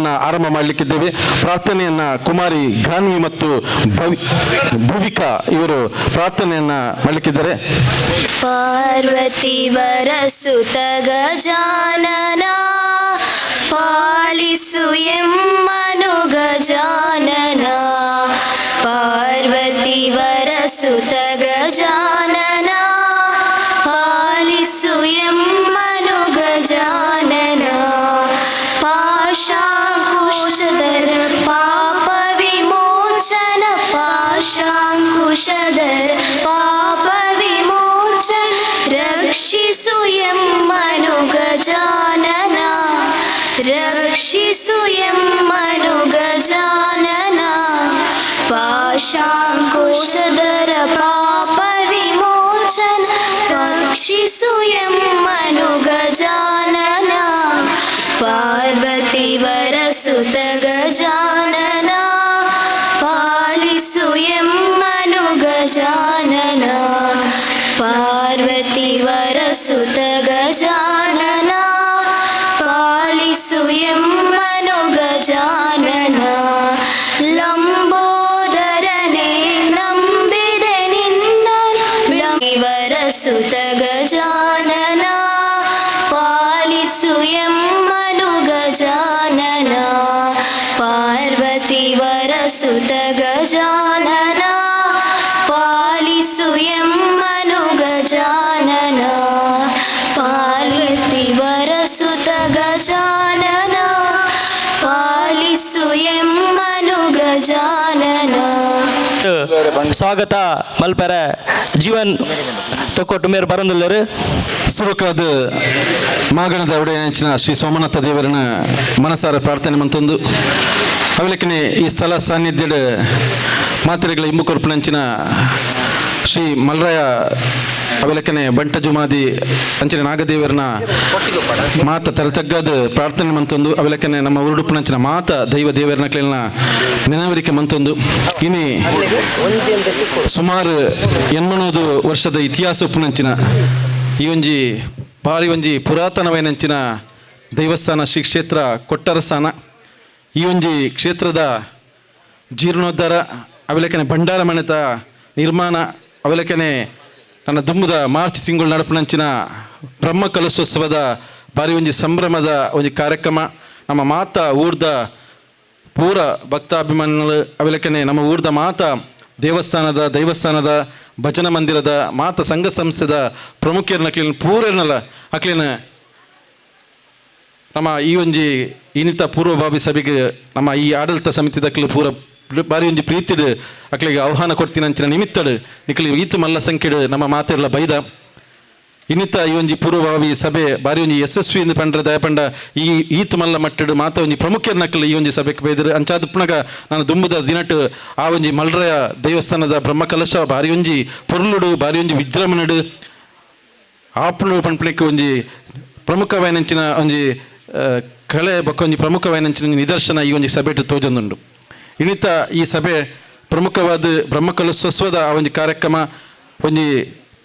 ಪ್ರಾರ್ಥನೆಯನ್ನ ಆರಂಭ ಮಾಡಲಿಕ್ಕಿದ್ದೇವೆ. ಪ್ರಾರ್ಥನೆಯನ್ನ ಕುಮಾರಿ ಗಾನ್ವಿ ಮತ್ತು ಭುವಿಕಾ ಇವರು ಪ್ರಾರ್ಥನೆಯನ್ನ ಮಾಡಲಿಕ್ಕಿದ್ದಾರೆ. ಪಾರ್ವತಿ ವರಸುತ ಗಜಾನನ, ಪಾಲಿಸು ಎಮ್ಮನು ಗಜಾನನ. ಪಾರ್ವತಿ ವರಸುತ ಗಜಾನನ, ಪಾಲಿಸು ಎಮ್ಮನು ಗಜಾನನ. ಪಾಶಾಂಕುಶಧರ ಪಾಪ ವಿಮೋಚನ, ಪಾಶಾಂಕುಶಧರ ಪಾಪ ವಿಮೋಚನ, ರಕ್ಷಿಸು ಎಮ್ಮನು ಗಜಾನನ, ರಕ್ಷಿಸು ಎಮ್ಮನು ಗಜಾನನ. ಪಾಶಾಂಕುಶಧರ ಪಾಪ ವಿಮೋಚನ, ರಕ್ಷಿಸು ಎಮ್ಮನು ಗಜಾನನ. ಪಾರ್ವತಿ ವರಸುತ ಗಜಾನನ, ಪಾಲಿಸು ಎಮ್ಮನು ಗಜಾನನ. ಪಾರ್ವತಿ ವರಸುತ ಗಜಾನನ, ಪಾಲಿಸು ಎಮ್ಮನು ಗಜಾನನ. ಲಂಬೋದರನೆ, ನಂಬಿದೆ ನಿನ್ನ. ವರಸುತ ಗಜಾನನ, ಪಾಲಿಸು ಎಮ್ಮನು ಗಜಾನನ. ಪಾರ್ವತಿ ವರಸುತ ಗಜಾನನ, ಪಾಲಿಸು ಎಮ್ಮನು ಗಜಾನನ. ಪಾಲಿಸಿ ವರಸುತ ಗಜಾನನ, ಪಾಲಿಸು ಎಮ್ಮನು ಗಜಾನನ. ಸ್ವಾಗತ ಮಲ್ಪೆರೆ ಜೀವನ್ ತೊಕ್ಕೊಟ್ಟು ಮೇರ್ ಬರಂದುಲ್ಲೆರ್. ಸುರುಕಾದ ಮಾಗಣದ ಒಡೆಯನೆಂಚಿನ ಶ್ರೀ ಸೋಮನಾಥ ದೇವರನ ಮನಸಾರ ಪ್ರಾರ್ಥನೆ ಮಂತೊಂದು, ಅವಲಕ್ಕನೆ ಈ ಸ್ಥಳ ಸಾನ್ನಿಧ್ಯದ ಮಾತ್ರೆಗಳ ಇಂಬು ಕೊರ್ಪುನಂಚಿನ ಶ್ರೀ ಮಲ್ರಾಯ, ಅವಲಕ್ಕನೆ ಬಂಟ ಜುಮಾದಿ ಅಂಚಿನ ನಾಗದೇವರನ ಮಾತ ತರತಗ್ಗದ ಪ್ರಾರ್ಥನೆ ಮಂತೊಂದು, ಅವಲಕ್ಕನೆ ನಮ್ಮ ಉರುಡುಪುನಂಚಿನ ಮಾತ ದೈವ ದೇವರನ ಕ್ಲಿನ ನೆನವರಿಕೆ ಮಂತೊಂದು, ಇನಿ ಸುಮಾರು 80 ವರ್ಷದ ಇತಿಹಾಸ ಉಪ್ಪುನಂಚಿನ ಈ ಒಂಜಿ ಬಾರಿ ಒಂಜಿ ಪುರಾತನವೈನಂಚಿನ ದೇವಸ್ಥಾನ ಶ್ರೀ ಕ್ಷೇತ್ರ ಕೊಟ್ಟರಸ್ಥಾನ. ಈ ಒಂಜಿ ಕ್ಷೇತ್ರದ ಜೀರ್ಣೋದ್ಧಾರ, ಅವಲಕ್ಕನೆ ಭಂಡಾರ ಮನೆತ ನಿರ್ಮಾಣ, ಅವಲಕ್ಕನೆ ನನ್ನ ದುಮ್ಮದ ಮಾರ್ಚ್ ತಿಂಗಳು ನಡಪುನಂಚಿನ ಬ್ರಹ್ಮ ಕಲಶೋತ್ಸವದ ಬಾರಿ ಒಂಜಿ ಸಂಭ್ರಮದ ಒಂಜಿ ಕಾರ್ಯಕ್ರಮ. ನಮ್ಮ ಮಾತ ಊರ್ದ ಪೂರ ಭಕ್ತಾಭಿಮಾನಿಗಳು, ಅವಲಕ್ಕನೆ ನಮ್ಮ ಊರ್ದ ಮಾತ ದೇವಸ್ಥಾನದ ದೈವಸ್ಥಾನದ ಭಜನಾ ಮಂದಿರದ ಮಾತ ಸಂಘ ಸಂಸ್ಥೆದ ಪ್ರಮುಖರನ್ನ ಅಕ್ಲಿನ ಪೂರನಲ್ಲ ಅಕ್ಲಿನ ನಮ್ಮ ಈ ಒಂಜಿ ಇನ್ನಿತ ಪೂರ್ವಭಾವಿ ಸಭೆಗೆ ನಮ್ಮ ಈ ಆಡಳಿತ ಸಮಿತಿದಕ್ಲು ಪೂರ ಬಾರಿ ಒಂಜಿ ಪ್ರೀತಿಡ್ ಅಕ್ಲಿಗೆ ಆಹ್ವಾನ ಕೊಡ್ತೀನಿ ಅಂಚಿನ ನಿಮಿತ್ತಡು ನಿಕ್ಲಿ ಈತು ಮಲ್ಲ ಸಂಖ್ಯೆಡ್ ನಮ್ಮ ಮಾತೆರ್ಲ ಬೈದ. ಇನ್ನಿತ ಈ ಒಂಜಿ ಪೂರ್ವಭಾವಿ ಸಭೆ ಬಾರಿ ಒಂಜಿ ಯಶಸ್ವಿ ಎಂದು ಪಂಡ್ರೆ, ದಯಪಂಡ ಈ ಈತು ಮಲ್ಲ ಮಟ್ಟಡು ಮಾತ ಒಂಜಿ ಪ್ರಮುಖರನಕ್ಕಲು ಈ ಒಂಜಿ ಸಭೆಗೆ ಬೈದರು. ಅಂಚಾದ ಪುನಗ ನಾನು ದುಂಬುದ ದಿನಟ್ ಆ ಒಂಜಿ ಮಲ್ರಯ ದೇವಸ್ಥಾನದ ಬ್ರಹ್ಮಕಲಶ ಬಾರಿ ಒಂಜಿ ಪೊರ್ಲುಡು, ಬಾರಿ ಒಂಜಿ ವಿಜೃಂಭಣೆಡು ಆಪುಣು ಪನ್ಪುನೆಕ್ ಒಂಜಿ ಪ್ರಮುಖವಾಯಿನಂಚಿನ ಒಂಜಿ ಕಳೆ ಬೊಕ್ಕ ಒಂಜಿ ಪ್ರಮುಖವಾಯಿನಂಚಿನ ಒಂಜಿ ನಿದರ್ಶನ ಈ ಒಂಜಿ ಸಭೆಟ್ ತೋಜೊಂದುಂಡು. ಇನ್ನಿತ ಈ ಸಭೆ ಪ್ರಮುಖವಾದ ಬ್ರಹ್ಮಕಲಶೋತ್ಸವದ ಆ ಒಂಜಿ ಕಾರ್ಯಕ್ರಮ ಒಂಜಿ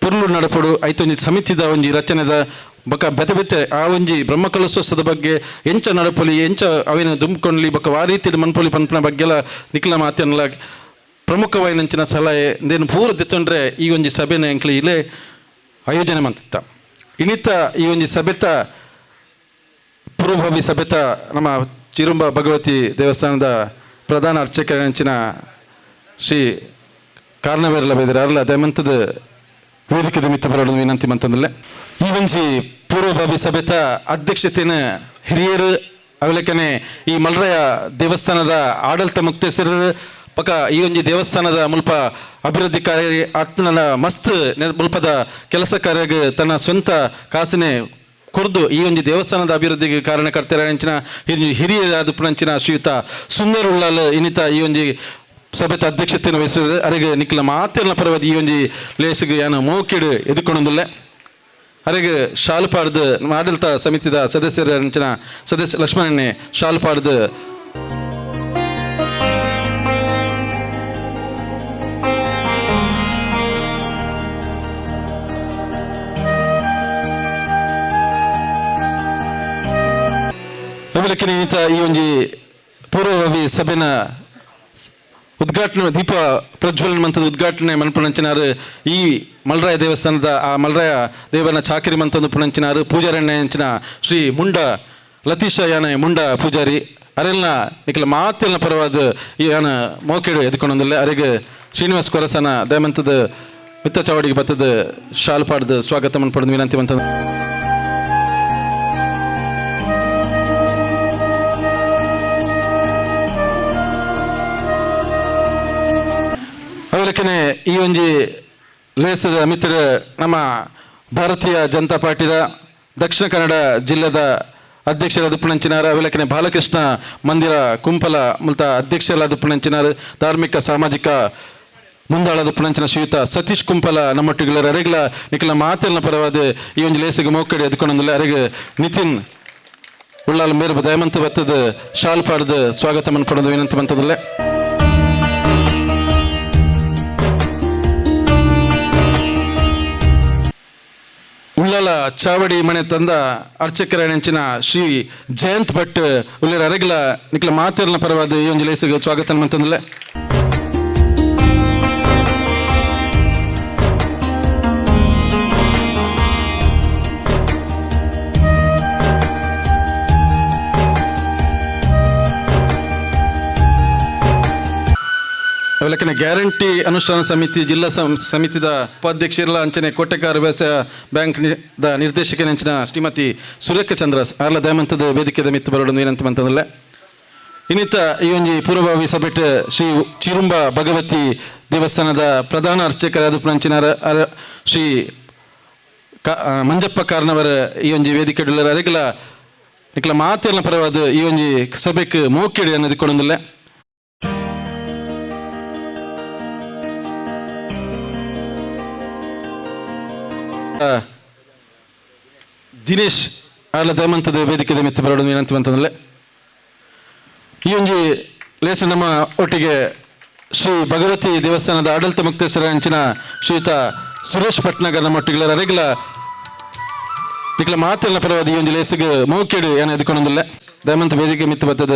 ಪೊರ್ಲು ನಡಪಡು, ಐತೊಂಜಿ ಸಮಿತಿದ ಒಂಜಿ ರಚನೆದ ಬೊಕ ಬೆತೆ ಬೆತೆ ಆ ಒಂಜಿ ಬ್ರಹ್ಮಕಲಶೋತ್ಸವದ ಬಗ್ಗೆ ಎಂಚ ನಡಪೊಲಿ, ಎಂಚ ಅವೇನ ದುಂಬ್ಕೊಂಡ್ಲಿ, ಬೊಕ ವಾ ರೀತಿಡ್ ಮನ್ಪೊಲಿ ಪನ್ಪಿನ ಬಗ್ಗೆಲ ನಿಕ್ಲ ಮಾತೆನ್ಲ ಪ್ರಮುಖವಾಯಿನಂಚಿನ ಸಲಹೆ ಇಂದೇನು ಪೂರ ದೆತ್ತೊಂಡ್ರೆ ಈ ಒಂಜಿ ಸಭೆನ ಎಂಕ್ಲೆ ಇಲ್ಲೇ ಆಯೋಜನೆ ಮಂತಿತ್ತ. ಇನ್ನಿತ ಈ ಒಂಜಿ ಸಭೆತ ಪೂರ್ವಭಾವಿ ಸಭೆತ ನಮ್ಮ ಚಿರುಂಬ ಭಗವತಿ ದೇವಸ್ಥಾನದ ಪ್ರಧಾನ ಅರ್ಚಕರಂಚಿನ ಶ್ರೀ ಕಾರ್ನವೇರ್ಲ ಬೈದರು ಅರ್ಲ ದಯಮಂತದ ವೇದಿಕೆ ನಿಮಿತ್ತ ಬರೋದು ವಿನಂತಿ ಮಂತಂದಲ್ಲೇ. ಈ ಒಂಜಿ ಪೂರ್ವಭಾವಿ ಸಭೆತ ಅಧ್ಯಕ್ಷತೆನ ಹಿರಿಯರು, ಅವಲಕ್ಕನೆ ಈ ಮಲ್ರಯ ದೇವಸ್ಥಾನದ ಆಡಳಿತ ಮುಕ್ತೇಸರು, ಪಕ್ಕ ಈ ಒಂಜಿ ದೇವಸ್ಥಾನದ ಮುಲ್ಪ ಅಭಿವೃದ್ಧಿ ಕಾರ್ಯ ಆತ್ಮನ ಮಸ್ತ್ ಮುಲ್ಪದ ಕೆಲಸ ಕಾರ್ಯಗ್ ತನ್ನ ಸ್ವಂತ ಕಾಸಿನೆ ಕೊರ್ದು ಈ ಒಂಜಿ ದೇವಸ್ಥಾನದ ಅಭಿವೃದ್ಧಿಗೆ ಕಾರಣಕರ್ತರಂಚಿನ ಹಿರಿಯರಾದ ಶ್ರೀಯುತ ಸುಂದರ್ ಉಳ್ಳಾಲ್ ಇನ್ನಿತ ಈ ಒಂಜಿ ಸಭೆತ ಅಧ್ಯಕ್ಷತೆಯನ್ನು ವಹಿಸಿದ್ರೆ ಅರೆಗೆ ನಿಕ್ಲ ಮಾತೆರ್ನ ಪರವಾದ ಈ ಒಂಜಿ ಲೇಸಿಗೆ ಯಾನು ಮೋಕಿಡ್ ಎದುಕೊಂಡೊಂದುಲ್ಲೆ. ಅರೆಗೆ ಶಾಲು ಪಾಡ್ದು ನಮ್ಮ ಆಡಳಿತ ಸಮಿತಿದ ಸದಸ್ಯರ ಅಂಚಿನ ಸದಸ್ಯ ಲಕ್ಷ್ಮಣನೆ ಶಾಲು ಪಾಡ್ದು. ಈ ಒಂಜಿ ಪೂರ್ವಭಾವಿ ಸಭೆನ ಉದ್ಘಾಟನೆ ದೀಪ ಪ್ರಜ್ವಲನ ಮಂತದ ಉದ್ಘಾಟನೆ ಮನ್ಪುನಂಚಿನಾರು ಈ ಮಲ್ರಾಯ ದೇವಸ್ಥಾನದ ಆ ಮಲ್ರಾಯ ದೇವನ ಚಾಕರಿ ಮಂತೊಂದು ಪುಣಂಚಿನಾರು ಪೂಜಾರಣ್ಯ ಅಂಚಿನ ಶ್ರೀ ಮುಂಡ ಲತೀಶ ಯಾನೆ ಮುಂಡ ಪೂಜಾರಿ ಅರೆಲ್ನ ನಿಖಲ ಮಾತೆಲ್ನ ಪರವಾದ ಈ ಯಾನ ಮೋಕೆಡು ಎದ್ಕೊಂಡೊಂದಿಲ್ಲ. ಅರೆಗೆ ಶ್ರೀನಿವಾಸ್ ಕೊರಸನ ದಯಮಂತದ ಮಿತ್ತ ಚಾವಡಿಗೆ ಬತ್ತದ ಶಾಲ್ ಪಾಡ್ದು ಸ್ವಾಗತ ಮನ್ಪಡ್ದು ವಿನಂತಿ ಮಂತ. ಅವಲಕ್ಕನೆ ಈ ಒಂಜಿ ಲೇಸದ ಮಿತ್ರ ನಮ್ಮ ಭಾರತೀಯ ಜನತಾ ಪಾರ್ಟಿದ ದಕ್ಷಿಣ ಕನ್ನಡ ಜಿಲ್ಲೆದ ಅಧ್ಯಕ್ಷರಾದ ಪುಣಂಚಿನಾರ್, ಅವಲಕ್ಕನೆ ಬಾಲಕೃಷ್ಣ ಮಂದಿರ ಕುಂಪಲ ಮುಲ್ತ ಅಧ್ಯಕ್ಷರಾದ ಪುಣಂಚಿನಾರ್, ಧಾರ್ಮಿಕ ಸಾಮಾಜಿಕ ಮುಂದಾಳದ ಪುಣಂಚಿನ ಶ್ರೀಯುತ ಸತೀಶ್ ಕುಂಪಲ ನಮ್ಮೊಟ್ಟಿಗೆ ಅರೆಗ್ಲ ನಿಖಲ ಮಾತೆಲ್ನ ಪರವಾದ ಈ ಒಂಜಿ ಲೇಸಿಗೆ ಮೋಕಡಿ ಎದ್ಕೊಂಡೊಂದಿಲ್ಲ. ಅರೆಗೆ ನಿತಿನ್ ಉಳ್ಳಾಲ ಮೇರು ದಯಮಂತ ಬತ್ತದ ಶಾಲ್ ಪಾಡ್ದು ಸ್ವಾಗತ ಮನ್ಪಡೋದು ವಿನಂತಿ ಮಂತದಲ್ಲೇ. ಉಳ್ಳಾಲ ಚಾವಡಿ ಮನೆ ತಂದ ಅರ್ಚಕರ ನೆಂಚಿನ ಶ್ರೀ ಜಯಂತ್ ಭಟ್ ಉಳ್ಳರ ಅರೆಗ್ಲ ನಿಖಲ ಮಾತೆರ್ನ ಪರವಾದ ಈ ಒಂಜಿ ಲೇಸಿಗೆ ಸ್ವಾಗತ ಮಂತಂದಲೆ. ಅವಲಕ್ಕನೆ ಗ್ಯಾರಂಟಿ ಅನುಷ್ಠಾನ ಸಮಿತಿ ಜಿಲ್ಲಾ ಸಮಿತಿದ ಉಪಾಧ್ಯಕ್ಷರಲ್ಲ ಅಂಚನೆ ಕೋಟೆಕಾರ ವ್ಯವಸಾಯ ಬ್ಯಾಂಕ್ the ನಿರ್ದೇಶಕನೆಂಚಿನ ಶ್ರೀಮತಿ ಸುರೇಖ ಚಂದ್ರ ಆರ್ಲ ದಯಮಂತದ ವೇದಿಕೆದ ಮಿತ್ತು ಬರೋಡು ವಿನಂತಿ ಮಂತದಲ್ಲ. ಇನ್ನಿತ ಈ ಒಂಜಿ ಪೂರ್ವಭಾವಿ ಸಭೆಟ್ ಶ್ರೀ ಚಿರುಂಬ ಭಗವತಿ ದೇವಸ್ಥಾನದ ಪ್ರಧಾನ ಅರ್ಚಕರಾದ ಪುಣಂಚಿನ ಶ್ರೀ ಮಂಜಪ್ಪ ಕಾರ್ನವರ ಈ ಒಂಜಿ ವೇದಿಕೆ ಅರೆಗ್ಲ ನಿಕ್ಲ ಮಾತೆಲ್ಲ ಪರವಾದ ಈ ಒಂಜಿ ಸಭೆಕ್ ಮೋಕೆಡಿ ಅನ್ನೋದು ಕೊಡೊಂದಿಲ್ಲ. ದಿನೇಶ್ ಆರ್ಲ ದಯಮಂತದ ವೇದಿಕೆದ ಮಿತ್ತು ಬರೋಡು ವಿನಂತಿ ಮಂತದಲ್ಲೇ. ಈ ಒಂಜಿ ಲೇಸ ನಮ್ಮ ಒಟ್ಟಿಗೆ ಶ್ರೀ ಭಗವತಿ ದೇವಸ್ಥಾನದ ಆಡಳಿತ ಮುಕ್ತೇಶ್ವರ ಅಂಚಿನ ಶ್ರೀಯುತ ಸುರೇಶ್ ಭಟ್ನಗರ್ ನಮ್ಮ ಒಟ್ಟಿಗೆ ಅರೆಗ್ಲ ನಿಕ್ಲ ಮಾತೆಲ್ಲ ಪರವಾದ ಈ ಒಂಜಿ ಲೇಸಿಗೆ ಮೌಕೆಡು ಏನ ಎದ್ಕೊಂಡೊಂದಿಲ್ಲ. ದಯಮಂತ ವೇದಿಕೆ ಮಿತ್ತು ಬತ್ತದ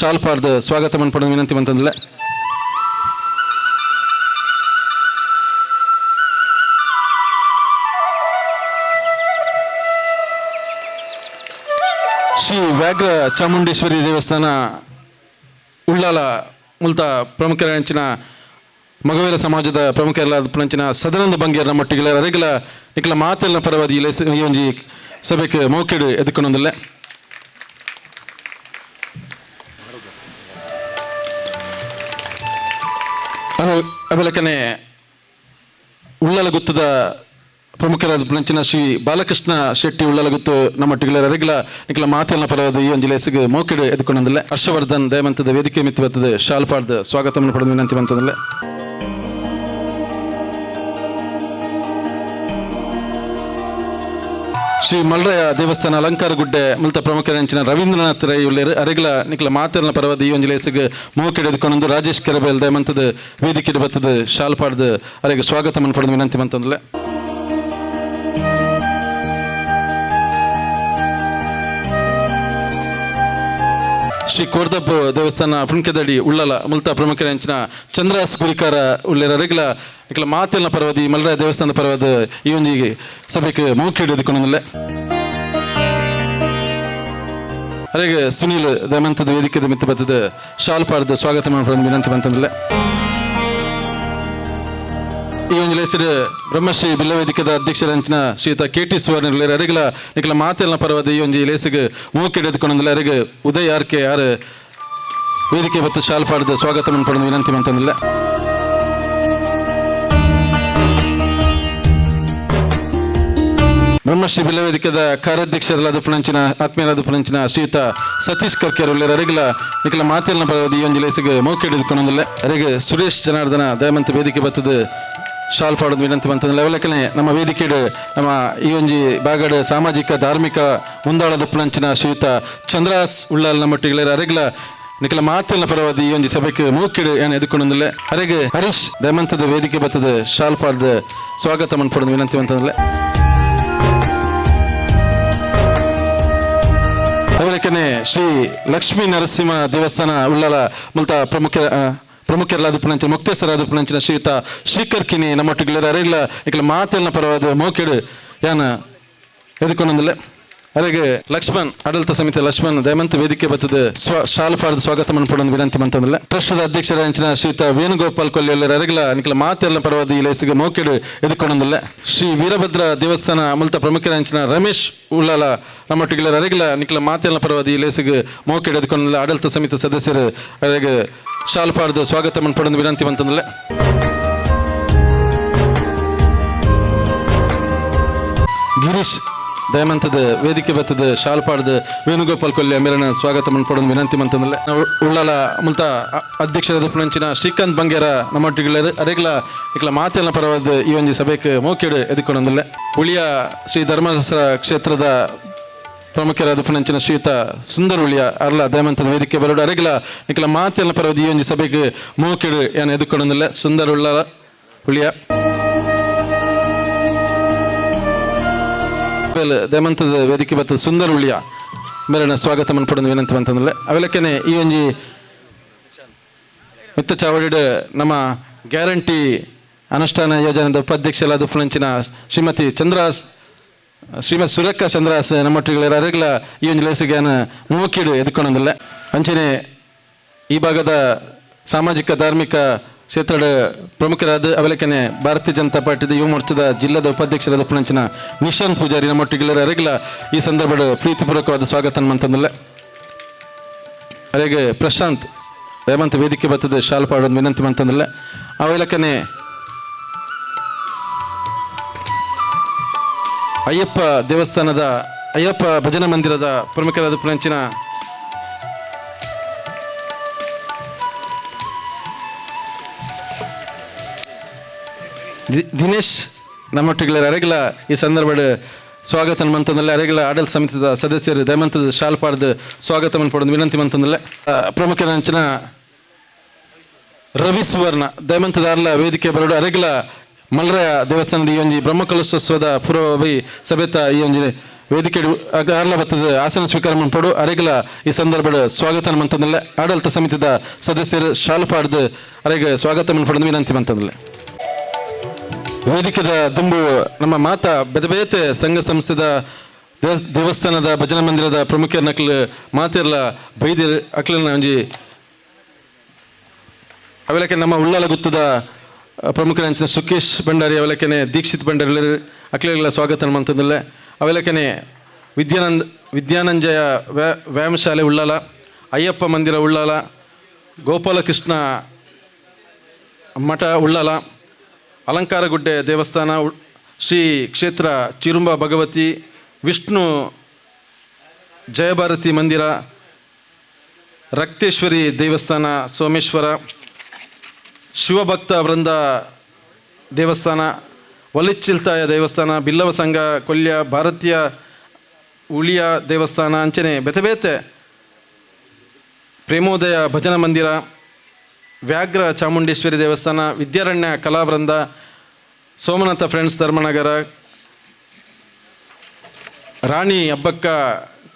ಶಾಲ್ ಪಾಡ್ದು ಸ್ವಾಗತ ಮನ್ಪಡೋದು ವಿನಂತಿ ಮಂತಂದಿಲ್ಲ. ಶ್ರೀ ವ್ಯಾಘ್ರ ಚಾಮುಂಡೇಶ್ವರಿ ದೇವಸ್ಥಾನ ಉಳ್ಳಾಲ ಮುಲ್ತ ಪ್ರಮುಖರ ಅಂಚಿನ ಮಗವೀರ ಸಮಾಜದ ಪ್ರಮುಖರೆಲ್ಲ ಪುಣಂಚಿನ ಸದಾನಂದ ಬಂಗೇರ್ ನಮ್ಮೊಟ್ಟಿಗೆ ಅರೆಗ್ಲ ನಿಕ್ಲ ಮಾತೆಲ್ಲ ಪರವಾದ ಈ ಈ ಒಂಜಿ ಸಭೆಗೆ ಮೌಕೆಡು ಎದ್ಕೊಂಡೊಂದಿಲ್ಲ. ಅಬಲಕನೆ ಉಳ್ಳಾಲ ಗುತ್ತದ ಪ್ರಮುಖರಾದ ಪುಣಂಚಿನ ಶ್ರೀ ಬಾಲಕೃಷ್ಣ ಶೆಟ್ಟಿ ಉಳ್ಳಾಲ ಗುತ್ತು ನಮ್ಮೊಟ್ಟಿಗೆ ಅರೆಗ್ಲ ನಿಕ್ಲ ಮಾತೆಲ್ಲ ಪರವಾದ ಈ ಒಂಜಿ ಲೇಸಿಗೆ ಮೌಕೆಡು ಎದ್ಕೊಂಡೊಂದಿಲ್ಲ. ಹರ್ಷವರ್ಧನ್ ದಯಮಂತದ ವೇದಿಕೆ ಮಿತ್ತು ಬರ್ತದೆ ಶಾಲ್ ಪಾಡ್ದು ಸ್ವಾಗತವನ್ನು ಪಡೆದು ವಿನಂತಿ ಮಂತದಲ್ಲ. ಶ್ರೀ ಮಲ್ರಯ ದೇವಸ್ಥಾನ ಅಲಂಕಾರ ಗುಡ್ಡೆ ಮುಲ್ತ ಪ್ರಮುಖರ ರವೀಂದ್ರನಾಥ್ ರೈ ಉಳ್ಳೇರು ಅರೆಗ್ಲ ನಿಕ್ಲ ಮಾತೆಲ್ಲ ಪರವಾದ ಈ ಒಂಜಿ ಲೇಸಿಗೆ ಮೋಕೆಡು ಎದ್ಕೊಂಡೊಂದು ರಾಜೇಶ್ ಕೆರಬೇಲ್ ದಯಮಂತದ ವೇದಿಕೆ ಬರ್ತದೆ ಶಾಲ್ ಪಾಡ್ದು ಅರೆಗೆ ಸ್ವಾಗತವನ್ನು ಪಡೆದು ವಿನಂತಿ ಮಂತಂದಲ್ಲ. ಶ್ರೀ ಕೋರ್ದಬ್ಬ ದೇವಸ್ಥಾನ ಪುಣ್ಕೆದಡಿ ಉಳ್ಳಲ ಮುಲ್ತ ಪ್ರಮುಖರ ಅಂಚಿನ ಚಂದ್ರಾಸ್ ಗುರಿಕಾರ ಉಳ್ಳೇರ ಅರೆಗ್ಲ ನಿಕ್ಲ ಮಾತೆಲ್ಲ ಪರವಾದ ಈ ಮಲ್ರಾಯ ದೇವಸ್ಥಾನದ ಪರವಾದ ಈ ಒಂಜಿ ಸಭೆಗೆ ಮೌಖ್ಯ ಹಿಡಿದುಕೊಂಡಲ್ಲ. ಅರೆಗೆ ಸುನೀಲ್ ದಮಂತದ ವೇದಿಕೆದ ಮಿತ್ತು ಬತ್ತದ ಶಾಲ್ ಪಾಡ್ದು ಸ್ವಾಗತ ಮಾಡ್ಕೊಂಡು ವಿನಂತಿ ಬಂತಂದಲ್ಲ. ಈ ಒಂದು ಲೇಸಿಡ್ ಬ್ರಹ್ಮಶ್ರೀ ಬಿಲ್ಲ ವೇದಿಕೆದ ಅಧ್ಯಕ್ಷರಂಚಿನ ಶ್ರೀಯುತ ಕೆ ಟಿ ಸುವರ್ಣ ಉಳ್ಳೇರು ಅರೆಗ್ಲ ನಿಕ್ಲ ಮಾತೆಲ್ಲ ಪರವಾದ ಈ ಒಂಜಿ ಲೇಸಿಗೆ ಮೂಕೆ ಹಿಡಿದುಕೊಂಡಂದಿಲ್ಲ. ಅರೆಗೆ ಉದಯ್ ಆರ್ ಕೆ ಆರ್ ವೇದಿಕೆ ಬತ್ತು ಶಾಲ್ ಪಾಡ್ದು ಸ್ವಾಗತ ಮಾಡ್ಕೊಂಡು ವಿನಂತಿ ಮಂತಂದಿಲ್ಲ. ಬ್ರಹ್ಮಶ್ರೀ ಬಿಲ್ಲ ವೇದಿಕೆದ ಕಾರ್ಯಾಧ್ಯಕ್ಷರಲ್ಲಾದ ಪುಣಂಚಿನ ಆತ್ಮೀಯರಾದ ಪುಣಂಚಿನ ಶ್ರೀಯುತ ಸತೀಶ್ ಕರ್ಕೆರ್ ಉಳ್ಳೇರು ಅರೆಗ್ಲ ನಿಕ್ಲ ಮಾತೆಲ್ಲ ಪರವಾದ ಈ ಒಂಜಿ ಲೇಸಿಗೆ ಮೌಖ್ಯ ಹಿಡಿದುಕೊಂಡಂದಿಲ್ಲ. ಅರೆಗೆ ಸುರೇಶ್ ಜನಾರ್ದನ ದಯಮಂತ ವೇದಿಕೆ ಬತ್ತದ ಶಾಲ್ ಪಾಡೋದು ವಿನಂತಿ ಮಂತಂದಿಲ್ಲ. ಅವೆಲ್ಲಕನೆ ನಮ್ಮ ವೇದಿಕೆಡು ನಮ್ಮ ಈ ಒಂಜಿ ಬಾಗಡ ಸಾಮಾಜಿಕ ಧಾರ್ಮಿಕ ಮುಂದಾಳದ ಪುಣಂಚಿನ ಶ್ರೀಯುತ ಚಂದ್ರಾಸ್ ಉಳ್ಳಾಲ್ ನಮ್ಮೊಟ್ಟಿಗೆ ಅರೆಗ್ಲ ನಿಖಲ ಮಾತೆಲ್ಲ ಪರವಾದ ಈ ಒಂಜಿ ಸಭೆಗೆ ಮೂಕಿಡು ಏನು ಎದುಕೊಂಡಂದಿಲ್ಲ. ಅರೆಗೆ ಹರೀಶ್ ದಯಮಂತದ ವೇದಿಕೆ ಬತ್ತದ ಶಾಲ್ ಪಾಡ್ದು ಸ್ವಾಗತ ಮನ್ಪಡೋದು ವಿನಂತಿ ಮಂತಂದಿಲ್ಲ. ಅವಲಕ್ಕನೆ ಶ್ರೀ ಲಕ್ಷ್ಮೀ ನರಸಿಂಹ ದೇವಸ್ಥಾನ ಉಳ್ಳಾಲ ಮುಲ್ತ ಪ್ರಮುಖರಾದ ಪುಣಂಚಿನ ಮುಕ್ತೇಶ್ವರಾದ ಪುಣಂಚಿನ ಶ್ರೀಯುತ ಶ್ರೀಕರ್ ಕಿನಿ ನಮ್ಮೊಟ್ಟಿಗೆ ಅರೆಲ್ಲ ಇಕ್ಲ ಮಾತೆಲ್ಲ ಪರವಾದ ಮೋಕೆಡು ಯಾನ ಎದುಕೊಂಡಂದಲೆ. ಅರೆಗೆ ಲಕ್ಷ್ಮಣ್ ಆಡಳಿತ ಸಮಿತಿ ಲಕ್ಷ್ಮಣ್ ದಯಮಂತ ವೇದಿಕೆ ಬತ್ತದ ಶಾಲು ಪಾಡದ ಸ್ವಾಗತ ಮನ್ಪಡೊಂದು ವಿನಂತಿ ಮಂತಂದಲ್ಲ. ಟ್ರಸ್ಟದ ಅಧ್ಯಕ್ಷರ ಅಂಚಿನ ಶ್ರೀಯುತ ವೇಣುಗೋಪಾಲ್ ಕೊಲ್ಲಿ ಅರೆಗ್ಲ ನಿಕ್ಲ ಮಾತೆಲ್ಲ ಪರವಾದ ಈ ಲೇಸಿಗೆ ಮೋಕೆಡು ಎದುಕೊಂಡಂದಲ್ಲ. ಶ್ರೀ ವೀರಭದ್ರ ದೇವಸ್ಥಾನ ಮುಲ್ತ ಪ್ರಮುಖರ ಅಂಚಿನ ರಮೇಶ್ ಉಳ್ಳಾಲ ನಮ್ಮೊಟ್ಟಿಗೆ ಅರೆಗ್ಲ ನಿಕ್ಲ ಮಾತೆಲ್ಲ ಪರವಾದ ಈ ಲೇಸಿಗೆ ಮೋಕೆಡು ಎದುಕೊಂಡಲ್ಲ. ಆಡಳಿತ ಸಮಿತಿ ಸದಸ್ಯರು ಅರೆಗೆ ಶಾಲು ಪಾಡದ ಸ್ವಾಗತ ಮನ್ಪಡೊಂದು ವಿನಂತಿ ಮಂತಂದಲ್ಲ. ಗಿರೀಶ್ ದಯಮಂತದ ವೇದಿಕೆ ಬತ್ತದ ಶಾಲ್ ಪಾಡ್ದ ವೇಣುಗೋಪಾಲ್ ಕೊಲ್ಯ ಮೇರನ ಸ್ವಾಗತ ಮನ್ಪಡೊಂದು ವಿನಂತಿ ಮಂತಂದಲ್ಲ. ನಾವು ಉಳ್ಳಾಲ ಮುಲ್ತ ಅಧ್ಯಕ್ಷರಾದ ಪುಣಂಚಿನ ಶ್ರೀಕಾಂತ್ ಬಂಗೇರ ನಮ್ಮೊಟ್ಟಿಗೆ ಅರೆಗ್ಲ ಇಕ್ಲ ಮಾತೆಲ್ಲ ಪರವಾದ ಈ ಒಂಜಿ ಸಭೆಗೆ ಮೋಕೆಡು ಎದುಕೊಂಡಂದಲ್ಲ. ಉಳಿಯ ಶ್ರೀ ಧರ್ಮಸ್ಥಳ ಕ್ಷೇತ್ರದ ಪ್ರಮುಖರಾದ ಪುಣಂಚಿನ ಶ್ರೀಯುತ ಸುಂದರ ಉಳಿಯ ಅರ್ಲ ದಯಮಂತದ ವೇದಿಕೆ ಬರೋಡು ಅರೆಗ್ಲ ನಿಕ್ಲ ಮಾತೆಲ್ಲ ಪರವಾದ ಈ ಒಂಜಿ ಸಭೆಗೆ ಮೋಕೆಡು ಏನ್ ಎದುಕೊಂಡಂದಲ್ಲ. ಸುಂದರ ಉಳ್ಳಾಲ ಉಳಿಯ ದಯಮಂತದ ವೇದಿಕೆ ಬತ್ತದ ಸುಂದರ ಉಳಿಯ ಮೇರನ ಸ್ವಾಗತ ಮನ್ಪಡೊಂದು ವಿನಂತಿ ಮಂತಂದಲ್ಲ. ಅವೆಲಕ್ಕನೆ ಈ ಒಂಜಿ ಮಿತ್ತ ಚಾವಡಿಡ್ ನಮ್ಮ ಗ್ಯಾರಂಟಿ ಅನುಷ್ಠಾನ ಯೋಜನೆದ ಉಪಾಧ್ಯಕ್ಷರಾದ ಪುಣಂಚಿನ ಶ್ರೀಮತಿ ಶ್ರೀಮತಿ ಸುರಕ್ಕ ಚಂದ್ರಾಸ್ ನಮ್ಮೊಟ್ಟಿಗೆ ಅರೆಗ್ಲ ಈ ಒಂಜಿ ಲೇಸಿಗೆ ಮೂಕಿಡು ಎದುಕೊಂಡಂದಲ್ಲ. ಅಂಚನೆ ಈ ಭಾಗದ ಸಾಮಾಜಿಕ ಧಾರ್ಮಿಕ ಕ್ಷೇತ್ರದ ಪ್ರಮುಖರಾದ ಅವಲಕ್ಕನೆ ಭಾರತೀಯ ಜನತಾ ಪಾರ್ಟಿದ ಯುವ ಮೋರ್ಚಾದ ಜಿಲ್ಲಾದ ಉಪಾಧ್ಯಕ್ಷರಾದ ಪುಣಂಚಿನ ನಿಶಾನ್ ಪೂಜಾರಿ ನಮ್ಮೊಟ್ಟಿಗೆ ಅರೆಗ್ಲ ಈ ಸಂದರ್ಭದ ಪ್ರೀತಿಪೂರ್ವಕವಾದ ಸ್ವಾಗತ ಮಂತಂದಲ್ಲ. ಅರೆಗೆ ಪ್ರಶಾಂತ್ ದಯಮಂತ ವೇದಿಕೆ ಬತ್ತದ ಶಾಲ್ ಪಾಡೋದು ವಿನಂತಿ ಮಂತಂದಲ್ಲ. ಅವೆಲಕ್ಕನೆ ಅಯ್ಯಪ್ಪ ದೇವಸ್ಥಾನದ ಅಯ್ಯಪ್ಪ ಭಜನಾ ಮಂದಿರದ ಪ್ರಮುಖರಾದ ಪುಣಂಚಿನ ದಿನೇಶ್ ನಮ್ಮೊಟ್ಟಿಗೆ ಅರೆಗ್ಲ ಈ ಸಂದರ್ಭದ ಸ್ವಾಗತ ಮಂತಂದಲ್ಲ. ಅರೆಗ್ಲ ಆಡಳಿತ ಸಮಿತಿದ ಸದಸ್ಯರು ದಯಮಂತದ ಶಾಲ್ ಪಾಡ್ದು ಸ್ವಾಗತ ಮನ್ಪಡೋದು ವಿನಂತಿ ಮಂತಂದಲ್ಲ. ಪ್ರಮುಖರ ಅಂಚಿನ ರವಿ ಸುವರ್ಣ ದಯಮಂತದಾರ್ಲ ವೇದಿಕೆ ಬರೋಡು ಅರೆಗ್ಲ ಮಲ್ರಯ ದೇವಸ್ಥಾನದ ಈ ಒಂಜಿ ಬ್ರಹ್ಮಕಲಶೋತ್ಸವದ ಪೂರ್ವಭಾವಿ ಸಭೆತ ಈ ಒಂಜಿ ವೇದಿಕೆ ಅರ್ಲ ಬತ್ತದ ಆಸನ ಸ್ವೀಕಾರ ಮನ್ಪಡು ಅರೆಗ್ಲ ಈ ಸಂದರ್ಭದ ಸ್ವಾಗತ ಮಂತಂದಲ್ಲ. ಆಡಳಿತ ಸಮಿತಿದ ಸದಸ್ಯರು ಶಾಲ್ ಪಾಡ್ದು ಅರೆಗೆ ಸ್ವಾಗತ ಮನ್ಪಡೋದು ವಿನಂತಿ ಮಂತಂದಲ್ಲ. ವೇದಿಕೆದ ದುಂಬು ನಮ್ಮ ಮಾತಾ ಬೇತೆ ಬೇತೆ ಸಂಘ ಸಂಸ್ಥೆದ ದೇವಸ್ಥಾನದ ಭಜನಾ ಮಂದಿರದ ಪ್ರಮುಖರ ನಕ್ಲು ಮಾತೆರ್ಲ ಬೈದಿರ್ ಅಕ್ಲನ ಒಂಜಿ ಅವೆಲಕ್ಕೆ ನಮ್ಮ ಉಳ್ಳಾಲ ಗುತ್ತದ ಪ್ರಮುಖರ ಅಂಚಿನ ಸುಕೇಶ್ ಭಂಡಾರಿ ಅವೆಲಕ್ಕನೆ ದೀಕ್ಷಿತ್ ಭಂಡಾರಿ ಅಕ್ಲೆಲ್ಲ ಸ್ವಾಗತ ಮಂತಂದಲ್ಲ. ಅವೆಲಕ್ಕನೆ ವಿದ್ಯಾನಂಜಯ ವ್ಯಾಯಾಮಶಾಲೆ ಉಳ್ಳಾಲ, ಅಯ್ಯಪ್ಪ ಮಂದಿರ ಉಳ್ಳಾಲ, ಗೋಪಾಲಕೃಷ್ಣ ಮಠ ಉಳ್ಳಾಲ, ಅಲಂಕಾರಗುಡ್ಡೆ ದೇವಸ್ಥಾನ, ಶ್ರೀ ಕ್ಷೇತ್ರ ಚಿರುಂಬ ಭಗವತಿ, ವಿಷ್ಣು ಜಯಭಾರತಿ ಮಂದಿರ, ರಕ್ತೇಶ್ವರಿ ದೇವಸ್ಥಾನ ಸೋಮೇಶ್ವರ, ಶಿವಭಕ್ತ ವೃಂದ ದೇವಸ್ಥಾನ, ವಲಿಚಿಲ್ತಾಯ ದೇವಸ್ಥಾನ, ಬಿಲ್ಲವ ಸಂಘ ಕೊಲ್ಯ, ಭಾರತೀಯ ಉಳಿಯ ದೇವಸ್ಥಾನ, ಅಂಚನೆ ಬೇತೆ ಬೇತೆ ಪ್ರೇಮೋದಯ ಭಜನಾ ಮಂದಿರ, ವ್ಯಾಘ್ರ ಚಾಮುಂಡೇಶ್ವರಿ ದೇವಸ್ಥಾನ, ವಿದ್ಯಾರಣ್ಯ ಕಲಾವೃಂದ, ಸೋಮನಾಥ ಫ್ರೆಂಡ್ಸ್ ಧರ್ಮನಗರ, ರಾಣಿ ಅಬ್ಬಕ್ಕ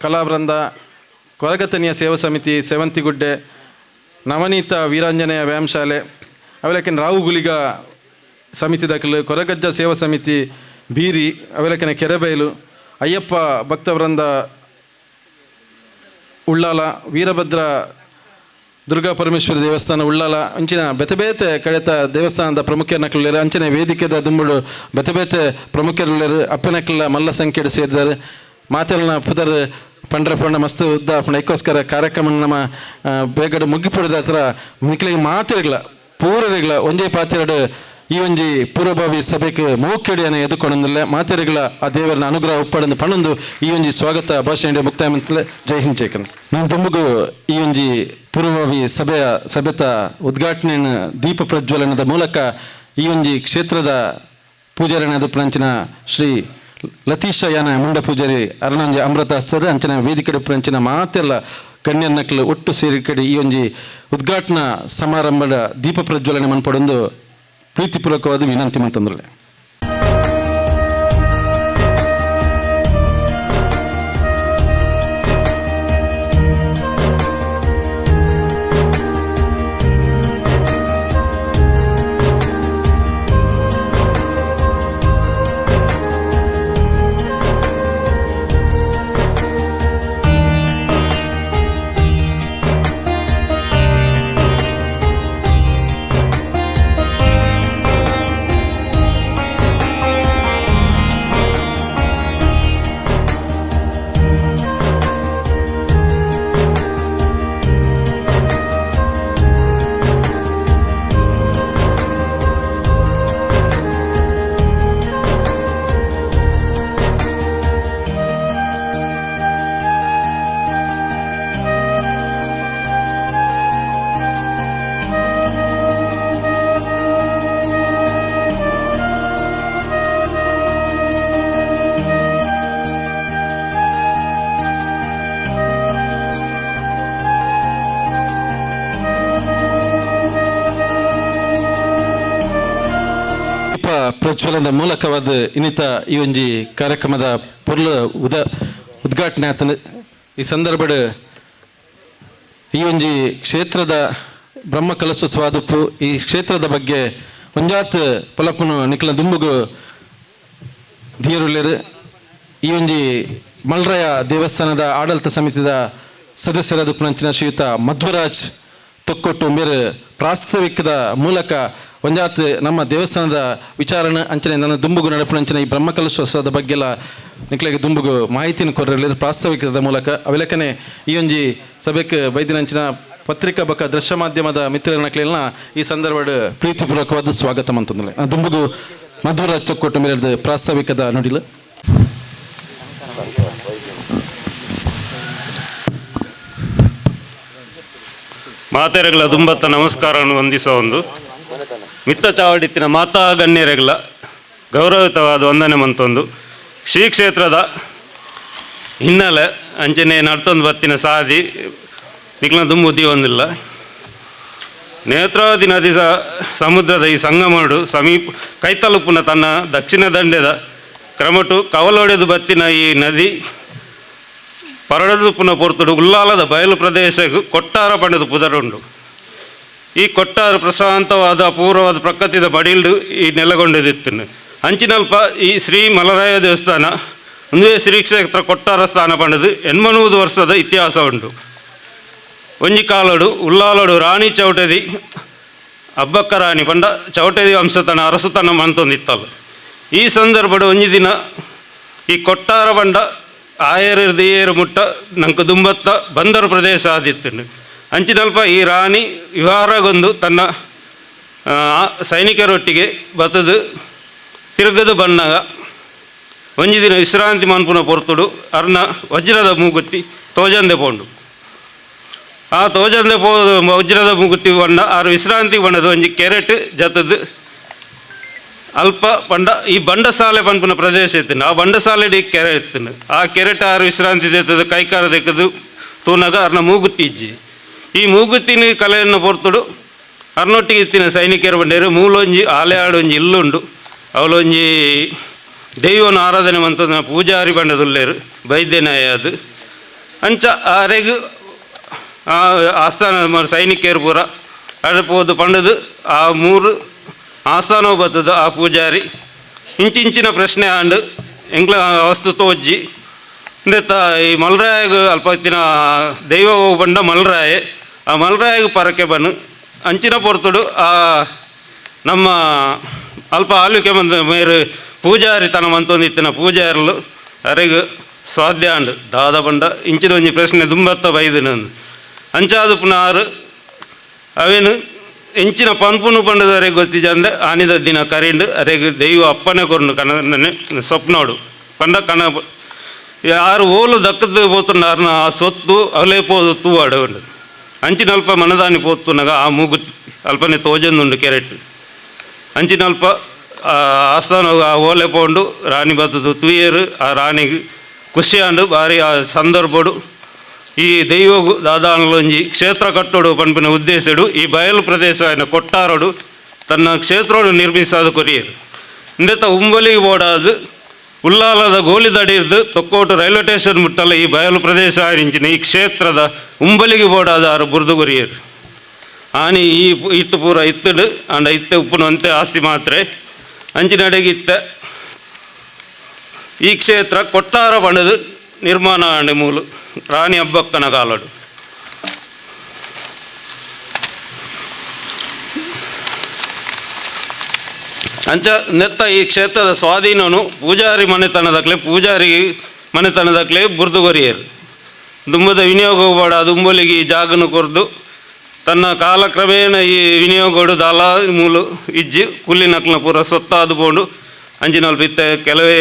ಕಲಾವೃಂದ, ಕೊರಗತನಿಯ ಸೇವಾ ಸಮಿತಿ ಸೇವಂತಿಗುಡ್ಡೆ, ನವನೀತ ವೀರಾಂಜನೇಯ ವ್ಯಾಯಾಮಶಾಲೆ, ಅವೆಲಕ್ಕಿನ ರಾವು ಗುಲಿಗ ಸಮಿತಿ ದಾಖಲು, ಕೊರಗಜ್ಜ ಸೇವಾ ಸಮಿತಿ ಬೀರಿ, ಅವೆಲಕ್ಕಿನ ಕೆರೆಬೈಲು, ಅಯ್ಯಪ್ಪ ಭಕ್ತವೃಂದ ಉಳ್ಳಾಲ, ವೀರಭದ್ರ ದುರ್ಗಾ ಪರಮೇಶ್ವರಿ ದೇವಸ್ಥಾನ ಉಳ್ಳಾಲ, ಅಂಚಿನ ಬೇತೆ ಬೇತೆ ಕಡೆತ ದೇವಸ್ಥಾನದ ಪ್ರಮುಖರನಕ್ಳುಲ್ಲೆರ್, ಅಂಚನೆ ವೇದಿಕೆದ ದುಂಬುಡು ಬೇತೆ ಬೇತೆ ಪ್ರಮುಖರುಲ್ಲೆರ್, ಅಪ್ಪನಕ್ಲ ಮಲ್ಲ ಸಂಖ್ಯೆಡ್ ಸೇರಿದ್ದಾರೆ. ಮಾತೆಲ್ನ ಪುದರ್ ಪಂಡ್ರ ಪಂಡ ಮಸ್ತ್ ಉದ್ದ ಪಂಡ ಐಕ್ಕೋಸ್ಕರ ಕಾರ್ಯಕ್ರಮ ನಮ್ಮ ಬೇಗಡೆ ಮುಗಿಪುಡದ ಹತ್ರ ನಿಕ್ಲೆಗ್ ಮಾತೆರ್ಗ್ಲ ಪೂರರಿಗ್ಲ ಒಂಜೇ ಪಾತೆರಡು ಈ ಒಂಜಿ ಪೂರ್ವಭಾವಿ ಸಭೆಗೆ ಮೋಕೆಡಿಯನ್ನು ಎದುಕೊಂಡಂದಿಲ್ಲ. ಮಾತೆರೆಗಳ ಆ ದೇವರನ್ನ ಅನುಗ್ರಹ ಉಪ್ಪಡಂದು ಪಣಂದು ಈ ಒಂಜಿ ಸ್ವಾಗತ ಭಾಷಣ ಮುಕ್ತಾಯ ಮಂತಲೆ. ಜೈ ಹಿಂದ್ ಜೈ. ನಾನು ತುಂಬಗೂ ಈ ಒಂಜಿ ಪೂರ್ವಭಾವಿ ಸಭೆಯ ಸಭೆತ ಉದ್ಘಾಟನೆಯನ್ನು ದೀಪ ಪ್ರಜ್ವಲನದ ಮೂಲಕ ಈ ಒಂಜಿ ಕ್ಷೇತ್ರದ ಪೂಜಾರಿನಾದ ಪ್ರಂಚಿನ ಶ್ರೀ ಲತೀಶ ಯಾನ ಮುಂಡ ಪೂಜಾರಿ ಅರುಣಂಜಿ ಅಮೃತಾಸ್ತರು ಅಂಚಿನ ವೇದಿಕೆ ಪ್ರಂಚಿನ ಮಾತೆಲ್ಲ ಗಣ್ಯನಕ್ಲು ಒಟ್ಟು ಸೇರಿ ಕಡೆ ಈ ಒಂಜಿ ಉದ್ಘಾಟನಾ ಸಮಾರಂಭದ ದೀಪ ಪ್ರಜ್ವಲನೆ ಮನ್ಪಡೊಂದು ಪ್ರೀತಿಪೂರ್ವಕವಾದ ವಿನಂತಿ ಮಂತಂದ್ರೆ. ಪ್ರಜ್ವಲದ ಮೂಲಕವಾದ ಇನ್ನಿತ ಈ ಒಂಜಿ ಕಾರ್ಯಕ್ರಮದ ಪೊರ್ಲು ಉದ್ಘಾಟನೆ ಆತನ. ಈ ಸಂದರ್ಭಡ್ ಈ ಒಂಜಿ ಕ್ಷೇತ್ರದ ಬ್ರಹ್ಮ ಕಲಶ ಸ್ವಾದುಪ್ಪು ಈ ಕ್ಷೇತ್ರದ ಬಗ್ಗೆ ಒಂಜಾತ್ ಪೊಲಪುನು ನಿಕ್ಲ ದುಂಬುಗು ಧೀರುಳ್ಳೇರು. ಈ ಒಂಜಿ ಮಲ್ರಯ ದೇವಸ್ಥಾನದ ಆಡಳಿತ ಸಮಿತಿದ ಸದಸ್ಯರಾದ ಪುನಂಚಿನ ಶ್ರೀಯುತ ಮಧ್ವರಾಜ್ ತೊಕ್ಕೊಟ್ಟು ಮೇರು ಪ್ರಾಸ್ತಾವಿಕದ ಮೂಲಕ ಒಂಜಾತ್ ನಮ್ಮ ದೇವಸ್ಥಾನದ ವಿಚಾರಣೆ ಅಂಚನೆ ನನ್ನ ದುಂಬುಗು ನಡಪುನಂಚಿನ ಈ ಬ್ರಹ್ಮಕಲಶೋತ್ಸವದ ಬಗ್ಗೆ ಎಲ್ಲ ನಿಕ್ಲೆಗ್ ದುಂಬುಗು ಮಾಹಿತಿನ ಕೊರಲಿ ಪ್ರಾಸ್ತಾವಿಕದ ಮೂಲಕ. ಅವೆಲಕನೆ ಈ ಒಂಜಿ ಸಭೆಕ್ ಬೈದಿನಂಚಿನ ಪತ್ರಿಕಾ ಬೊಕ್ಕ ದೃಶ್ಯ ಮಾಧ್ಯಮದ ಮಿತ್ರರನಕ್ಲೆನ ಈ ಸಂದರ್ಭಡ್ ಪ್ರೀತಿಪೂರ್ವಕವಾದ ಸ್ವಾಗತ ಮಂತಂದ್ರೆ ದುಂಬುಗು ಮಧ್ವರಾಜ್ ತೊಕ್ಕೊಟ್ಟು ಮೇರೆ ಪ್ರಾಸ್ತಾವಿಕದ ನುಡಿಲು. ಮಾತೆರೆಗಳ ದುಂಬತ್ತ ನಮಸ್ಕಾರವನ್ನು ವಂದಿಸೋ ಒಂದು ಮಿತ್ತ ಚಾವಡಿತ್ತಿನ ಮಾತಾ ಗಣ್ಯರೆಗಳ ಗೌರವಯುತವಾದ ವಂದನೆ ಮಂತೊಂದು ಶ್ರೀ ಕ್ಷೇತ್ರದ ಹಿನ್ನೆಲೆ ಅಂಚನೆ ನಡ್ತೊಂದು ಬತ್ತಿನ ಸಾದಿ ನಿಕ್ಲ ದುಂಬು ಒಂದಿಲ್ಲ. ನೇತ್ರಾವತಿ ನದಿ ಸಮುದ್ರದ ಈ ಸಂಗಮಡು ಸಮೀಪ ಕೈತಲುಪುನ ತನ್ನ ದಕ್ಷಿಣ ದಂಡೆದ ಕ್ರಮಟು ಕವಲೊಡೆದು ಬತ್ತಿನ ಈ ನದಿ ಪರಡದುಪುನ ಪೊರ್ತುಡು ಉಲ್ಲಾಲದ ಬಯಲು ಪ್ರದೇಶಕ್ಕೆ ಕೊಟ್ಟಾರ ಪಂಡದು ಪುದರುಂಡು. ಈ ಕೊಟ್ಟಾರ ಪ್ರಶಾಂತವಾದ ಅಪೂರ್ವವಾದ ಪ್ರಕೃತಿದ ಬಡಿಲ್ಡು ಈ ನೆಲೆಗೊಂಡಿದಿತ್ತು. ಅಂಚಿನಲ್ಪ ಈ ಶ್ರೀ ಮಲರಾಯ ದೇವಸ್ಥಾನ ಒಂದುವೇ ಶ್ರೀ ಕ್ಷೇತ್ರ ಕೊಟ್ಟಾರ ಸ್ಥಾನ ಪಂಡದು 800 ವರ್ಷದ ಇತಿಹಾಸ ಉಂಟು. ಒಂಜಿ ಕಾಲಡು ಉಲ್ಲಾಲಡು ರಾಣಿ ಚೌಟದಿ ಅಬ್ಬಕ್ಕ ರಾಣಿ ಪಂಡ ಚೌಟದಿ ವಂಶತನ ಅರಸುತನ ಮಂತೊಂದಿತ್ತಲ್ಲ. ಈ ಸಂದರ್ಭಡು ಒಂಜಿ ದಿನ ಈ ಕೊಟ್ಟಾರ ಪಂಡ ಆಯರು ದೇಯರು ಮುಟ್ಟ ನಂಕ ದುಂಬತ್ತ ಬಂದರು ಪ್ರದೇಶ ಆದಿತ್ತು. ಅಂಚಿನಲ್ಪ ಈ ರಾಣಿ ವಿಹಾರಗೊಂದು ತನ್ನ ಸೈನಿಕರೊಟ್ಟಿಗೆ ಬತ್ತದು ತಿರುಗದು ಬಣ್ಣಗ ಒಂಜಿ ದಿನ ವಿಶ್ರಾಂತಿ ಮನ್ಪುನ ಪೊರ್ತುಡು ಅರ್ನ ವಜ್ರದ ಮೂಗುತ್ತಿ ತೋಜಂದೆ ಪೋಂಡು. ಆ ತೋಜಂದೆ ಪೋ ವಜ್ರದ ಮೂಗುತ್ತಿ ಬಣ್ಣ ಆರು ವಿಶ್ರಾಂತಿ ಬಣ್ಣದ ಒಂಜಿ ಕೆರೆಟ್ ಜತದು ಅಲ್ಪ ಪಂಡ ಈ ಬಂಡಸಾಲೆ ಪನ್ಪುನ ಪ್ರದೇಶ ಇತ್ತು. ಆ ಬಂಡಸಾಲೆ ಕೆರೆ ಇತ್ತು. ಆ ಕೆರೆಟ್ ಆರು ವಿಶ್ರಾಂತಿ ದೇತದ ಕೈಕಾರ ದೆಕ್ಕದು ತೂನಗ ಅರ್ನ ಮೂಗುತ್ತಿ ಇಜ್ಜಿ. ಈ ಮೂಗುತ್ತಿನ ಕಲೆಯನ್ನು ಪೊರ್ತುಡು ಅರ್ನೊಟ್ಟಿಗೆ ಇತ್ತಿನ ಸೈನಿಕರು ಬಂಡೇರು ಮೂಲೊಂಜಿ ಆಲೆಯಾಡು ಒಂಜಿ ಇಲ್ಲುಂಡು. ಅವಳೊಂಜಿ ದೈವನ ಆರಾಧನೆ ಮಂತದ ಪೂಜಾರಿ ಬಂಡದುಲ್ಲೇರು ಬೈದ್ಯನಾಯ ಅದು ಅಂಚ ಆರೆಗ್ ಆ ಆಸ್ಥಾನ ಸೈನಿಕರು ಪೂರ ಅಡಪೋದು ಪಂಡದು ಆ ಮೂರು ಆಸ್ಥಾನ ಬತ್ತದ ಆ ಪೂಜಾರಿ ಇಂಚಿಂಚಿನ ಪ್ರಶ್ನೆ ಆಂಡು ಎಂಗ್ಲ ವಸ್ತು ತೋಜ್ಜಿ ಇಂದೆತ್ತ ಈ ಮಲ್ರಾಯಗ್ ಅಲ್ಪ ಇತ್ತಿನ ದೈವ ಬಂಡ ಮಲ್ರಾಯೆ ಆ ಮಲ್ರಾಯಗ್ ಪರಕೆ ಬನ್ನು ಅಂಚಿನ ಪೊರ್ತುಡು ಆ ನಮ್ಮ ಅಲ್ಪ ಆಳ್ವಿಕೆ ಬಂದ ಮೇರು ಪೂಜಾರಿ ತನ್ನ ಮಂತೊಂದು ಇತ್ತಿನ ಪೂಜಾರಿಲು ಅರೆಗ್ ಸ್ವಾಧ್ಯ ಆಂಡು ದಾದ ಬಂಡ ಇಂಚಿನ ಒಂಜಿ ಪ್ರಶ್ನೆ ದುಂಬತ್ತ ಬೈದಿನ ಅಂಚಾದು ಪುನಃ ಆರು ಅವೇನು ಎಂಚಿನ ಪನ್ಪುನು ಪಂಡದ ಅರೆಗ್ ಗೊತ್ತಿಜಂದೆ ಆನಿದ ದಿನ ಕರಿಂಡು ಅರೆಗ್ ದೈವ ಅಪ್ಪನೆ ಕೊರ್ನು ಕನ ಸ್ವಪ್ನೋಡು ಪಂಡ ಕನ ಯಾರು ಓಲು ದಕ್ಕದ ಪೋತುಂಡ ಆ ಸೊತ್ತು ಅವಲೇ ಪೋದು ತೂವಾಡು ಉಂಡು. ಅಂಚಿನಲ್ಪ ಮನದಾನಿ ಪೋತುನಗ ಆ ಮೂಗು ಅಲ್ಪನೆ ತೋಜಂದುಂಡು ಕೆರೆಟ್. ಅಂಚಿನಲ್ಪ ಆ ಆಸ್ಥಾನ ಆ ಓಲೆ ಪೋಂಡು ರಾಣಿ ಬತ್ತದು ತುಯೇರು ಆ ರಾಣಿಗೆ ಖುಷಿಯಾಂಡು ಭಾರಿ ಆ ಸಂದರ್ಭಡು ಈ ದೈವಗು ದಾದಾನಲೊಂಜಿ ಕ್ಷೇತ್ರ ಕಟ್ಟೋಡು ಪನ್ಪಿನ ಉದ್ದೇಶಡು ಈ ಬಯಲು ಪ್ರದೇಶ ಆಯ್ನ ಕೊಟ್ಟಾರೋಡು ತನ್ನ ಕ್ಷೇತ್ರೋಡು ನಿರ್ಮಿಸಾದ ಕೊರಿಯರು. ಇಂದೆತ್ತ ಉಂಬಲಿ ಬೋಡಾದು ಉಲ್ಲಾಲದ ಗೋಲಿದಡಿರ್ದು ತೊಕ್ಕೋಟು ರೈಲ್ವೆ ಸ್ಟೇಷನ್ ಮುಟ್ಟಲ್ಲ ಈ ಬಯಲು ಪ್ರದೇಶ ಆರಿಂಚಿನ ಈ ಕ್ಷೇತ್ರದ ಉಂಬಲಿಗೆ ಬೋಡಾದ ಆರು ಬುರ್ದು ಕೊರಿಯರು. ಆನಿ ಈ ಇತ್ತು ಪೂರ ಇತ್ತಡು ಅಂಡ ಇತ್ತೆ ಉಪ್ಪುನಂತೆ ಆಸ್ತಿ ಮಾತ್ರೆ ಅಂಚಿನಡೆಗೆ ಇತ್ತ ಈ ಕ್ಷೇತ್ರ ಕೊಟ್ಟಾರ ಬಣ್ಣದು ನಿರ್ಮಾಣ ಆಂಡೆ ಮೂಲು ರಾಣಿ ಹಬ್ಬಕ್ಕನ ಕಾಲಡು. ಅಂಚ ನೆತ್ತ ಈ ಕ್ಷೇತ್ರದ ಸ್ವಾಧೀನನು ಪೂಜಾರಿ ಮನೆತನದಕ್ಲೆ ಪೂಜಾರಿ ಮನೆತನದಕ್ಲೆ ಬುರ್ದುಗೊರಿಯರು. ದುಂಬದ ವಿನಿಯೋಗ ಬೇಡ ದುಂಬಲಿಗೆ ಈ ಜಾಗನು ಕೊರ್ದು ತನ್ನ ಕಾಲಕ್ರಮೇಣ ಈ ವಿನಿಯೋಗಡು ದಾಲ ಮೂಲು ಇಜ್ಜಿ ಕುಲ್ಲಿನಕ್ಲ ಪೂರ ಸೊತ್ತಾದು ಪೋಂಡು ಅಂಚಿನಲ್ಪ ಇತ್ತ ಕೆಲವೇ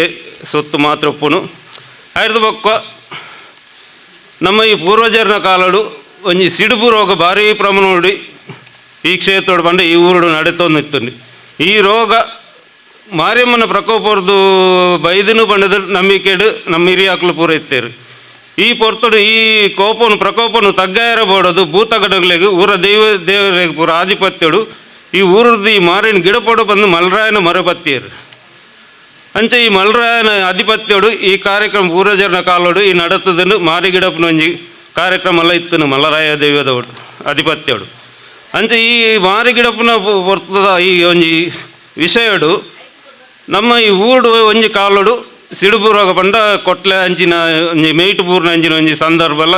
ಸೊತ್ತು ಮಾತ್ರ ಉಪ್ಪುನು. ಆಯ್ದು ಬೊಕ್ಕ ನಮ್ಮ ಈ ಪೂರ್ವಜರನ ಕಾಲಡು ಒಂಜಿ ಸಿಡುಬು ರೋಗ ಭಾರೀ ಪ್ರಮಾಣೋಡಿ ಈ ಕ್ಷೇತ್ರೋಡು ಪಂಡ ಈ ಊರುಡು ನಡೆತೊಂದಿತ್ತುಂಡು. ಈ ರೋಗ ಮಾರಿಯಮ್ಮನ ಪ್ರಕೋಪರ್ದು ಬೈದನು ಪಂಡದ ನಂಬಿಕೆಡು ನಮ್ಮ ಹಿರಿಯಾಕ್ಲು ಪೂರ ಇತ್ತೇರು. ಈ ಪೊರ್ತುಡು ಈ ಕೋಪನು ಪ್ರಕೋಪನು ತಗ್ಗಾಯರ ಬೋಡೋದು ಭೂತಗಡಗಳಿಗೆ ಊರ ದೈವ ದೇವರಿಗೆ ಪೂರ ಆಧಿಪತ್ಯಡು ಈ ಊರದ್ದು ಈ ಮಾರಿನ ಗಿಡಪೊಡು ಬಂದು ಮಲ್ರಾಯನ ಮರಪತ್ತಿಯರು. ಅಂಚೆ ಈ ಮಲ್ರಾಯನ ಅಧಿಪತ್ಯೋಡು ಈ ಕಾರ್ಯಕ್ರಮ ಪೂರ್ವಜರನ ಕಾಲೋಡು ಈ ನಡತದನ್ನು ಮಾರಿಗಿಡಪ್ಪನ ಒಂಜಿ ಕಾರ್ಯಕ್ರಮ ಎಲ್ಲ ಇತ್ತು ಮಲ್ಲರಾಯ ದೈವದೋಡು ಅಧಿಪತ್ಯೋಡು. ಅಂಚೆ ಈ ಮಾರಿಗಿಡಪ್ಪನ ಪೊರ್ತದ ಈ ಒಂಜಿ ವಿಷಯಡು ನಮ್ಮ ಈ ಊರುಡು ಒಂಜಿ ಕಾಲೋಡು ಸಿಡುಬೂರಾಗ ಪಂಡ ಕೊಟ್ಲೆ ಅಂಚಿನ ಒಂಜಿ ಮೇಯ್ಟು ಪೂರ್ಣ ಅಂಚಿನ ಒಂಜಿ ಸಂದರ್ಭ ಎಲ್ಲ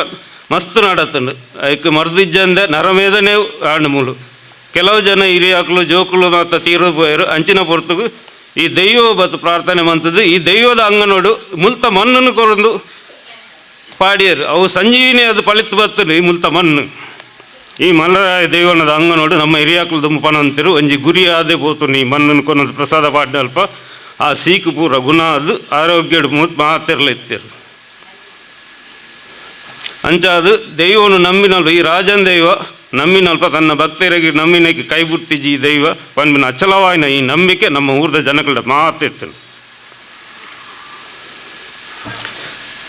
ಮಸ್ತ್ ನಡತುಂಡು. ಐಕ್ ಮರ್ದಿಜ್ಜಂದೆ ನರಮೇದನೆ ಆಂಡು ಮೂಲು ಕೆಲವು ಜನ ಹಿರಿಯಾಕ್ಲು ಜೋಕುಲು ಮಾತ ತೀರು ಪೋಯರು. ಅಂಚಿನ ಪೊರ್ತುಗು ಈ ದೈವ ಬತ್ತು ಪ್ರಾರ್ಥನೆ ಮಂತದ್ದು. ಈ ದೈವದ ಅಂಗನೋಡು ಮುಲ್ತ ಮಣ್ಣನ್ನು ಕೊರಂದು ಪಾಡಿಯರು ಅವು ಸಂಜೀವಿನಿ ಅದು ಪಳಿತು ಬತ್ತನು ಈ ಮುಲ್ತ ಮಣ್ಣು. ಈ ಮಲ್ಲರಾಯ ದೈವನದ ಅಂಗನೋಡು ನಮ್ಮ ಹಿರಿಯಾಕ್ಲು ದುಂಬು ಪನಂತಿರು ಒಂಜಿ ಗುರಿ ಆದೇ ಪೋತು ಈ ಮಣ್ಣನ್ನು ಕೊನೊಂದು ಪ್ರಸಾದ ಪಾಡ್ನ ಅಲ್ಪ ಆ ಸೀಕು ಪೂರ ಗುಣ ಅದು ಆರೋಗ್ಯಡು ಮೂತ್ ಮಾತಿರ್ಲ ಇತ್ತಿರು. ಅಂಚಾದು ದೈವನು ನಂಬಿನಲ್ಪ ಈ ರಾಜನ್ ದೈವ ನಂಬಿನಲ್ಪ ತನ್ನ ಭಕ್ತರಿಗೆ ನಂಬಿನಕ್ಕೆ ಕೈ ಬಿಡ್ತಿಜಿ ಈ ದೈವ ಪನ್ಪಿನ ಅಚಲವಾಯಿನ ಈ ನಂಬಿಕೆ ನಮ್ಮ ಊರದ ಜನಗಳ ಮಾತಿತ್ತು.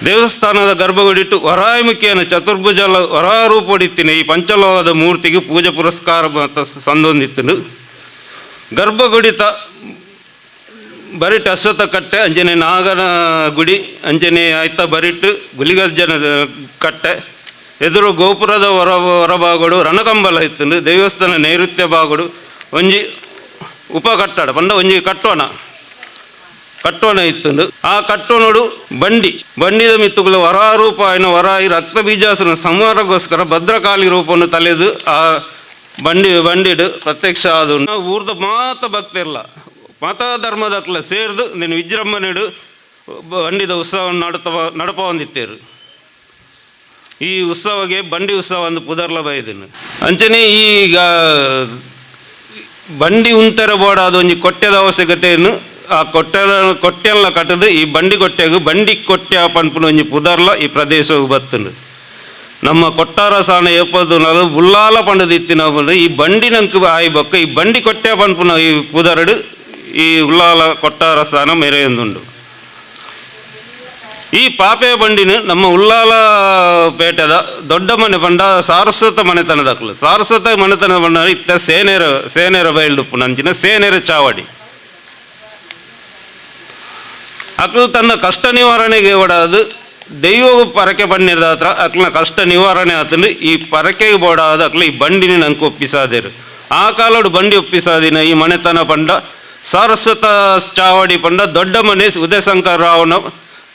ದೇವಸ್ಥಾನದ ಗರ್ಭಗುಡಿಟ್ಟು ವರಾಯಮುಖಿಯನ್ನು ಚತುರ್ಭುಜಲ ವರಾರೂಪಡಿತ್ತಿನ ಈ ಪಂಚಲೋಹದ ಮೂರ್ತಿಗೆ ಪೂಜೆ ಪುರಸ್ಕಾರ ಮತ್ತು ಸಂದೊಂದಿತ್ತು. ಗರ್ಭಗುಡಿತ ಬರಿಟ್ಟು ಅಶ್ವತ್ಥ ಕಟ್ಟೆ ಅಂಜನೆ ನಾಗನ ಗುಡಿ ಅಂಜನೆ ಆಯ್ತ ಬರಿಟ್ಟು ಗುಲಿಗಜ್ಜನ ಕಟ್ಟೆ ಎದುರು ಗೋಪುರದ ಹೊರಭಾಗಡು ರಣಕಂಬಲ ಇತ್ತು. ದೇವಸ್ಥಾನ ನೈಋತ್ಯ ಭಾಗಡು ಒಂಜಿ ಉಪಕಟ್ಟಡ ಪಂಡ ಒಂಜಿ ಕಟ್ಟೋಣ ಕಟ್ಟೋಣ ಇತ್ತು. ಆ ಕಟ್ಟೋಣಡು ಬಂಡಿ ಬಂಡಿದ ಮಿತ್ತುಗಳ ವರಾರೂಪ ವರಾಯಿ ರಕ್ತ ಬೀಜಾಸನ ಸಂಹಾರಕ್ಕೋಸ್ಕರ ಭದ್ರಕಾಳಿ ರೂಪವನ್ನು ತಲೆದು ಆ ಬಂಡಿ ಬಂಡಿಡು ಪ್ರತ್ಯಕ್ಷ ಆದ ಊರ್ದ ಮಾತ ಭಕ್ತಿರ್ಲ ಮತ ಧರ್ಮದಕ್ಲ ಸೇರ್ದು ನೀನು ವಿಜೃಂಭಣೆಡು ಬಂಡಿದ ಉತ್ಸವವನ್ನು ನಡಪ ಹೊಂದಿತ್ತೇರು. ಈ ಉತ್ಸವಗೆ ಬಂಡಿ ಉತ್ಸವ ಅಂದು ಪುದರ್ಲ ಬೈದಿನ. ಅಂಚನೆ ಈಗ ಬಂಡಿ ಉಂತರ ಬೋಡಾದ ಒಂಜಿ ಕೊಟ್ಟೆದ ಅವಶ್ಯಕತೆಯನ್ನು ಆ ಕೊಟ್ಟೆಲ್ಲ ಕಟ್ಟದು ಈ ಬಂಡಿ ಕೊಟ್ಟೆಗು ಬಂಡಿ ಕೊಟ್ಟೆ ಪನ್ಪುನ ಒಂಜಿ ಪುದರ್ಲ ಈ ಪ್ರದೇಶವು ಬತ್ತುಂಡು. ನಮ್ಮ ಕೊಟ್ಟಾರ ಸಾಣ ಏಪದು ನಾವು ಉಲ್ಲಾಲ ಪಂಡದಿತ್ತಿನ ಈ ಬಂಡಿ ನಂಗೆ ಆಯಿ ಬೊಕ್ಕ ಈ ಬಂಡಿ ಕೊಟ್ಟೆ ಪನ್ಪುನ ಈ ಪುದರಡು ಈ ಉಲ್ಲಾಲ ಕೊಟ್ಟಾರ ಸ್ಥಾನ ಮೆರೆಯೊಂದುಂಡು. ಈ ಪಾಪೆ ಬಂಡಿನ ನಮ್ಮ ಉಲ್ಲಾಲ ಪೇಟೆದ ದೊಡ್ಡ ಮನೆ ಪಂಡ ಸಾರಸ್ವತ ಮನೆತನದಕ್ಲು ಸಾರಸ್ವತ ಮನೆತನ ಬಂಡ ಇತ್ತ ಸೇನೆರ ಸೇನೆರ ಬಯಲ್ಡುಪ್ಪು ನಂಚಿನ ಸೇನೆರ ಚಾವಡಿ ಅಕ್ಲು ತನ್ನ ಕಷ್ಟ ನಿವಾರಣೆಗೆ ಓಡಾದು ದೈವ ಪರಕೆ ಪನ್ನಿರದ ಹತ್ರ ಅಕ್ಲನ ಕಷ್ಟ ನಿವಾರಣೆ ಆತಂದು ಈ ಪರಕೆಗೆ ಬೋಡಾದ ಅಕ್ಲು ಈ ಬಂಡಿನ ನಂಗೆ ಒಪ್ಪಿಸಾದೇರು. ಆ ಕಾಲೋಡು ಬಂಡಿ ಒಪ್ಪಿಸಾದಿನ ಈ ಮನೆತನ ಪಂಡ ಸಾರಸ್ವತ ಚಾವಡಿ ಪಂಡ ದೊಡ್ಡ ಮನೆ ಉದಯಶಂಕರ ರಾವ್ನ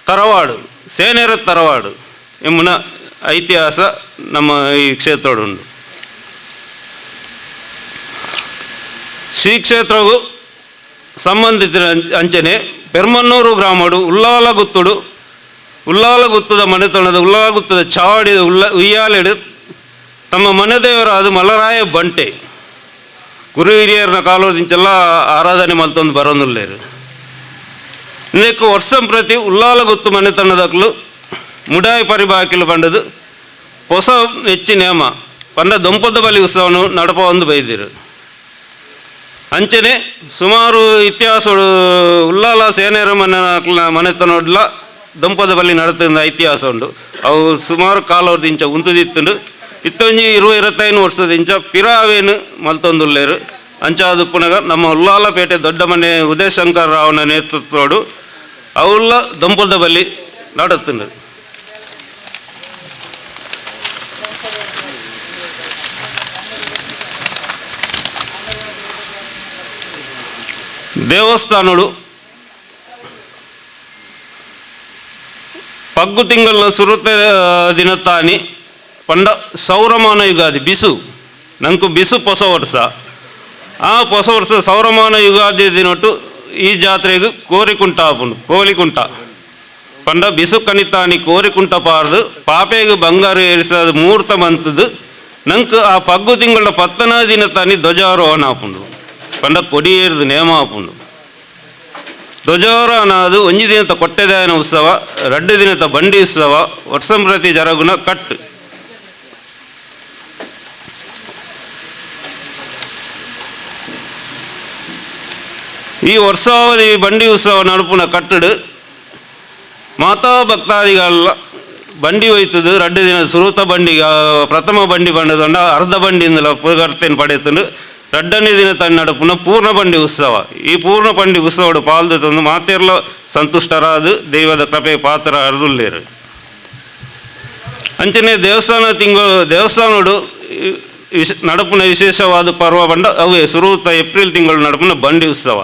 ತರವಾಡು ಸೇನೆರ ತರವಾಡು ಎಂಬುನ ಇತಿಹಾಸ ನಮ್ಮ ಈ ಕ್ಷೇತ್ರಡುಂಡು. ಶ್ರೀ ಕ್ಷೇತ್ರವು ಸಂಬಂಧಿತ ಅಂಚನೆ ಪೆರ್ಮನ್ನೂರು ಗ್ರಾಮಡು ಉಲ್ಲಾಲಗುತ್ತುಡು ಉಲ್ಲಾಲಗುತ್ತದ ಮನೆತನದ ಉಲ್ಲಾಲಗುತ್ತದ ಚಾವಡಿದ ಉಯ್ಯಾಲೆಡು ತಮ್ಮ ಮನೆದೇವರಾದ ಮಲರಾಯ ಬಂಟೆ ಗುರು ಹಿರಿಯರನ ಕಾಲೋದಿಂಚೆಲ್ಲ ಆರಾಧನೆ ಮಲ್ತೊಂದು ಬರೋನುಲ್ಲೇರು. ಇನ್ನೇಕು ವರ್ಷಂ ಪ್ರತಿ ಉಲ್ಲಾಲಗುತ್ತು ಮನೆತನದಕ್ಲು ಮುಡಾಯಿ ಪರಿಬಾಕಿಲು ಪಂಡದು ಹೊಸ ಹೆಚ್ಚಿ ನೇಮ ಪಂಡ ದೊಂಪದ ಬಲಿ ಉತ್ಸವನು ನಡಪ ಒಂದು ಬೈದಿರು. ಅಂಚನೆ ಸುಮಾರು ಇತಿಹಾಸ ಉಲ್ಲಾಲ ಸೇನೆರ ಮನೆ ಮನೆತನೊಡ್ಲ ದೊಂಪದ ಬಲಿ ನಡತದ ಇತಿಹಾಸ ಉಂಡು. ಅವು ಸುಮಾರು ಕಾಲೋದಿಂಚ ಉಂತುದಿತ್ತುಂಡು. ಇತ್ತೊಂಜಿ 20-25 ವರ್ಷದಿಂಚ ಪಿರಾವೇನು ಮಲ್ತೊಂದುಲ್ಲೇರು. ಅಂಚಾದ ಪುನಗ ನಮ್ಮ ಉಲ್ಲಾಲಪೇಟೆ ದೊಡ್ಡ ಮನೆ ಉದಯಶಂಕರ್ ರಾವ್ನ ನೇತೃತ್ವಡು ಅವುಲ್ಲ ದೊಂಪದ ಬಲಿ ನಡತುಂಡು. ದೇವಸ್ಥಾನಡು ಪಗ್ಗು ತಿಂಗಳ ಸುರುತ ದಿನತಾನಿ ಪಂಡ ಸೌರಮಾನ ಯುಗಾದಿ ಬಿಸು ನಂಕು ಬಿಸು ಹೊಸ ವರ್ಷ ಆ ಹೊಸ ವರ್ಷ ಸೌರಮಾನ ಯುಗಾದಿ ದಿನೊಟ್ಟು ಈ ಜಾತ್ರೆಗೆ ಕೋರಿಕುಂಟ ಆಪುಂಡು. ಕೋಲಿಕುಂಟ ಪಂಡ ಬಿಸು ಕಣಿತಾನಿ ಕೋರಿಕುಂಟ ಪಾರ್ದು ಪಾಪೆಗೆ ಬಂಗಾರು ಏರಿಸದ ಮೂರ್ತ ಮಂತದ್ದು ನಂಕು ಆ ಪಗ್ಗು ತಿಂಗಳ 10ನೇ ದಿನ ತಾನಿ ಧ್ವಜಾರೋಹಣ ಆಪುಂಡು. ಪಂಡ ಕೊಡಿಯೇರಿದು ನೇಮ ಆಪುಂಡು. ಧ್ವಜಾರೋಹಣ ಅದು ಒಂಜಿ ದಿನದ ಕೊಟ್ಟೆದಾಯನ ಉತ್ಸವ, 2 ದಿನದ ಬಂಡಿ ಉತ್ಸವ, ವರ್ಷಂಪ್ರತಿ ಜರಗುನ ಕಟ್ಟು. ಈ ವರ್ಷಾವಧಿ ಬಂಡಿ ಉತ್ಸವ ನಡುಪುನ ಕಟ್ಟಡು ಮಾತಾ ಭಕ್ತಾದಿಗಳ ಬಂಡಿ ಹೋಯ್ತದು 2 ದಿನ ಸುರೂತ ಬಂಡಿ ಪ್ರಥಮ ಬಂಡಿ ಬಂಡದೊಂಡ ಅರ್ಧ ಬಂಡಿಯಿಂದಲ ಪುಗರ್ತೇನು ಪಡೆಯುತ್ತಂಡು. ರಡ್ಡನೇ ದಿನ ತನ್ನ ನಡಪುನ ಪೂರ್ಣ ಬಂಡಿ ಉತ್ಸವ. ಈ ಪೂರ್ಣ ಬಂಡಿ ಉತ್ಸವಡು ಪಾಲ್ದು ತಂದು ಮಾತೆರ್ಲ ಸಂತುಷ್ಟರಾದ ದೈವದ ಕೃಪೆ ಪಾತ್ರ ಅರ್ದುಲ್ಲೇರು. ಅಂಚನೆ ದೇವಸ್ಥಾನ ತಿಂಗಳು ದೇವಸ್ಥಾನಡು ನಡಪುನ ವಿಶೇಷವಾದ ಪರ್ವ ಬಂಡ ಅವೇ ಸುರೂತ ಏಪ್ರಿಲ್ ತಿಂಗಳು ನಡಪುನ ಬಂಡಿ ಉತ್ಸವ.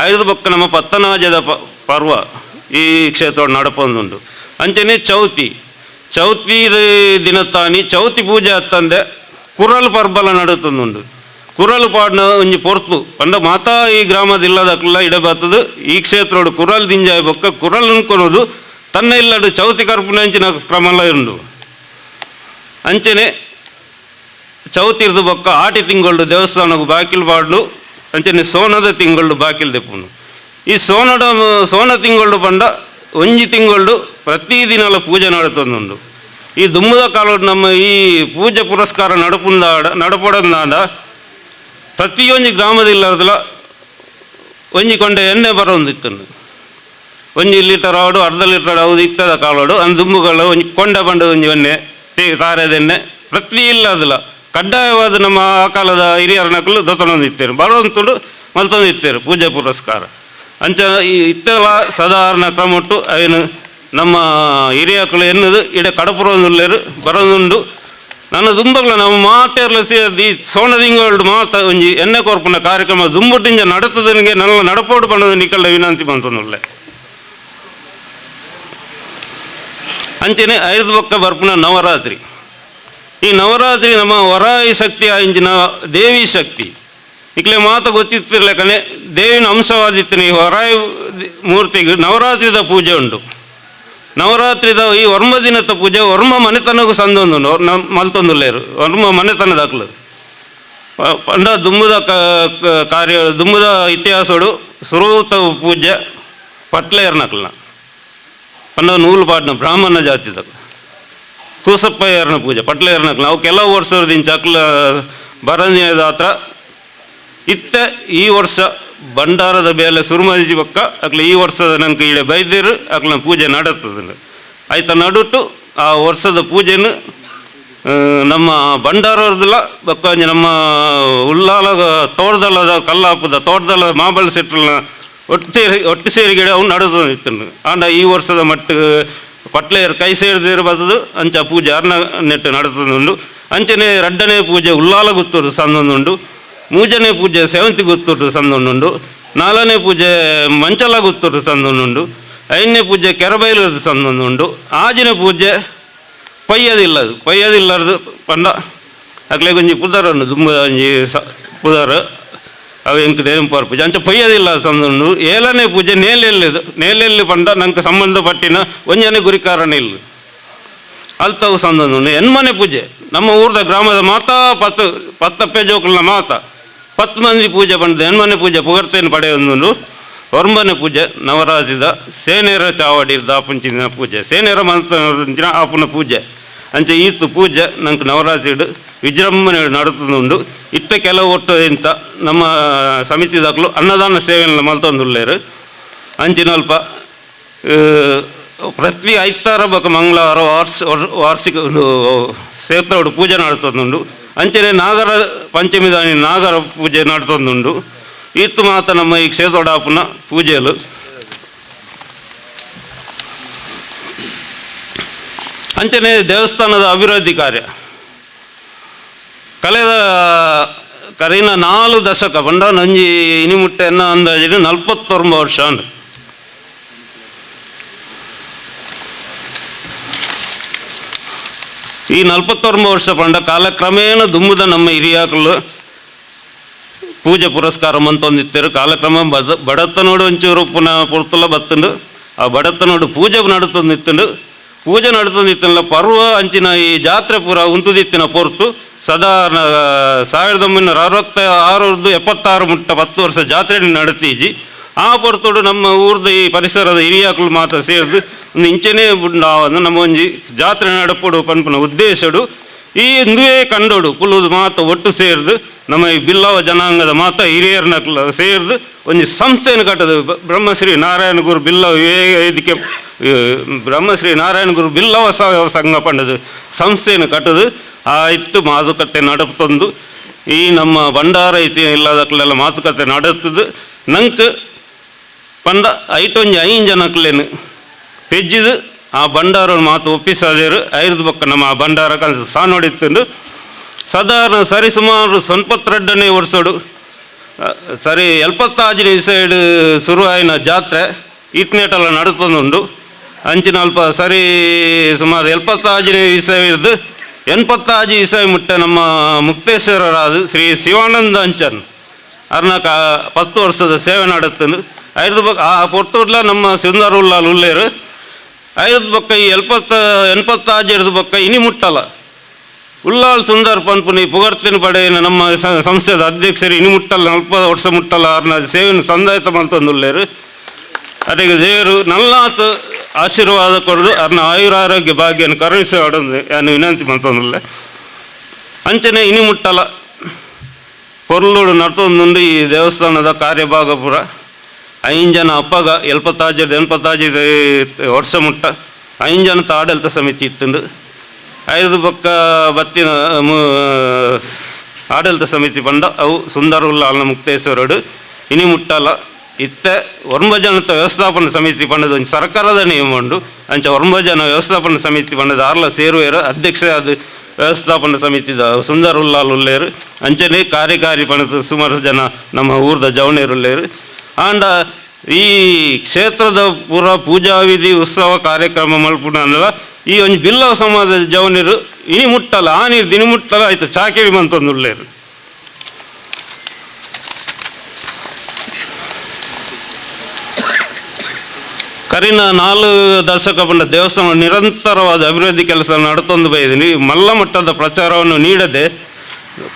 ಐದು ಬೊಕ್ಕ ನಮ್ಮ ಪತ್ತನಾಜದ ಪರ್ವ ಈ ಕ್ಷೇತ್ರ ನಡಪೊಂದುಂಡು. ಅಂಚನೆ ಚೌತಿ ಚೌತಿ ದಿನತಾನಿ ಚೌತಿ ಪೂಜೆ ಅತ್ತಂದೆ ಕುರಲ್ ಪರ್ಬಲ ನಡುತ್ತಂದುಂಡು. ಕುರಲ್ ಪಾಡ್ನ ಒಂಜಿ ಪೊರ್ತು ಪಂಡ ಮಾತಾ ಈ ಗ್ರಾಮದ ಇಲ್ಲದಕ್ಲ ಇಡಬತ್ತದು ಈ ಕ್ಷೇತ್ರೋಡು ಕುರಲ್ ದಿಂಜಾಯ ಬೊಕ್ಕ ಕುರಲ್ ಅನ್ಕೊನೋದು ತನ್ನ ಇಲ್ಲಡು ಚೌತಿ ಕರ್ಪುನ ಅಂಚಿನ ಕ್ರಮಲ ಉಂಡು. ಅಂಚನೆ ಚೌತಿರ್ದು ಬೊಕ್ಕ ಆಟಿ ತಿಂಗಳು ದೇವಸ್ಥಾನಕ್ಕೆ ಬಾಕಿಲ್ ಪಾಡ್ಲು, ಅಂಚನೆ ಸೋನದ ತಿಂಗಳು ಬಾಕಿಲ್ ದೆಪ್ಪುನು. ಈ ಸೋನಡ ಸೋನ ತಿಂಗಳು ಪಂಡ ಒಂಜಿ ತಿಂಗಳು ಪ್ರತಿದಿನಲ ಪೂಜೆ ನಡತಂದುಂಡು. ಈ ದುಮ್ಮದ ಕಾಲೋಡು ನಮ್ಮ ಈ ಪೂಜೆ ಪುರಸ್ಕಾರ ನಡಪುಂದಾಡ ನಡಪೊಡಂದಾಂಡ ಪ್ರತಿಯೊಂಜಿ ಗ್ರಾಮದಿಲ್ಲದಲ ಒಂಜಿ ಕೊಂಡೆ ಎಣ್ಣೆ ಬರೋಂದಿತ್ತು. ಒಂಜಿ ಲೀಟರ್ ಆಡು ಅರ್ಧ ಲೀಟರ್ ಆವುದು ಇತ್ತದ ಕಾಲೋಡು ಅಂದ್ ದುಂಬುಗಳು ಒಂಜಿ ಕೊಂಡೆ ಬಂಡ ಒಂಜಿ ಎಣ್ಣೆ ತಾರೆದೆಣ್ಣೆ ಪ್ರತಿ ಇಲ್ಲದಲ್ಲ ಕಡ್ಡಾಯವಾದ ನಮ್ಮ ಆ ಕಾಲದ ಹಿರಿಯರ ನಕಲು ದೊತ್ತನೊಂದಿತ್ತೇರು ಬರೋಂತುಡು ಮಲ್ತೊಂದಿತ್ತೇರು ಪೂಜೆ ಪುರಸ್ಕಾರ. ಅಂಚ ಈ ಇತ್ತೆಲ್ಲ ಸಾಧಾರಣ ಕ್ರಮೊಟ್ಟು ಅಯ್ಯನು ನಮ್ಮ ಹಿರಿಯಕಲು ಎನ್ನುದು ಇಡೆ ಕಡಪುರೊಂದುಲ್ಲೇರು ಬರೋದುಂಡು. ನನ್ನ ದುಂಬಗ್ಲ ನಮ್ಮ ಮಾತೆರ್ಲ ಸೇರ್ದು ಈ ಸೋಣದಿಂಗಳು ಮಾತ ಒಂಜಿ ಎಣ್ಣೆ ಕೊರ್ಪುನ ಕಾರ್ಯಕ್ರಮ ದುಂಬುಟ್ಟಿಂಜ ನಡತದನಿಗೆ ನನ್ನ ನಡಪೋಡು ಬಣ್ಣದ ನಿಕಲ್ಡ ವಿನಂತಿ ಬಂತನುಲ್ಲೆ. ಅಂಚನೆ ಐದು ಬೊಕ್ಕ ಬರ್ಪುನ ನವರಾತ್ರಿ. ಈ ನವರಾತ್ರಿ ನಮ್ಮ ವರಾಯಿ ಶಕ್ತಿ ಇಂಚಿನ ದೇವಿ ಶಕ್ತಿ ಇಕ್ಲೆ ಮಾತ ಗೊತ್ತಿತ್ತಿರ್ಲೆಕ್ಕನೆ ದೇವಿನ ಅಂಶವಾದಿತ್ತಿನ ಈ ವರಾಯಿ ಮೂರ್ತಿಗೆ ನವರಾತ್ರಿದ ಪೂಜೆ ಉಂಟು. ನವರಾತ್ರಿದ ಈ ವರ್ಮ ದಿನದ ಪೂಜೆ ವರ್ಮ ಮನೆತನಗೂ ಸಂದೊಂದು ಮಲ್ತೊಂದುಲ್ಲೇರು ವರ್ಮ ಮನೆತನದಾಕ್ಲು ಪಂಡ ದುಂಬುದ ಕಾರ್ಯ ದುಂಬುದ ಇತಿಹಾಸೋಡು ಸುರೂತ ಪೂಜೆ ಪಟ್ಲೇರ್ನಕ್ಲನ ಪಂಡ ನೂಲು ಪಾಟ್ನ ಬ್ರಾಹ್ಮಣ ಜಾತಿದ ಕೂಸಪ್ಪಯ್ಯರ್ನ ಪೂಜೆ ಪಟ್ಲೇರ್ನಕ್ಲ ಅವು ಕೆಲವು ವರ್ಷದಿಂದ ಅಕ್ಲ ಬರನೇದಾತ್ರ ಇತ್ತೆ ಈ ವರ್ಷ ಭಂಡಾರದ ಬೇಲೆ ಸುರುಮದಿ ಬೊಕ್ಕ ಅಕ್ಲ ಈ ವರ್ಷದ ನಂಗೆ ಈಡೆ ಬೈದಿರು ಅಕ್ಲ ಪೂಜೆ ನಡತದ. ಆಯ್ತ ನಡುಟು ಆ ವರ್ಷದ ಪೂಜೆನು ನಮ್ಮ ಭಂಡಾರದಲ್ಲ ಬೊಕ್ಕ ಒಂಜಿ ನಮ್ಮ ಉಲ್ಲಾಲ ತೋಟದಲ್ಲದ ಕಲ್ಲಾಪದ ತೋಟದಲ್ಲ ಮಾಬಲ್ ಸೆಟ್ರಲ್ನ ಒಟ್ಟು ಸೇರಿ ಒಟ್ಟು ಸೇರಿಗೆಡೆ ಅವ್ನು ನಡುದು ಇತ್ತು. ಆಂಡ ಈ ವರ್ಷದ ಮಟ್ಟ ಪಟ್ಲೇರು ಕೈ ಸೇರಿದಿರು ಬದದು ಅಂಚ ಪೂಜೆ ಅರ್ನ ನೆಟ್ಟು ನಡತದುಂಡು. ಅಂಚನೆ ರಡ್ಡನೇ ಪೂಜೆ ಉಲ್ಲಾಲ ಗುತ್ತೂರು ಸಂದೊಂದುಂಡು. ಮೂಜನೇ ಪೂಜೆ ಸೇವಂತಿ ಗುತ್ತೂರು ಸಂದೊಂದುಂಡು. ನಾಲ್ಕನೇ ಪೂಜೆ ಮಂಚಲ ಗುತ್ತೂರು ಸಂದೊಂದುಂಡು. ಐದನೇ ಪೂಜೆ ಕೆರಬೈಲು ಸಂದೊಂದುಂಡು. ಆಜಿನ ಪೂಜೆ ಪಯ್ಯದಿಲ್ಲದು ಪಯ್ಯದಿಲ್ಲದು ಪಂಡ ಅಕ್ಲೆ ಒಂಜಿ ಪುದರ್ ಉಂಡು ದುಂಬ ಒಂಜಿ ಪುದರ್ ಅವು ಎಂಕ್ ನೆನಪು ಪೂಜೆ ಅಂಚ ಪಯ್ಯದಿಲ್ಲ ಸಂದುಂಡು. ಏಳನೇ ಪೂಜೆ ನೇಲೆಲ್ಲಿದು ನೇಲೆಲ್ಲಿ ಪಂಡ ನಂಗೆ ಸಂಬಂಧಪಟ್ಟಿನ ಒಂಜನೇ ಗುರಿಕಾರಣ ಇಲ್ಲ ಅಲ್ತವು ಸಂದೊಂದುಂಡು. ಎನ್ಮನೆ ಪೂಜೆ ನಮ್ಮ ಊರದ ಗ್ರಾಮದ ಮಾತಾ ಪತ್ತು ಪತ್ತಪ್ಪೆ ಜೋಕುಲ್ನ ಮಾತಾ 10 ಮಂದಿ ಪೂಜೆ ಪಂಡದ ಎನ್ಮನೆ ಪೂಜೆ ಪುಗರ್ತೇನು ಪಡೆಯೊಂದುಂಡು. ಒರ್ಂಬನೆ ಪೂಜೆ ನವರಾತ್ರಿದ ಸೇನೇರ ಚಾವಡಿರ್ದ ಆಪುಂಚಿನ ಪೂಜೆ ಸೇನೇರ ಮಂತ್ರ ಆಪುನ ಪೂಜೆ ಅಂಚೆ ಈತು ಪೂಜೆ ನಂಗೆ ನವರಾತ್ರಿಡು ವಿಜೃಂಭಣೆ ನಡತದುಂಡು. ಇತ್ತ ಕೆಲವು ಒಟ್ಟು ಇಂತ ನಮ್ಮ ಸಮಿತಿದಾಕ್ಲು ಅನ್ನದಾನ ಸೇವೆಯನ್ನು ಮಲ್ತೊಂದುಲ್ಲೇರು. ಅಂಚಿನಲ್ಪ ಪ್ರತಿ ಐತಾರ ಬೊಕ ಮಂಗಳವಾರ ವಾರ್ಷಿಕ ಕ್ಷೇತ್ರಡು ಪೂಜೆ ನಡತದುಂಡು. ಅಂಚನೆ ನಾಗರ ಪಂಚಮಿದಾನಿ ನಾಗರ ಪೂಜೆ ನಡತದುಂಡು. ಈತು ಮಾತ ನಮ್ಮ ಈ ಕ್ಷೇತ್ರಡಾಪುನ ಪೂಜೆಲು. ಅಂಚನೆ ದೇವಸ್ಥಾನದ ಅಭಿವೃದ್ಧಿ ಕಾರ್ಯ ಕಳೆದ ಕರೀನ 4 ದಶಕ ಪಂಡ ನಂಜಿ ಇನಿಮುಟ್ಟೆ ಎನ್ನ ಅಂದಾಜಿನ 49 ವರ್ಷ ಅಂದು. ಈ 49 ವರ್ಷ ಪಂಡ ಕಾಲಕ್ರಮೇಣ ದುಮ್ಮುದ ನಮ್ಮ ಹಿರಿಯಾಕಲು ಪೂಜೆ ಪುರಸ್ಕಾರ ಮಂತೊಂದಿತ್ತೇರು. ಕಾಲಕ್ರಮ ಬಡತನೋಡು ಒಂಚೂರು ಪುನಃ ಪೊರ್ತುಲ ಬತ್ತುಂಡು. ಆ ಬಡತನೋಡು ಪೂಜೆ ನಡುತ್ತೊಂದಿತ್ತುಂಡು. ಪೂಜೆ ನಡುತ್ತೊಂದಿತ್ತಲ್ಲ ಪರ್ವ ಅಂಚಿನ ಈ ಜಾತ್ರೆ ಪೂರ ಉಂತುದಿತ್ತಿನ ಪೊರ್ತು ಸಾಧಾರಣ 1966 76 ಮುಟ್ಟ 10 ವರ್ಷ ಜಾತ್ರೆ ನಡತೀಜಿ. ಆ ಪೊರ್ತುಡು ನಮ್ಮ ಊರ್ದ ಈ ಪರಿಸರದ ಹಿರಿಯಾಕಲು ಮಾತ್ರ ಸೇರಿದು ಒಂದು ಇಂಚನೇ ನಾವು ನಮ್ಮ ಒಂಜಿ ಜಾತ್ರೆ ನಡಪಡು ಪನ್ಪುನ ಉದ್ದೇಶಡು ಈ ಇಂದುವೇ ಕಂಡೋಡು ಕುಲ್ಲುದು ಮಾತ ಒಟ್ಟು ಸೇರಿದು ನಮ್ಮ ಈ ಬಿಲ್ಲವ ಜನಾಂಗದ ಮಾತ ಹಿರಿಯರ್ನಕ್ಲ ಸೇರಿದು ಒಂಜಿ ಸಂಸ್ಥೆಯನ್ನು ಕಟ್ಟದು ಬ್ರಹ್ಮಶ್ರೀ ನಾರಾಯಣ ಗುರು ಬಿಲ್ಲವ ವೇದಿಕೆ ಬ್ರಹ್ಮಶ್ರೀ ನಾರಾಯಣ ಗುರು ಬಿಲ್ಲವ ಸಂಘ ಪಂಡದು ಸಂಸ್ಥೆಯನ್ನು ಕಟ್ಟದು ಆ ಇತ್ತು ಮಾತುಕತೆ ನಡಪುತ್ತೊಂದು ಈ ನಮ್ಮ ಭಂಡಾರ ಇತಿ ಇಲ್ಲದಕ್ಲೆಲ್ಲ ಮಾತುಕತೆ ನಡೆತದು ನಂಗೆ ಪಂಡ ಐಟೊಂಜಿ ಐನ್ ಜನಕ್ಲೇನು ಪೆಜ್ಜಿದು ಆ ಭಂಡಾರ ಮಾತು ಒಪ್ಪಿಸಾದೇರು ಐದು ಬೊಕ್ಕ ನಮ್ಮ ಆ ಭಂಡಾರ ಸಾನೋಡಿತ್ತಂದು ಸಾಧಾರಣ ಸರಿ ಸುಮಾರು 92ನೇ ವರ್ಷಡು ಸರಿ 75ನೇ ಸೈಡ್ ಶುರುವಾಯಿನ ಜಾತ್ರೆ ಇತ್ನೇಟಲ್ಲ ನಡತೊಂದುಂಡು ಅಂಚಿನ ಅಲ್ಪ ಸರಿ ಸುಮಾರು 75ನೇ ಇಸವಿರ್ದು 86 ಇಸವಿ ಮುಟ್ಟ ನಮ್ಮ ಮುಕ್ತೇಶ್ವರರಾದ ಶ್ರೀ ಶಿವಾನಂದ ಅಂಚನ್ ಅರ್ನಕ 10 ವರ್ಷದ ಸೇವೆ ನಡತ್ತಂದು ಐದು ಬೊಕ್ಕ ಆ ಪೊರ್ತುಡ್ಲ ನಮ್ಮ ಸುಂದರ ಉಲ್ಲಾಲ್ ಉಲ್ಲೇರು ಐದು ಬೊಕ್ಕ ಈ 86 ಬೊಕ್ಕ ಇನಿ ಮುಟ್ಟಲ್ಲ ಉಲ್ಲಾಲ್ ಸುಂದರ್ ಪನ್ಪುನಿ ಪುಗರ್ತಿನ ಪಡೆಯಿನ ನಮ್ಮ ಸಂಸ್ಥೆದ ಅಧ್ಯಕ್ಷರು ಇನಿ ಮುಟ್ಟಲ್ಲ 40 ವರ್ಷ ಮುಟ್ಟಲ್ಲ ಅರ್ನ ಸೇವೆಯನ್ನು ಸಂದಾಯತ ಮಲ್ತೊಂದುಲ್ಲೇರು ಅದಕ್ಕೆ ದೇವರು ನಲ್ಲಾತ್ ಆಶೀರ್ವಾದ ಕೊಡದು ಅರ್ನ ಆಯುರಾರೋಗ್ಯ ಭಾಗ್ಯನ ಕರುಣಿಸಿ ನಾನು ವಿನಂತಿ ಮಲ್ತೊಂದುಲ್ಲೆ ಅಂಚನೆ ಇನಿ ಮುಟ್ಟಲ್ಲ ಪೊರ್ಲುಡು ನಡ್ತೊಂದುಂಡು ಈ ದೇವಸ್ಥಾನದ ಕಾರ್ಯಭಾಗ ಪುರ 5 ಜನ ಅಪ್ಪಗ 75 85 ವರ್ಷ ಮುಟ್ಟ 5 ಜನ ಆಡಳಿತ ಸಮಿತಿ ಇತ್ತುಂಡು ಐದು ಬೊಕ್ಕ ಬತ್ತಿನ ಆಡಳಿತ ಸಮಿತಿ ಪಂಡ ಅವು ಸುಂದರ ಉಲ್ಲಾಲ್ನ ಮುಕ್ತೇಶ್ವರಡು ಇನಿ ಮುಟ್ಟಲ್ಲ ಇತ್ತೆ 9 ಜನತ ವ್ಯವಸ್ಥಾಪನ ಸಮಿತಿ ಪಂಡದ ಒಂಜಿ ಸರ್ಕಾರದ ನಿಯಮ ಉಂಡು ಅಂಚ 9 ಜನ ವ್ಯವಸ್ಥಾಪನ ಸಮಿತಿ ಪಂಡದ ಆರ್ಲ ಸೇರುವೇರು ಅಧ್ಯಕ್ಷ ಅದು ವ್ಯವಸ್ಥಾಪನ ಸಮಿತಿದ ಸುಂದರ ಉಲ್ಲಾಲ್ ಉಲ್ಲೇರು ಅಂಚನೆ ಕಾರ್ಯಕಾರಿ ಪಂಡದ ಸುಮಾರು ಜನ ನಮ್ಮ ಊರ್ದ ಜವಣೇರುಲ್ಲೇರು ಆಂಡ ಈ ಕ್ಷೇತ್ರದ ಪೂರ ಪೂಜಾ ವಿಧಿ ಉತ್ಸವ ಕಾರ್ಯಕ್ರಮ ಮಲ್ಪುನಲ್ಲ ಈ ಒಂಜಿ ಬಿಲ್ಲವ ಸಮಾಜದ ಜವನಿರು ಇನಿ ಮುಟ್ಟಲ್ಲ ಆ ನೀರು ದಿನಿ ಮುಟ್ಟಲ್ಲ ಆಯ್ತು ಚಾಕಿರಿ ಮಂತೊಂದುಲ್ಲೇರು. ಕರಿನ 4 ದಶಕ ಪಂಡ ದೇವಸ್ಥಾನ ನಿರಂತರವಾದ ಅಭಿವೃದ್ಧಿ ಕೆಲಸ ನಡತೊಂದು ಬೈದಿನಿ ಮಲ್ಲ ಮಟ್ಟದ ಪ್ರಚಾರವನ್ನು ನೀಡದೆ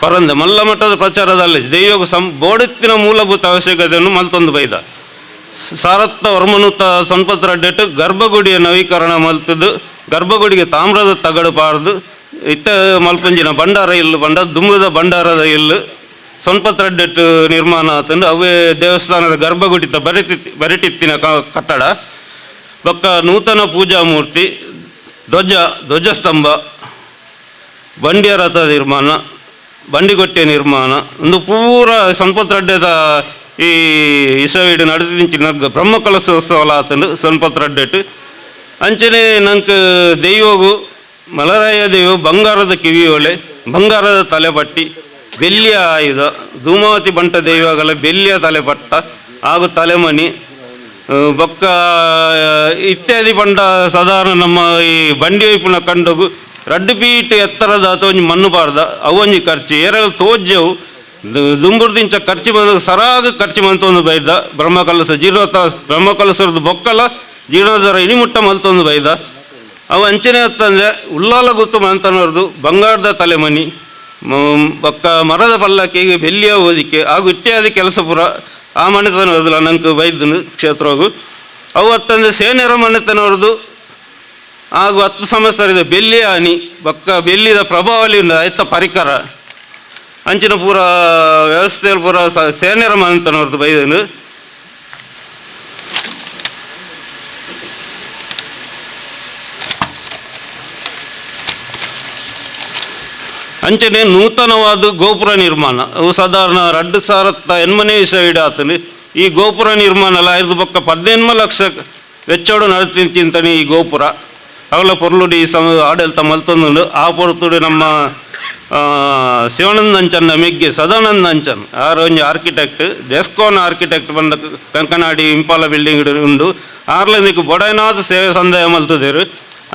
ಪರಂದೆ ಮಲ್ಲ ಮಟ್ಟದ ಪ್ರಚಾರದಲ್ಲಿ ದೈವಗ ಬೋಡಿತ್ತಿನ ಮೂಲಭೂತ ಅವಶ್ಯಕತೆಯನ್ನು ಮಲ್ತೊಂದು ಬೈದ ಸಾರತ್ತ ವರ್ಮನುತ ಸಂಪತ್ ಗರ್ಭಗುಡಿಯ ನವೀಕರಣ ಮಲ್ತದ್ದು ಗರ್ಭಗುಡಿಗೆ ತಾಮ್ರದ ತಗಡು ಪಾರ್ದು ಇತ್ತ ಮಲ್ಪಂಜಿನ ಭಂಡಾರ ಇಲ್ಲು ಬಂಡ ದುಂಬದ ಭಂಡಾರದ ಇಲ್ಲು ಸೊನ್ಪತ್ರಡ್ಡೆಟ್ಟು ನಿರ್ಮಾಣ ಆತಂದು ಅವೇ ದೇವಸ್ಥಾನದ ಗರ್ಭಗುಡಿತ ಬರಿಟಿತ್ತಿನ ಕಟ್ಟಡ ಬೊಕ್ಕ ನೂತನ ಪೂಜಾ ಮೂರ್ತಿ ಧ್ವಜಸ್ತಂಭ ಬಂಡಿಯ ರಥ ನಿರ್ಮಾಣ ಬಂಡಿಗೊಟ್ಟೆ ನಿರ್ಮಾಣ ಒಂದು ಪೂರ ಸೊನ್ಪತ್ರಡ್ಡೆದ ಈ ಇಸವಿಡು ನಡೆದಿಂಚಿನ ಬ್ರಹ್ಮಕಲಶೋತ್ಸವ ಆತಂದು ಸೊನ್ಪತ್ರಡ್ಡೆಟ್ಟು ಅಂಚನೆ ನಂಗೆ ದೈವಗು ಮಲರಾಯ ದೈವ ಬಂಗಾರದ ಕಿವಿಯೋಳೆ ಬಂಗಾರದ ತಲೆಪಟ್ಟಿ ಬೆಳ್ಳಿಯ ಆಯುಧ ಧೂಮಾವತಿ ಬಂಟ ದೈವಗಳ ಬೆಳ್ಳಿಯ ತಲೆಪಟ್ಟ ಹಾಗೂ ತಲೆಮಣಿ ಬೊಕ್ಕ ಇತ್ಯಾದಿ ಪಂಡ ಸಾಧಾರಣ ನಮ್ಮ ಈ ಬಂಡಿ ಒಯ್ಪುನ ಕಂಡಗು 2 ಫೀಟ್ ಎತ್ತರದ ಅಥವಾ ಒಂಜಿ ಮಣ್ಣು ಪಾರ್ದ ಅವೊಂಜಿ ಖರ್ಚು ಏರೆಲ್ಲ ತೋಜ್ಯವು ದುಂಬುರ್ದಿಂಚ ಖರ್ಚು ಬಂದ ಸರಾಗ ಖರ್ಚು ಮಂತೊಂದು ಬೈದ ಬ್ರಹ್ಮಕಲಶ ಜೀರ್ಣತ ಬ್ರಹ್ಮಕಲಶರದ ಬೊಕ್ಕಲ ಜೀರ್ಣೋದ್ಧಾರ ಇನಿಮುಟ್ಟ ಮಲ್ತೊಂದು ಬೈದ ಅವು ಅಂಚನೆ ಅತ್ತಂದೆ ಉಲ್ಲಾಲ ಗುತ್ತು ಮಂತನವ್ರದ್ದು ಬಂಗಾರದ ತಲೆಮನಿ ಬೊಕ್ಕ ಮರದ ಪಲ್ಲಕ್ಕಿಗೆ ಬೆಳ್ಳಿಯ ಓದಿಕೆ ಹಾಗೂ ಇತ್ಯಾದಿ ಕೆಲಸ ಪುರ ಆ ಮನೆತನವರದಲ್ಲ ನಂಗೆ ಬೈದನು ಕ್ಷೇತ್ರವು ಅವು ಅತ್ತಂದೆ ಸೇನೆರ ಮನೆತನವ್ರದ್ದು ಹಾಗೂ 10 ಸಂವತ್ಸರದ ಬೆಳ್ಳಿಯ ಹನಿ ಬೊಕ್ಕ ಬೆಳ್ಳಿದ ಪ್ರಭಾವಳಿ ಆಯ್ತ ಪರಿಕರ ಅಂಚಿನ ಪೂರ ವ್ಯವಸ್ಥೆಯಲ್ಲಿ ಪೂರ ಸೇನೆರ ಮನೆತನವ್ರದ್ದು ಬೈದನು. ಅಂಚನೆ ನೂತನವಾದ ಗೋಪುರ ನಿರ್ಮಾಣ ಅವು ಸಾಧಾರಣ 2008ನೇ ಇಸವಿಡ್ ಆತನು ಈ ಗೋಪುರ ನಿರ್ಮಾಣ ಅಲ್ಲ ಐದು ಬೊಕ್ಕ 18 ಲಕ್ಷ ವೆಚ್ಚೋಡು ನಡತಿಂತಾನೆ ಈ ಗೋಪುರ ಅವಲ ಪೊರ್ಲುಡಿ ಆಡಳಿತ ಮಲ್ತೊಂದುಂಡು ಆ ಪೊರ್ತುಡು ನಮ್ಮ ಶಿವಾನಂದ ಅಂಚನ್ ಮೆಗ್ಗೆ ಸದಾನಂದ ಅಂಚನ್ ಆರ್ ಒಂಜಿ ಆರ್ಕಿಟೆಕ್ಟ್ ಡೆಸ್ಕೋನ್ ಆರ್ಕಿಟೆಕ್ಟ್ ಬಂದ ಕಂಕನಾಡಿ ಇಂಪಾಲ ಬಿಲ್ಡಿಂಗ್ ಉಂಡು ಆರ್ಲಂದಿಕ್ಕು ಬೊಡೈನಾಥ ಸೇವೆ ಸಂದಾಯ ಮಲ್ತದೇರು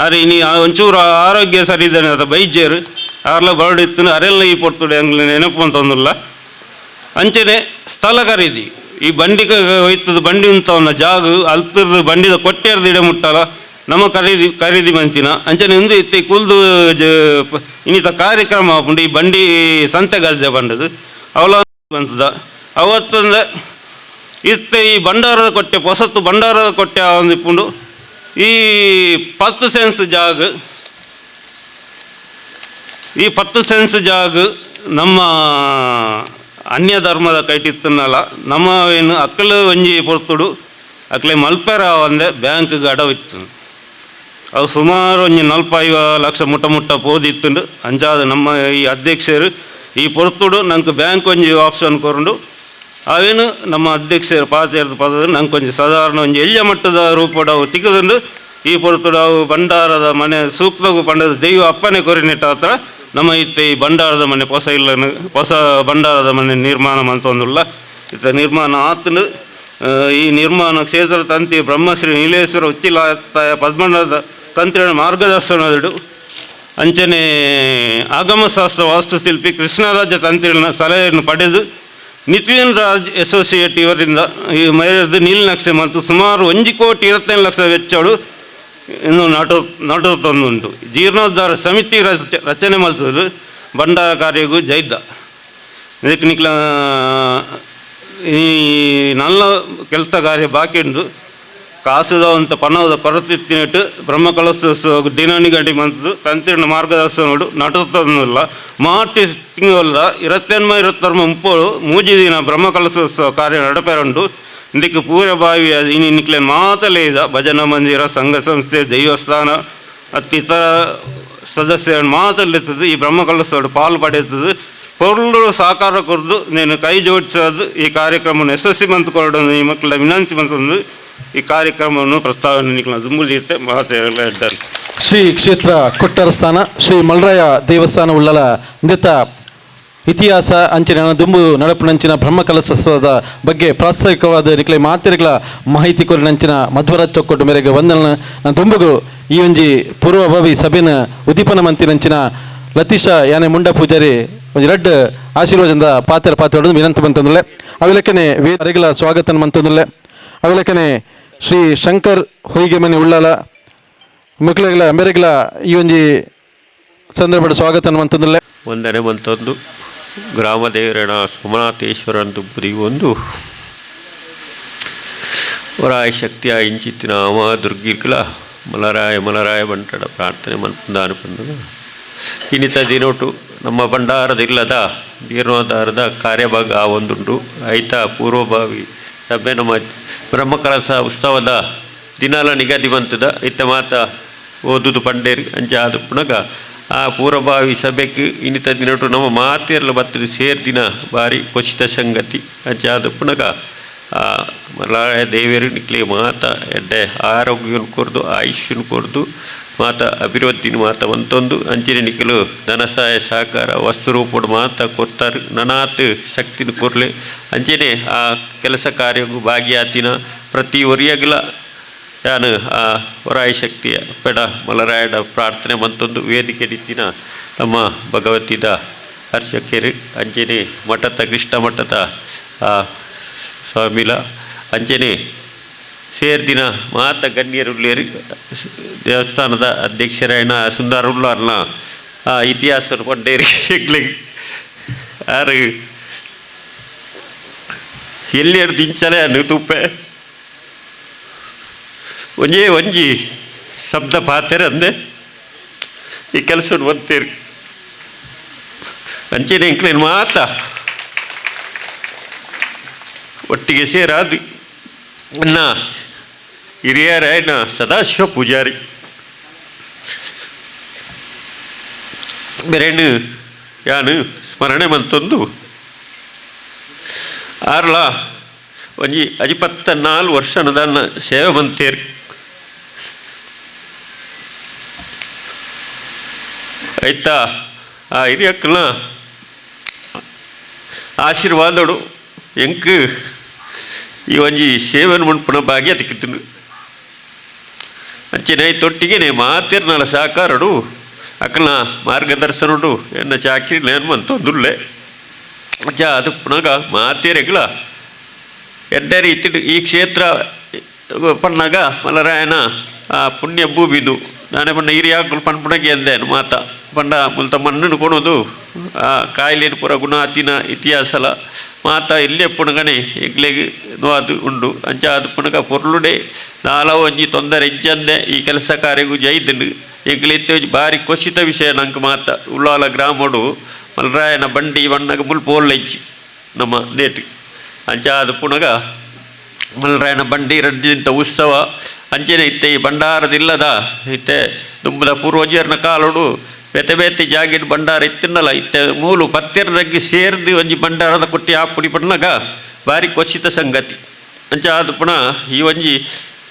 ಆರ್ ಇನಿ ಒಂಚೂರು ಆರೋಗ್ಯ ಸರಿ ಇದ್ದಾನೆ ಅದ ಬೈಜೇರು ಆರ್ಲ ಬರಡಿತ್ತು ಅರೆಲ್ಲ ಈ ಪೊರ್ತುಡು ಅಂಗ್ಲ ನೆನಪು ಅಂತೊಂದುಲ್ಲ. ಅಂಚನೆ ಸ್ಥಳ ಖರೀದಿ ಈ ಬಂಡಿ ಹೋಯ್ತದ ಬಂಡಿ ಉಂತವನ್ನ ಜಾಗ ಅಲ್ತದ ಬಂಡಿದ ಕೊಟ್ಟೆರ್ದು ಇಡೆ ಮುಟ್ಟಲ್ಲ ನಮ್ಮ ಖರೀದಿ ಖರೀದಿ ಮಂತಿನ ಅಂಚನೆ ಇಂದು ಇತ್ತೆ ಕುಲ್ದು ಇನ್ನಿತ ಕಾರ್ಯಕ್ರಮ ಆಪುಂಡು ಈ ಬಂಡಿ ಸಂತೆ ಗದ್ದೆ ಬಂಡದು ಅವಲ ಬಂತದ ಅವತ್ತಂದ ಇತ್ತೆ ಈ ಬಂಡಾರದ ಕೊಟ್ಟೆ ಹೊಸತ್ತು ಬಂಡಾರದ ಕೊಟ್ಟೆ ಒಂದು ಇಪ್ಪುಂಡು ಈ 10 ಸೆನ್ಸ್ ಜಾಗ ಈ 10 ಸೆನ್ಸ್ ಜಾಗ ನಮ್ಮ ಅನ್ಯ ಧರ್ಮದ ಕೈಟಿತ್ತನ್ನಲ್ಲ ನಮ್ಮ ಏನು ಅಕ್ಕಲು ಒಂಜಿ ಪೊರ್ತುಡು ಅಕ್ಲೆ ಮಲ್ಪೆರ ಒಂದೆ ಬ್ಯಾಂಕ್ಗೆ ಅಡವಿತ್ತು ಅವು ಸುಮಾರು ಒಂಜಿ 45 ಲಕ್ಷ ಮುಟ್ಟ ಮುಟ್ಟ ಪೋದಿತ್ತುಂಡು ಅಂಚಾದ ನಮ್ಮ ಈ ಅಧ್ಯಕ್ಷರು ಈ ಪೊರ್ತುಡು ನಂಗೆ ಬ್ಯಾಂಕ್ ಒಂಜಿ ಆಪ್ಷನ್ ಕೊರಂಡು ಅವೇನು ನಮ್ಮ ಅಧ್ಯಕ್ಷರು ಪಾತೆರ್ದು ಪದದ ನಂಗೆ ಒಂಜಿ ಸಾಧಾರಣ ಒಂಜಿ ಎಳ್ಯ ಮಟ್ಟದ ರೂಪಡು ಅವು ತಿಕ್ಕದುಂಡು. ಈ ಪೊರ್ತುಡು ಅವು ಭಂಡಾರದ ಮನೆ ಸೂಕ್ತಗು ಪಂಡದ ದೈವ ಅಪ್ಪನೆ ಕೊರಿನೆಟ್ಟ ನಮ್ಮ ಇತ್ತೆ ಈ ಭಂಡಾರದ ಮನೆ ಹೊಸ ಇಲ್ಲನು ಹೊಸ ಭಂಡಾರದ ಮನೆ ನಿರ್ಮಾಣ ಮಂತೊಂದುಲ್ಲ. ಇತ್ತ ನಿರ್ಮಾಣ ಆತನು. ಈ ನಿರ್ಮಾಣ ಕ್ಷೇತ್ರ ತಂತಿ ಬ್ರಹ್ಮಶ್ರೀ ನೀಲೇಶ್ವರ ಉಚ್ಚಿಲಾತಾಯ ಪದ್ಮನಾಭ ತಂತ್ರಿನ ಮಾರ್ಗದರ್ಶನದಡು ಅಂಚನೆ ಆಗಮಶಾಸ್ತ್ರ ವಾಸ್ತುಶಿಲ್ಪಿ ಕೃಷ್ಣರಾಜ ತಂತ್ರಿನ ಸಲಹೆಯನ್ನು ಪಡೆದು ನಿತಿನ್ ರಾಜ್ ಅಸೋಸಿಯೇಟ್ ಇವರಿಂದ ಈ ಮೈರದ್ದು ನೀಲನಕ್ಷೆ ಮತ್ತು ಸುಮಾರು 1,25,00,000 ವೆಚ್ಚಡು ಇನ್ನು ನಟು ತಂದುಂಟು. ಜೀರ್ಣೋದ್ಧಾರ ಸಮಿತಿ ರಚನೆ ಮಾಡ್ತದೆ ಭಂಡಾರ ಕಾರ್ಯಗೂ ಜೈದ್ದ ಇದಕ್ಕೆ ನಿಕ್ಲ ಈ ನಲ್ಲ ಕೆಲಸ ಕಾರ್ಯ ಬಾಕಿ ಉಂಟು. ಕಾಸುದ ಅಂತ ಪಣದ ಕೊರತೆ ಇತ್ತಿನಟ್ಟು ಬ್ರಹ್ಮಕಲಶೋತ್ಸವ ದಿನ ನಿಗದಿ ಮಂತದ್ದು ತಂತ್ರಿನ ಮಾರ್ಗದರ್ಶನಡು ನಟುತ್ತೊಂದಿಲ್ಲ. ಮಾರ್ಚ್ ತಿಂಗಳ 28, 29, 30 ಮೂಜಿ ದಿನ ಬ್ರಹ್ಮಕಲಶೋತ್ಸವ ಕಾರ್ಯ ನಡಪೆರುಂಡು. ಇದಕ್ಕೆ ಪೂರ್ವಭಾವಿ ಇನಿ ನಿಕ್ಲೆ ಮಾತಲೇ ಇದ ಭಜನಾ ಮಂದಿರ, ಸಂಘ ಸಂಸ್ಥೆ, ದೇವಸ್ಥಾನ ಅತ್ತಿತರ ಸದಸ್ಯರ ಮಾತಲ್ಲಿರ್ತದೆ. ಈ ಬ್ರಹ್ಮಕಲಶೋತ್ಸವ ಪಾಲು ಪಡೆಯುತ್ತದೆ. ಪೊರ್ಲು ಸಹಕಾರ ಕೊರ್ದು నేను ಕೈ ಜೋಡಿಸೋದು ಈ ಕಾರ್ಯಕ್ರಮವನ್ನು ಯಶಸ್ವಿ ಮಂತ್ಕೊಳ್ಳೋದು ಈ ಮಕ್ಕಳ ವಿನಂತಿ ಮಂತೊಂದು ಈ ಕಾರ್ಯಕ್ರಮವನ್ನು ಪ್ರಸ್ತಾವನೆ ನಿಕ್ಲ ದುಂಬುಲಿರುತ್ತೆ ಮಹತ್ವ ಇದ್ದಾರೆ. ಶ್ರೀ ಕ್ಷೇತ್ರ ಕೊಟ್ಟರ ಸ್ಥಾನ ಶ್ರೀ ಮಲ್ರಾಯ ದೇವಸ್ಥಾನ ಉಳ್ಳಲ ಇಂದಿತ ಇತಿಹಾಸ ಅಂಚಿನ ದುಂಬು ನಡಪುನಂಚಿನ ಬ್ರಹ್ಮಕಲಶೋತ್ಸವದ ಬಗ್ಗೆ ಪ್ರಾಸ್ತಾವಿಕವಾದ ನಿಕ್ಲೆ ಮಾತೆರ್ಗಳ ಮಾಹಿತಿ ಕೊರಿನಂಚಿನ ಮಧ್ವರಾಜ್ ಚೊಕ್ಕೊಟ್ಟು ಮೇರೆಗೆ ವಂದನ. ದುಂಬುಗು ಈ ಒಂಜಿ ಪೂರ್ವಭಾವಿ ಸಭೆನ ಉದ್ದೀಪನ ಮಂತಿನಂಚಿನ ಲತೀಶ ಯಾನೆ ಮುಂಡ ಪೂಜಾರಿ ಒಂಜಿ ರಡ್ಡ್ ಆಶೀರ್ವಾದದಿಂದ ಪಾತ್ರ ಪಾತ್ರ ವಿನಂತಿ ಮಂತಂದುಲ್ಲೆ. ಅವಿಲಕ್ಕನೆ ರೆಗ್ಲ ಸ್ವಾಗತ ಮಂತಂದುಲ್ಲೆ. ಅವಿಲಕ್ಕನೆ ಶ್ರೀ ಶಂಕರ್ ಹೊಯ್ಗೆ ಮನೆ ಉಳ್ಳಾಲ ಮಕ್ಕಳಿಗಳ ಮೇರೆಗಳ ಈ ಒಂಜಿ ಸಂದರ್ಭದ ಸ್ವಾಗತ ಮಂತಂದುಲ್ಲೆ. ಒಂದನೆ ಮಂತೊಂದು ಗ್ರಾಮ ದೇವರಣ ಸೋಮನಾಥೇಶ್ವರ ದುಬ್ಬುದಿ ಒಂದು ವರಾಯ ಶಕ್ತಿಯ ಇಂಚಿತ್ತಿನ ಅಮ ದುರ್ಗಿರ್ಕಲ ಮಲರಾಯ ಮಲರಾಯ ಬಂಟಡ ಪ್ರಾರ್ಥನೆ ಮನ್ಪುಂದಾನು ಪಂದದ ಇನ್ನಿತ ದಿನೋಟು ನಮ್ಮ ಭಂಡಾರದಿಲ್ಲದ ಜೀರ್ಣೋದ್ಧಾರದ ಕಾರ್ಯಭಾಗ ಆ ಒಂದುಂಟು. ಐತ ಪೂರ್ವಭಾವಿ ಸಭೆ ನಮ್ಮ ಬ್ರಹ್ಮಕಲಶ ಉತ್ಸವದ ದಿನಾಲ ನಿಗದಿ ಬಂತದ ಇತ್ತ ಮಾತ ಓದುದು ಪಂಡೇರಿ ಅಂಚ ಆದ ಪುನಗ ಆ ಪೂರ್ವಭಾವಿ ಸಭೆಗೆ ಇನ್ನಿತ ದಿನಟು ನಮ್ಮ ಮಾತೆಲ್ಲ ಬತ್ತದ ಸೇರ್ ದಿನ ಭಾರಿ ಖುಷಿತ ಸಂಗತಿ. ಅಂಚ ಆದ ಪುನಗ ಆ ಮಲರಾಯ ದೇವರು ನಿಕ್ಲೆ ಮಾತ ಎಡ್ಡೆ ಆರೋಗ್ಯವನ್ನು ಕೊರ್ದು ಆಯುಷ್ಯನ ಕೊರ್ದು ಮಾತ ಅಭಿವೃದ್ಧಿನ ಮಾತ ಒಂತೊಂದು ಅಂಚಿನ ನಿಕ್ಕಲು ಧನ ಸಹಾಯ ಸಹಕಾರ ವಸ್ತು ರೂಪಡು ಮಾತ ಕೊರ್ತಾರೆ ನನಾತ್ ಶಕ್ತಿನ ಕೊರ್ಲೆ ಅಂಚನೆ ಆ ಕೆಲಸ ಕಾರ್ಯಕ್ಕೂ ಭಾಗಿಯಾತಿನ ಪ್ರತಿ ಒರಿಯಗಲ ಯಾನು ಆ ವರಾಯ ಶಕ್ತಿಯ ಪೆಡ ಮಲರಾಯಡ ಪ್ರಾರ್ಥನೆ ಮಂತೊಂದು ವೇದಿಕೆ ರೀತಿನ ನಮ್ಮ ಭಗವತಿದ ಅರ್ಚಕರು ಅಂಚನೆ ಮಠದ ಕೃಷ್ಣ ಮಠದ ಆ ಸ್ವಾಮಿಲ ಅಂಚನೆ ಸೇರ್ದಿನ ಮಾತ ಗಣ್ಯರುಳ್ಳೇರು ದೇವಸ್ಥಾನದ ಅಧ್ಯಕ್ಷರಾಯಣ ಸುಂದರ ಉಳ್ಳಾರ್ನ ಆ ಇತಿಹಾಸ ಪಂಡೇರಿ ಎಗ್ಲಿಗ್ ಆರು ಎಲ್ಲಿ ದಿಂಚಲೆ ಅನ್ನು ತುಪ್ಪೆ ಒಂಜೇ ಒಂಜಿ ಶಬ್ದ ಪಾತೆರ ಅಂದೆ ಈ ಕೆಲಸ ಬಂತೇರಿ ಅಂಚೆನೆ ಎಂಕ್ಲೇನು ಮಾತ ಒಟ್ಟಿಗೆ ಸೇರಾದು ಅನ್ನ ಹಿರಿಯರಾಯನ ಸದಾಶಿವ ಪೂಜಾರಿ ಬೇರೇನು ಯಾನು ಸ್ಮರಣೆ ಮಂತೊಂದು ಆರ್ಲ ಒಂಜಿ ಅಜಿಪತ್ತ ನಾಲ್ ವರ್ಷನದನ್ನ ಸೇವೆ ಬಂತೇರಿ. ಆಯ್ತಾ ಆ ಹಿರಿಯಕ್ಕನ ಆಶೀರ್ವಾದಡು ಎಂಕ್ ಈ ಒಂಜಿ ಸೇವೆನ್ ಮನ್ಪುನ ಭಾಗ್ಯ ತಿಕ್ಕಿತು. ಅಂಚನೆ ತೊಟ್ಟಿಗೆನೆ ಮಾತಿರ್ನಲ ಸಹಕಾರಡು ಅಕ್ಕನ ಮಾರ್ಗದರ್ಶನಡು ಎನ್ನ ಚಾಕ್ರಿ ನೇನು ಮಂತೊಂದುಲ್ಲೆ ಅಜ್ಜ ಅದು ಪುನಗ ಮಾತೇರೆಗ್ಲ ಎಡ್ಡೆ ರೀತಿ ಈ ಕ್ಷೇತ್ರ ಪನ್ನಾಗ ಮಲರಾಯನ ಆ ಪುಣ್ಯ ಭೂಮಿದು ನಾನೇ ಪಂಡ ಹಿರಿಯಾಕುಲು ಪನ್ಪುಣಗೆ ಅಂದೇನು ಮಾತ ಪಂಡ ಮುಲ್ತ ಮಣ್ಣನ್ನು ಕೊಣೋದು ಆ ಕಾಯಿಲೆನ ಪೂರ ಗುಣಾತಿನ ಇತಿಹಾಸಲ ಮಾತ ಇಲ್ಲೇ ಪುಣಗನೆ ಎಂಕ್ಲೆಗ್ ಅದು ಉಂಡು. ಅಂಚ ಅದು ಪುಣಗ ಪೊರ್ಲುಡೆ ನಾಲ ಒಂಜಿ ತೊಂದರೆ ಇಜ್ಜಂದೆ ಈ ಕೆಲಸ ಕಾರ್ಯಗೂ ಜೈದುಂಡು. ಎಂಕ್ಲೆ ಭಾರಿ ಖುಷಿತ ವಿಷಯ ನಂಗೆ ಮಾತ ಉಳ್ಳಾಲ ಗ್ರಾಮಡು ಮಲರಾಯನ ಬಂಡಿ ಬಣ್ಣಗ ಮುಲ್ಪ ಇಜ್ಜಿ ನಮ್ಮ ನೇಟ್. ಅಂಚ ಅದು ಪುಣಗ ಮಲರಾಯನ ಬಂಡಿ ರಡ್ಡಿಂತ ಉತ್ಸವ ಅಂಚೆನೆ ಇತ್ತೆ ಈ ಭಂಡಾರದಿಲ್ಲದ ಇತ್ತೆ ದುಂಬದ ಪೂರ್ವಜರ್ನ ಕಾಲೋಡು ಬೇತೆ ಬೇತೆ ಜಾಗೆಡ್ ಭಂಡಾರ ಇತ್ತಿನಲ್ಲ ಇತ್ತೆ ಮೂಲು ಪತ್ತೆರಗೆ ಸೇರ್ದು ಒಂಜಿ ಭಂಡಾರದ ಕುಟ್ಟಿ ಆಪುಡಿ ಪಣ್ಣಗ ಬಾರಿ ಕೊಶಿತ ಸಂಗತಿ. ಅಂಚ ಆದ್ ಪುಣ ಈ ಒಂಜಿ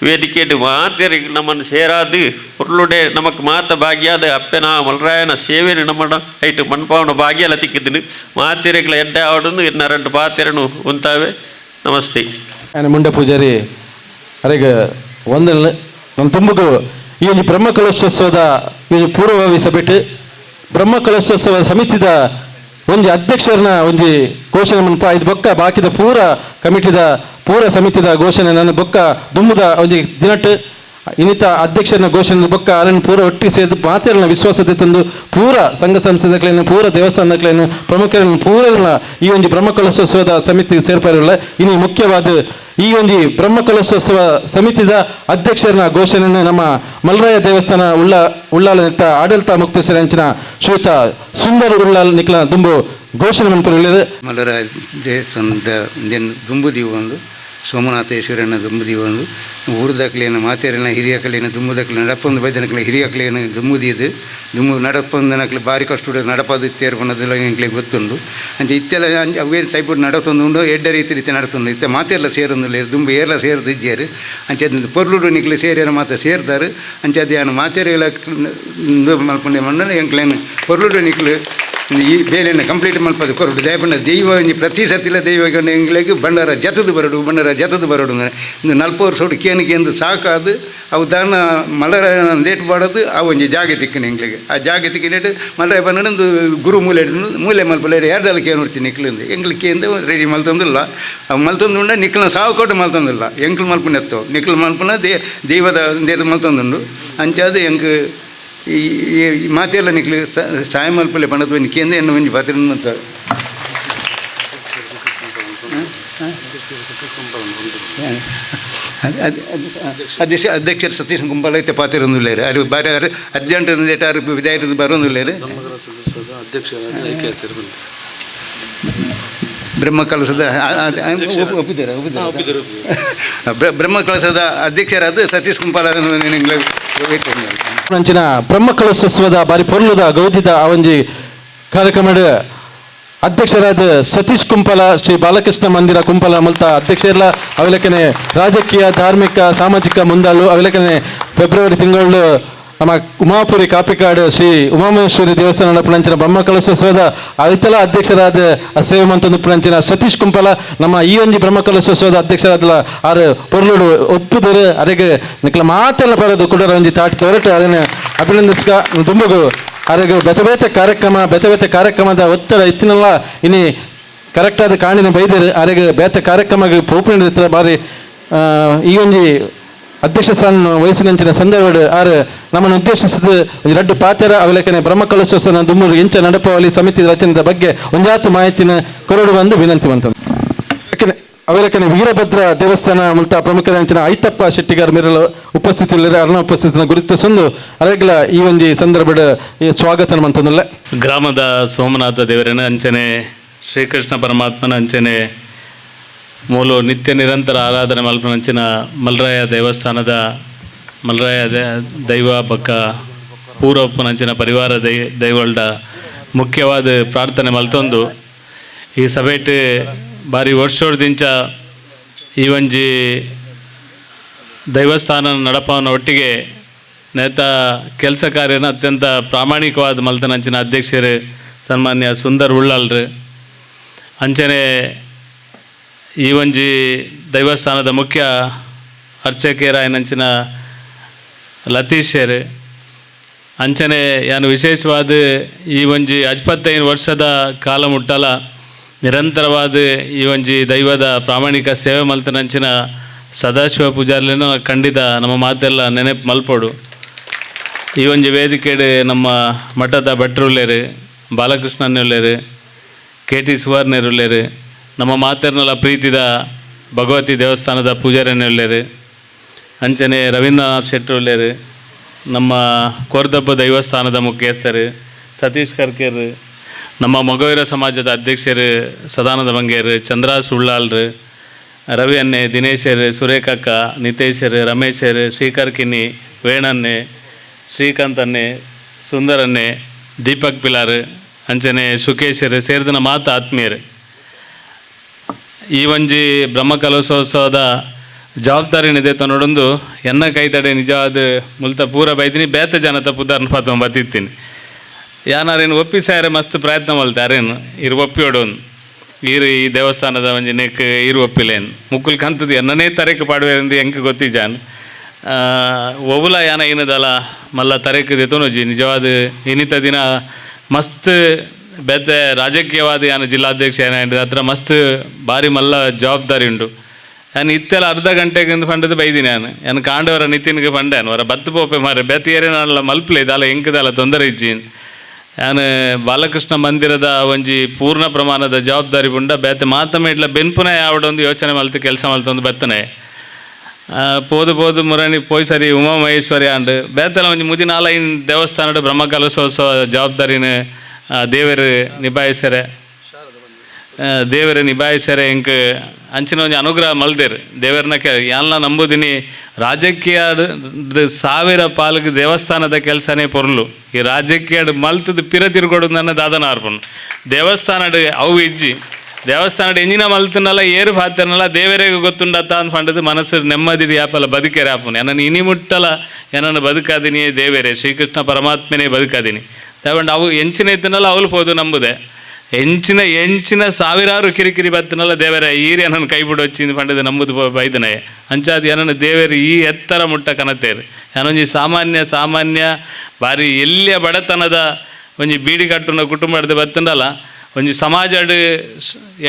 ವೇದಿಕೆಡ್ ಮಾತೆರಿಗೆ ನಮ್ಮನ್ನು ಸೇರಾದು ಪೊರ್ಲುಡೆ ನಮಕ್ ಮಾತ ಭಾಗ್ಯಾದ ಅಪ್ಪೆನ ಮಲ್ರಾಯನ ಸೇವೆನು ನಮ್ಮನ ಐಟ್ ಮನ್ಪಾವನ ಭಾಗ್ಯಲ ತಿಕ್ಕಿದ್ದೀನಿ ಮಾತೆರೆಗ್ಲ ಎಡ್ಡೆ ಆವಡನ್ನು ಇನ್ನ ಎರಡು ಪಾತೆರನು ಉಂತಾವೆ. ನಮಸ್ತೆ. ಆನೆ ಮುಂಡ ಪೂಜಾರಿ ಅರೆಗ ಒಂದು ನಮ್ಮ ತುಂಬುಗು ಈ ಒಂಜಿ ಬ್ರಹ್ಮ ಕಲಶೋತ್ಸವದ ಈ ಒಂಜಿ ಪೂರ್ವಭಾವಿ ಸಭೆಟ್ ಬ್ರಹ್ಮ ಕಲಶೋತ್ಸವ ಸಮಿತಿದ ಒಂಜಿ ಅಧ್ಯಕ್ಷರನ್ನ ಒಂಜಿ ಘೋಷಣೆ ಮನ್ಪ ಇದು ಬೊಕ್ಕ ಬಾಕಿದ ಪೂರ ಕಮಿಟಿದ ಪೂರ ಸಮಿತಿದ ಘೋಷಣೆ ನನ್ನ ಬೊಕ್ಕ ದುಂಬುದ ಒಂಜಿ ದಿನಟ್ ಇನ್ನಿತ ಅಧ್ಯಕ್ಷರನ್ನ ಘೋಷಣೆ ಬೊಕ್ಕ ಅರಣ್ಯ ಪೂರ ಒಟ್ಟಿಗೆ ಸೇರಿದು ಮಾತೆರನ ವಿಶ್ವಾಸತೆ ತಂದು ಪೂರ ಸಂಘ ಸಂಸ್ಥೆದಕ್ಲೇನು ಪೂರ ದೇವಸ್ಥಾನದಕ್ಲೇನು ಪ್ರಮುಖರನ್ನು ಪೂರನ ಈ ಒಂಜಿ ಬ್ರಹ್ಮ ಕಲಶೋತ್ಸವದ ಸಮಿತಿ ಸೇರ್ಪಡೆಯುಳ್ಳ. ಇನ್ನು ಮುಖ್ಯವಾದ ಈ ಒಂಜಿ ಬ್ರಹ್ಮ ಕಲಶೋತ್ಸವ ಸಮಿತಿದ ಅಧ್ಯಕ್ಷರನ್ನ ಘೋಷಣೆಯನ್ನು ನಮ್ಮ ಮಲ್ರಾಯ ದೇವಸ್ಥಾನ ಉಳ್ಳಾಲ ನಿತ್ತ ಆಡಳಿತ ಮುಕ್ತೇಶ್ವರ ಅಂಚಿನ ಶ್ರೀಯುತ ಸುಂದರ್ ಉಳ್ಳಾಲ್ ನಿಕ್ಲ ದುಂಬು ಘೋಷಣೆ ಮಂತ್ರಿ. ಮಲ್ಲರಾಯ ದೇವಸ್ಥಾನದ ದುಂಬು ಒಂದು ಸೋಮನಾಥೇಶ್ವರನ ದುಂಬುದಿ ಒಂದು ಊರ್ದಕ್ಲೇನ ಮಾತೇರಿನ ಹಿರಿಯಕಲೇನ ದುಂಬುದಕ್ಲೇನ ನಡಪೊಂದು ಬೈದನಕ್ಲೆ ಹಿರಿಯಕ್ಲೇನ ದುಂಬುದಿದು ದುಂಬು ನಡಪೊಂದನಕ್ಲೆ ಬಾರಿ ಕಷ್ಟ ನಡಪದು ತೇರ್ಪೊಂದೆಲ್ಲ ಎಂಕ್ಲೆಗ್ ಗೊತ್ತುಂಡು. ಅಂಚ ಇತ್ತೆಲ್ಲ ಅಂಚ ಅವೇನು ಟೈಪು ನಡತೊಂದು ಉಂಡು ಎಡ್ಡೆ ರೀತಿ ರೀತಿ ನಡತೊಂದು ಇತ್ತೆ ಮಾತೆಲ್ಲ ಸೇರೊಂದುಲ್ಲೆರ್ ದುಂಬು ಏರ್ಲ ಸೇರ್ದು ಇಜ್ಜೆರ್. ಅಂಚ ಪೊರ್ಲುಡು ನಿಕ್ಲೆ ಸೇರ್ಯರ ಮಾತ ಸೇರ್ದಾರ್. ಅಂಚ ಅದು ಯಾನ್ ಮಾತೆರೆಗ್ಲ ಮಲ್ಪುಂಡೆ ಮಣ್ಣು ಎಂಕ್ಲೇನ ಪೊರ್ಲುಡು ನಿಕ್ಲು ಈ ಬೇಲೆನ ಕಂಪ್ಲೀಟ್ ಮಲ್ಪದು ಕೊರಡು ದಯಪಂಡ ದೈವ ಒಂಜಿ ಪ್ರತಿ ಸರ್ತಿಲ ದೈವ ಎಂಕ್ಲೆಗ್ ಬಂಡಾರ ಜತದು ಬರಡು ಬಂಡಾರ ಜತದು ಬರಡು ಇಂದು ನಲ್ಪ ವರ್ಷೋಡು ಕೇನು ಕೇಂದು ಸಾಕಾದು ಅವು ದಾನ ಮಲರ ಲೇಟ್ ಬಾಡೋದು ಆ ಒಂಜಿ ಜಾಗೆ ತಿಕ್ಕನೆ ಎಂಕ್ಲೆಗ್ ಆ ಜಾಗೆ ತಿಕ್ಕಿನೇಟ್ ಮಲರ ಬಂದು ಗುರು ಮೂಲೆ ಮೂಲೆ ಮಲ್ಪಲೆ ಎರಡಲ್ಲ ಕೇನು ಹೊಡ್ತೀನಿ ನಿಕ್ಲಿಂದು ಎಂಕ್ಲು ಕೇಂದು ರೆಡಿ ಮಲ್ತೊಂದಿಲ್ಲ ಅವು ಮಲ್ತೊಂದು ಉಂಡ ನಿಕ್ಲನ ಸಾವು ಕೊಟ್ಟು ಮಲ್ತೊಂದಿಲ್ಲ ಎಂಕ್ಲು ಮಲ್ಪನೆತ್ತೋ ನಿಕ್ಲು ಮಲ್ಪನ ದೈವದ ದೇದ ಮಲ್ತೊಂದುಂಡು. ಅಂಚಾದ ಎಂಕ್ ಈ ಮಾತೆಲ್ಲ ನಿಕ್ಲು ಸಾಯ ಮಲ್ಪಲೆ ಪಂಡದು ಒಂಜಿ ಕೇಂದ್ರ ಎನ್ನ ಒಂಜಿ ಪಾತ್ರ ಅಂತ ಅಧ್ಯಕ್ಷರು ಸತೀಶ್ ಕುಂಬಾಲ ಐತೆ ಪಾತಿರೊಂದುಲ್ಲೇರು ಅರು ಬಾರಿ ಅರ್ಜೆಂಟ್ ಅರು ವಿದಾಯದ ಬರೋಂದುಲ್ಲೇರು. ಬ್ರಹ್ಮ ಕಲಸದ ಬ್ರಹ್ಮ ಕಲಸದ ಅಧ್ಯಕ್ಷರಾದ ಸತೀಶ್ ಕುಂಪಾಲ ಅಂಚಿನ ಬ್ರಹ್ಮ ಕಲಶೋತ್ಸವದ ಬಾರಿ ಪೊರ್ಲುದ ಗೌಜಿದ ಆ ಒಂಜಿ ಕಾರ್ಯಕ್ರಮದ ಅಧ್ಯಕ್ಷರಾದ ಸತೀಶ್ ಕುಂಪಲ ಶ್ರೀ ಬಾಲಕೃಷ್ಣ ಮಂದಿರ ಕುಂಪಲ ಮುಲ್ತ ಅಧ್ಯಕ್ಷರ್ಲ ಅವಿಲಕನೆ ರಾಜಕೀಯ ಧಾರ್ಮಿಕ ಸಾಮಾಜಿಕ ಮುಂದಾಳು ಅವಿಲಕನೆ ಫೆಬ್ರವರಿ ತಿಂಗಳು ನಮ್ಮ ಉಮಾಪುರಿ ಕಾಪಿಕಾಡು ಶ್ರೀ ಉಮಾಮಹೇಶ್ವರಿ ದೇವಸ್ಥಾನ ಪುಣಂಚಿನ ಬ್ರಹ್ಮ ಕಲಶೋತ್ಸವದ ಐತಲ ಅಧ್ಯಕ್ಷರಾದ ಸೇವೆ ಮಂತೊಂದು ಪುಣಂಚಿನ ಸತೀಶ್ ಕುಂಪಲ ನಮ್ಮ ಈ ಒಂಜಿ ಬ್ರಹ್ಮ ಕಲಶೋತ್ಸವದ ಅಧ್ಯಕ್ಷರಾದಲ ಆರು ಪೊರ್ಲುಡು ಒಪ್ಪುದರು ಅರೆಗೆ ನಿಕ್ಲ ಮಾತೆಲ್ಲ ಬರೋದು ಕುಡರ ಒಂಜಿ ತಾಟಿ ತೋರಟು ಅದನ್ನು ಅಭಿನಂದಿಸ್ಕ ದುಂಬುಗು ಅರೆಗೆ ಬೆತೆ ಬೇತೆ ಕಾರ್ಯಕ್ರಮ ಬೆತೆ ಬೇತೆ ಕಾರ್ಯಕ್ರಮದ ಒತ್ತಡ ಇತ್ತಿನಲ್ಲ ಇನಿ ಕರೆಕ್ಟಾದ ಕಾಣಿನ ಬೈದರು ಅರೆಗೆ ಬೇತೆ ಕಾರ್ಯಕ್ರಮ ಪೋಪಿನ ಬಾರಿ ಈ ಒಂಜಿ ಅಧ್ಯಕ್ಷ ಸ್ಥಾನ ವಯಸ್ಸಿನಂಚಿನ ಸಂದರ್ಭ ಆರು ನಮ್ಮನ್ನು ಉದ್ದೇಶಿಸಿದ ಒಂಜಿ ರಡ್ಡು ಪಾತೆರ ಅವಲೇಖನೆ ಬ್ರಹ್ಮ ಕಲಶೋತ್ಸವ ದುಮ್ಮೂರು ಎಂಚ ನಡಪಾವಳಿ ಸಮಿತಿ ರಚನೆದ ಬಗ್ಗೆ ಒಂಜಾತು ಮಾಹಿತಿನ ಕೊರಡು ಬಂದು ವಿನಂತಿ ಮಂತ ಅವಲೇಖನೆ ವೀರಭದ್ರ ದೇವಸ್ಥಾನ ಮುಲ್ತ ಪ್ರಮುಖರಂಚಿನ ಐತಪ್ಪ ಶೆಟ್ಟಿಗಾರ್ ಮೇರೆಲ್ಲ ಉಪಸ್ಥಿತಿ ಅರ್ಣ ಉಪಸ್ಥಿತಿನ ಗುರುತಿಸೊಂದು ಅರೆಗ್ಲ ಈ ಒಂಜಿ ಸಂದರ್ಭದ ಸ್ವಾಗತ ಮಂತಂದಲ್ಲ. ಗ್ರಾಮದ ಸೋಮನಾಥ ದೇವರನ ಅಂಚನೆ ಶ್ರೀಕೃಷ್ಣ ಪರಮಾತ್ಮನ ಅಂಚನೆ ಮೂಲು ನಿತ್ಯ ನಿರಂತರ ಆರಾಧನೆ ಮಲ್ಪನಂಚಿನ ಮಲ್ರಾಯ ದೇವಸ್ಥಾನದ ಮಲ್ರಾಯ ದೈವ ಬಕ್ಕ ಪೂರ್ವಪ್ಪನಂಚಿನ ಪರಿವಾರ ದೈವಳ್ಡ ಮುಖ್ಯವಾದ ಪ್ರಾರ್ಥನೆ ಮಲ್ತೊಂದು ಈ ಸಭೆಟ್ ಬಾರಿ ವರ್ಷೋಡ್ದಿಂಚ ಈ ಒಂಜಿ ದೈವಸ್ಥಾನ ನಡಪವನ ಒಟ್ಟಿಗೆ ನೇತ ಕೆಲಸ ಕಾರ್ಯನ ಅತ್ಯಂತ ಪ್ರಾಮಾಣಿಕವಾದ ಮಲ್ತನಂಚಿನ ಅಧ್ಯಕ್ಷರು ಸನ್ಮಾನ್ಯ ಸುಂದರ್ ಉಳ್ಳಾಲ್ರು ಅಂಚನೆ ಈ ಒಂಜಿ ದೈವಸ್ಥಾನದ ಮುಖ್ಯ ಅರ್ಚಕರಾಯನಂಚಿನ ಲತೀಶರು ಅಂಚನೆ ಯಾನು ವಿಶೇಷವಾದ ಈ ಒಂಜಿ 55 ವರ್ಷದ ಕಾಲ ಮುಟ್ಟಲ ನಿರಂತರವಾದ ಈ ಒಂಜಿ ದೈವದ ಪ್ರಾಮಾಣಿಕ ಸೇವೆ ಮಲ್ತನಂಚಿನ ಸದಾಶಿವ ಪೂಜಾರ್ಲೇನ ಖಂಡಿತ ನಮ್ಮ ಮಾತೆಲ್ಲ ನೆನಪು ಮಲ್ಪೋಡು. ಈ ಒಂಜಿ ವೇದಿಕೆಡು ನಮ್ಮ ಮಠದ ಭಟ್ರುಲ್ಲೇರು ಬಾಲಕೃಷ್ಣನ್ನುಲ್ಲೇರು ಕೆ ಟಿ ಸುವರ್ಣರುಲ್ಲೇರು ನಮ್ಮ ಮಾತೆರ್ನಲ ಪ್ರೀತಿದ ಭಗವತಿ ದೇವಸ್ಥಾನದ ಪೂಜಾರಿನುಲ್ಲೇರು ಅಂಚನೆ ರವೀಂದ್ರನಾಥ್ ಶೆಟ್ಟರುಲ್ಲೇರು ನಮ್ಮ ಕೋರ್ದಬ್ಬ ದೈವಸ್ಥಾನದ ಮುಖ್ಯಸ್ಥರು ಸತೀಶ್ ಕರ್ಕೇರು ನಮ್ಮ ಮೊಗವೀರ ಸಮಾಜದ ಅಧ್ಯಕ್ಷರು ಸದಾನಂದ ಬಂಗೇರು ಚಂದ್ರ ಸುಳ್ಳಾಲ್ರು ರವಿ ಅನ್ನೆ ದಿನೇಶರು ಸುರೇಖಕ್ಕ ನಿತೇಶರು ರಮೇಶರು ಶ್ರೀಕರ್ ಕಿನ್ನಿ ವೇಣನ್ನೆ ಶ್ರೀಕಾಂತ್ ಅನ್ನೆ ಸುಂದರನ್ನೆ Deepak Pilar ಅಂಚನೆ ಸುಕೇಶರ್ ಸೇರ್ದನ ಮಾತ ಆತ್ಮೀಯರು. ಈ ಒಂಜಿ ಬ್ರಹ್ಮಕಲಶೋತ್ಸವದ ಜವಾಬ್ದಾರಿ ತನ್ನೊಡೊಂದು ಎನ್ನ ಕೈತಡೆ ನಿಜವಾದ ಮುಲ್ತ ಪೂರ ಬೈದಿನಿ ಬೇತ ಜನತ ಪುದಾರ್ನ ಪಾತೊಂದು ಬತ್ತಿತ್ತೀನಿ. ಯಾನಾರೇನು ಒಪ್ಪಿಸಾರೆ ಮಸ್ತ್ ಪ್ರಯತ್ನ ಮಲ್ತೆ ಅರೇನು ಇರು ಒಪ್ಪಿಯೋಡೊಂದು ಈರು ಈ ದೇವಸ್ಥಾನದ ಒಂಜಿ ನೆಕ್ ಇರು ಒಪ್ಪಿಲೇನು ಮುಕ್ಕುಲ್ ಕಂತದ್ದು ಎನ್ನನೇ ತರೆಕ್ ಪಾಡುವೆಂದು ಎಂಕ್ ಗೊತ್ತಿಜಾನ್. ಒವುಲ ಯಾನ ಏನದಲ್ಲ ಮಲ್ಲ ತರೆಕ್ ದೆತೊನೊಜಿ ನಿಜವಾದ ಇನ್ನಿತ ದಿನ ಮಸ್ತ್ ಬೇತೆ ರಾಜಕೀಯವಾದ ಯಾನ ಜಿಲ್ಲಾಧ್ಯಕ್ಷ ಏನ ಹತ್ರ ಮಸ್ತ್ ಭಾರಿ ಮಲ್ಲ ಜವಾಬ್ದಾರಿ ಉಂಡು. ನಾನು ಇತ್ತೆಲ್ಲ ಅರ್ಧ ಗಂಟೆಗೆ ಪಂಡದು ಬೈದಿನಿ ನಾನು ನಾನು ಕಾಂಡವರ ನಿತಿನ್ಗೆ ಪಂಡಾನು ಅವರ ಬತ್ತು ಪೋಪೆ ಮಾರೆ ಬೇತೆ ಏರೇನಲ್ಲ ಮಲ್ಪ್ಲೆ ಇದಾಲ ಎಂಕದಲ್ಲ ತೊಂದರೆ ಇಜ್ಜಿ. ನಾನು ಬಾಲಕೃಷ್ಣ ಮಂದಿರದ ಒಂಜಿ ಪೂರ್ಣ ಪ್ರಮಾಣದ ಜವಾಬ್ದಾರಿ ಪುಂಡ ಬೇತೆ ಮಾತಮ ಇಡ್ಲ ಬೆನ್ಪುನ ಯಾವಡೊಂದು ಯೋಚನೆ ಮಲ್ತು ಕೆಲಸ ಮಲ್ತೊಂದು ಬತ್ತನೆ ಪೋದು ಪೋದು ಮುರಣಿ ಪೋಯ್ ಸರಿ ಉಮಾ ಮಹೇಶ್ವರಿ ಆಂಡ್ ಬೇತಲ ಒಂಜಿ ಮುಜಿ ನಾಲೈನ್ ದೇವಸ್ಥಾನಡ್ ಬ್ರಹ್ಮಕಲಶೋತ್ಸವ ಜವಾಬ್ದಾರಿನ ದೇವರು ನಿಭಾಯಿಸರೆ ದೇವರ ನಿಭಾಯಿಸರೆ ಎಂಕ್ ಅಂಚಿನ ಒಂಜಿ ಅನುಗ್ರಹ ಮಲ್ದೇರ್ ದೇವರನ್ನ ಯಾನ್ಲ ನಂಬುದಿನಿ. ರಾಜಕೀಯ ಸಾವಿರ ಪಾಲ್ಗೆ ದೇವಸ್ಥಾನದ ಕೆಲಸನೇ ಪೊರ್ಲು. ಈ ರಾಜಕೀಯ ಮಲ್ತದ ಪಿರ ತಿರುಗೊಡು ನನ್ನ ದಾದನ ಅರ್ಪಣ್ ದೇವಸ್ಥಾನಡ್ ಅವು ಇಜ್ಜಿ ದೇವಸ್ಥಾನಡ್ ಎಂಜಿನ ಮಲ್ತನಲ್ಲ ಏರು ಪಾತ್ರನಲ್ಲ ದೇವರಿಗೆ ಗೊತ್ತುಂಡತ್ತ ಅಂತ ಪಂಡದು ಮನಸ್ಸು ನೆಮ್ಮದಿ ಯಾಪಲ್ಲ ಬದುಕೆರೆ ಆಪುನು. ಎನ್ನನ್ನು ಇನಿ ಮುಟ್ಟಲ ಏನನ್ನು ಬದುಕಾದಿನಿ ದೇವರೇ ಶ್ರೀಕೃಷ್ಣ ಪರಮಾತ್ಮನೇ ಬದುಕಾದಿನಿ ತಗೊಂಡು ಅವು ಎಂಚಿನ ಇತ್ತನಲ್ಲ ಅವಲು ಪೋದು ನಂಬುದೆ ಎಂಚಿನ ಎಂಚಿನ ಸಾವಿರಾರು ಕಿರಿಕಿರಿ ಬತ್ತನಲ್ಲ ದೇವರೇ ಈರಿ ನನ್ನ ಕೈ ಬಿಡು వచ్చిಂದು ಪಂಡದು ನಂಬುದು ಬೈದನೆ ಅಂಚಾದ ಏನನ್ನು ದೇವರು ಈ ಎತ್ತರ ಮುಟ್ಟ ಕನತೇರು. ಏನೊಂಜಿ ಸಾಮಾನ್ಯ ಸಾಮಾನ್ಯ ಭಾರಿ ಎಲ್ಲಿಯ ಬಡತನದ ಒಂಜಿ ಬೀಡಿ ಕಟ್ಟುನ ಕುಟುಂಬದ ಬತ್ತಂಡಲ್ಲ ಒಂಜಿ ಸಮಾಜಡ್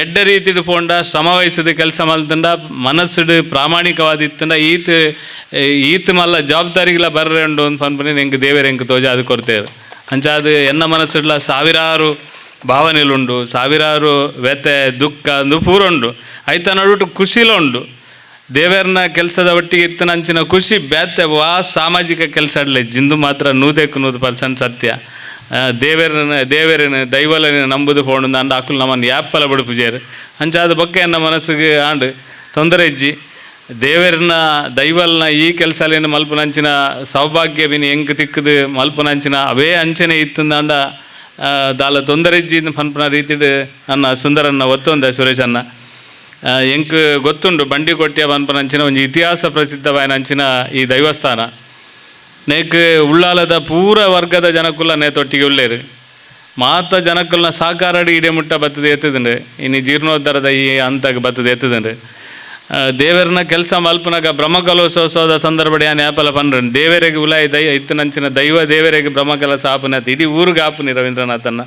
ಎಡ್ಡ ರೀತಿಡ್ ಪೋಂಡ ಶ್ರಮ ವಹಿಸದ ಕೆಲಸ ಮಲ್ತಂಡ ಮನಸ್ಸುಡು ಪ್ರಾಮಾಣಿಕವಾದ ಇತ್ತಂಡ ಈತ್ ಈತ್ ಮಲ್ಲ ಜವಾಬ್ದಾರಿಗಳ ಬರ್ರೆ ಉಂಡು ಅಂತ ಪನ್ಪನೆ ಎಂಕ್ ದೇವರು ಎಂಕ್ ತೋಜ ಅದು ಕೊರ್ತೇರು. ಅಂಚಾದ ಎನ್ನ ಮನಸ್ಸುಡ್ಲ ಸಾವಿರಾರು ಭಾವನೆಲುಂಡು ಸಾವಿರಾರು ವ್ಯಥೆ ದುಃಖ ಅಂದು ಪೂರ ಉಂಡು ಐತ ನಡುಟು ಖುಷಿಲ ಉಂಡು. ದೇವರನ್ನ ಕೆಲಸದ ಒಟ್ಟಿಗೆ ಇತ್ತನ ಅಂಚಿನ ಖುಷಿ ಬ್ಯಾತೆ ವಾ ಸಾಮಾಜಿಕ ಕೆಲಸ ಅಡ್ಲೆ ಜಿಂದು ಮಾತ್ರ 100% ಸತ್ಯ. ದೇವರನ್ನ ದೇವರನ್ನ ದೈವಲನ ನಂಬುದು ಪೋಂಡು ಅಂಡ ಅಕುಲು ನಮ್ಮನ್ನು ಯಾಪಲ ಬಡು ಪೂಜಾರು ಅಂಚಾದ ಬೊಕ್ಕ ಎನ್ನ ಮನಸ್ಸಿಗೆ ಆಂಡು ತೊಂದರೆ ಇಜ್ಜಿ. ದೇವರನ್ನ ದೈವಲ್ನ ಈ ಕೆಲಸಲೇನು ಮಲ್ಪನಂಚಿನ ಸೌಭಾಗ್ಯ ಬಿನಿ ಎಂಕ್ ತಿಕ್ಕದು ಮಲ್ಪನಂಚಿನ ಅವೇ ಅಂಚನೆ ಇತ್ತಂದಾಂಡ ದಾಲ ತೊಂದರೆ ಇಜ್ಜಿ ಪನ್ಪನ ರೀತಿಡ್ ಅನ್ನ ಸುಂದರನ್ನ ಒತ್ತೊಂದ ಸುರೇಶ್ ಅನ್ನ. ಎಂಕ್ ಗೊತ್ತುಂಡು ಬಂಡಿ ಕೊಟ್ಟಿಯ ಪನ್ಪನಂಚಿನ ಒಂಜಿ ಇತಿಹಾಸ ಪ್ರಸಿದ್ಧವಾಯಿನ ಅಂಚಿನ ಈ ದೈವಸ್ಥಾನ ನೇಕ್ ಉಳ್ಳಾಲದ ಪೂರ ವರ್ಗದ ಜನಕುಲ ನೇತೊಟ್ಟಿಗೆ ಉಳ್ಳೇರು ಮಾತ ಜನಕುಲ್ನ ಸಾಕಾರಡಿ ಇಡೆ ಮುಟ್ಟ ಬತ್ತದ ಎತ್ತದಂಡ್ರೆ ಇನ್ನು ಜೀರ್ಣೋದ್ಧಾರದ ಈ ಹಂತಕ್ಕೆ ಬತ್ತದ ಎತ್ತದಂಡ್ರೆ. ದೇವರನ್ನ ಕೆಲಸ ಮಲ್ಪನಾಗ ಬ್ರಹ್ಮಕಲಶೋತ್ಸವದ ಸಂದರ್ಭ ಯಾನ್ ಯಾಪಲ ಪನ್ರನ್ ದೇವರಿಗೆ ಉಲಾಯಿ ದೈ ಇತ್ತನಂಚಿನ ದೈವ ದೇವರಿಗೆ ಬ್ರಹ್ಮಕಲಶ ಆಪುನ ಇಡೀ ಊರಿಗೆ ಆಪುನಿ ರವೀಂದ್ರನಾಥನ್ನ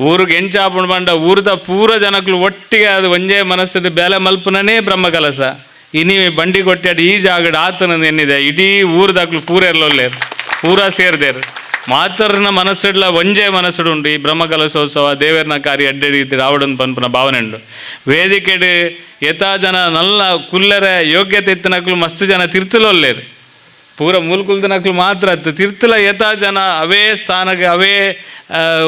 ಊರಿಗೆ ಎಂಚ ಆಪುಣ ಬಂಡ ಊರದ ಪೂರ ಜನಕುಲು ಒಟ್ಟಿಗೆ ಅದು ಒಂಜೇ ಮನಸ್ಸು ಬೇಲೆ ಮಲ್ಪುನನೇ ಬ್ರಹ್ಮಕಲಶ. ಇನಿ ಬಂಡಿ ಕೊಟ್ಟಾಡಿ ಈ ಜಾಗಡ್ ಆತನ ಎನ್ನಿದೆ ಇಡೀ ಊರದಾಕ್ಲು ಪೂರ ಎಲ್ಲೊಲ್ಲೇರು ಪೂರ ಸೇರ್ದೇರು ಮಾತರ್ನ ಮನಸ್ಸುಡ್ಲ ಒಂಜೇ ಮನಸ್ಸುಡು ಉಂಡು ಈ ಬ್ರಹ್ಮಕಲಶೋತ್ಸವ ದೇವರನ ಕಾರ್ಯ ಅಡ್ಡಡಿ ರಾವಡನ್ ಪನ್ಪುನ ಭಾವನೆ ಉಂಡು. ವೇದಿಕೆಡ್ ಯಥಾ ಜನ ನಲ್ಲ ಕುಲ್ಲರೆ ಯೋಗ್ಯತೆ ಇತ್ತನಕ್ಲು ಮಸ್ತ್ ಜನ ತಿರ್ತುಲೊಲ್ಲೇರು ಪೂರ ಮೂಲ್ಕುಲ್ದನಕ್ಲು ಮಾತ್ರ ಅತ್ತು ತಿರ್ತುಲ ಯಥಾ ಜನ ಅವೇ ಸ್ಥಾನಕ್ಕೆ ಅವೇ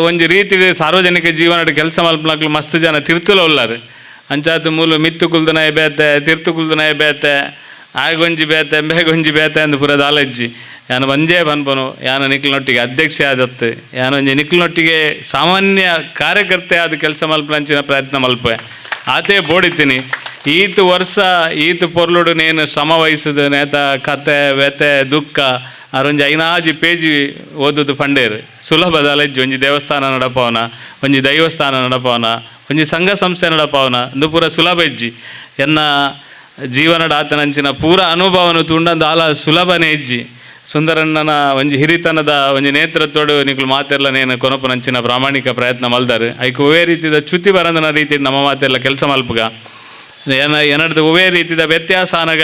ಒಂಜಿ ರೀತಿ ಸಾರ್ವಜನಿಕ ಜೀವನಡ್ ಕೆಲಸ ಮಲ್ಪನಕ್ಲು ಮಸ್ತ್ ಜನ ತಿರ್ತುಲೊಲ್ಲಾರು. ಅಂಚಾತು ಮೂಲು ಮಿತ್ತು ಕುಲ್ದನ ಬೇತೆ ತಿರ್ತು ಕುಲ್ದನ ಬೇತೆ ಆಗೊಂಜಿ ಬೇತೆ ಬೇಗೊಂಜಿ ಬೇತೆ ಅಂದ್ ಪೂರ ದಾಲಜ್ಜಿ ಯಾನ ಒಂಜೇ ಪನ್ಪನು ಯಾನ ನಿಕ್ಲನೊಟ್ಟಿಗೆ ಅಧ್ಯಕ್ಷ ಆದತ್ತು ಯಾನೊಂಜಿ ನಿಕ್ಲನೊಟ್ಟಿಗೆ ಸಾಮಾನ್ಯ ಕಾರ್ಯಕರ್ತೆ ಆದ ಕೆಲಸ ಮಲ್ಪನಂಚಿನ ಪ್ರಯತ್ನ ಮಲ್ಪೆ ಆತೇ ಬೋಡಿತೀನಿ. ಈತ ವರ್ಷ ಈತ ಪೊರ್ಲುಡು ನೇನು ಶ್ರಮ ವಹಿಸದು ನೇತ ಕತೆ ವ್ಯತೆ ದುಃಖ ಅರೊಂಜಿ ಐನಾಜಿ ಪೇಜಿ ಓದುದು ಪಂಡೇರು ಸುಲಭ ದಾಲಜ್ಜಿ ಒಂಜಿ ದೇವಸ್ಥಾನ ನಡಪವನ ಒಂಜಿ ದೈವಸ್ಥಾನ ನಡಪವನ ಒಂಜಿ ಸಂಘ ಸಂಸ್ಥೆ ನಡಪವನ ಇಂದು ಪೂರ ಸುಲಭ ಇಜ್ಜಿ. ಎನ್ನ ಜೀವನದ ಆತನಂಚಿನ ಪೂರ ಅನುಭವನ ತುಂಡಂದು ಆಲ ಸುಲಭನೇ ಇಜ್ಜಿ. ಸುಂದರಣ್ಣನ ಒಂಜಿ ಹಿರಿತನದ ಒಂಜಿ ನೇತೃತ್ವಡು ನಿಕ್ಲು ಮಾತೆಲ್ಲ ನೇನು ಕೊನಪುನಂಚಿನ ಪ್ರಾಮಾಣಿಕ ಪ್ರಯತ್ನ ಮಲ್ದಾರು ಐಕ್ ಒವ್ವೇ ರೀತಿದ ಚ್ಯುತಿ ಬರಂದನ ರೀತಿ ನಮ್ಮ ಮಾತೆಲ್ಲ ಕೆಲಸ ಮಲ್ಪುಗ ಏನ ಏನಡ್ದು ಒವ್ವೇ ರೀತಿದ ವ್ಯತ್ಯಾಸ ಅನಗ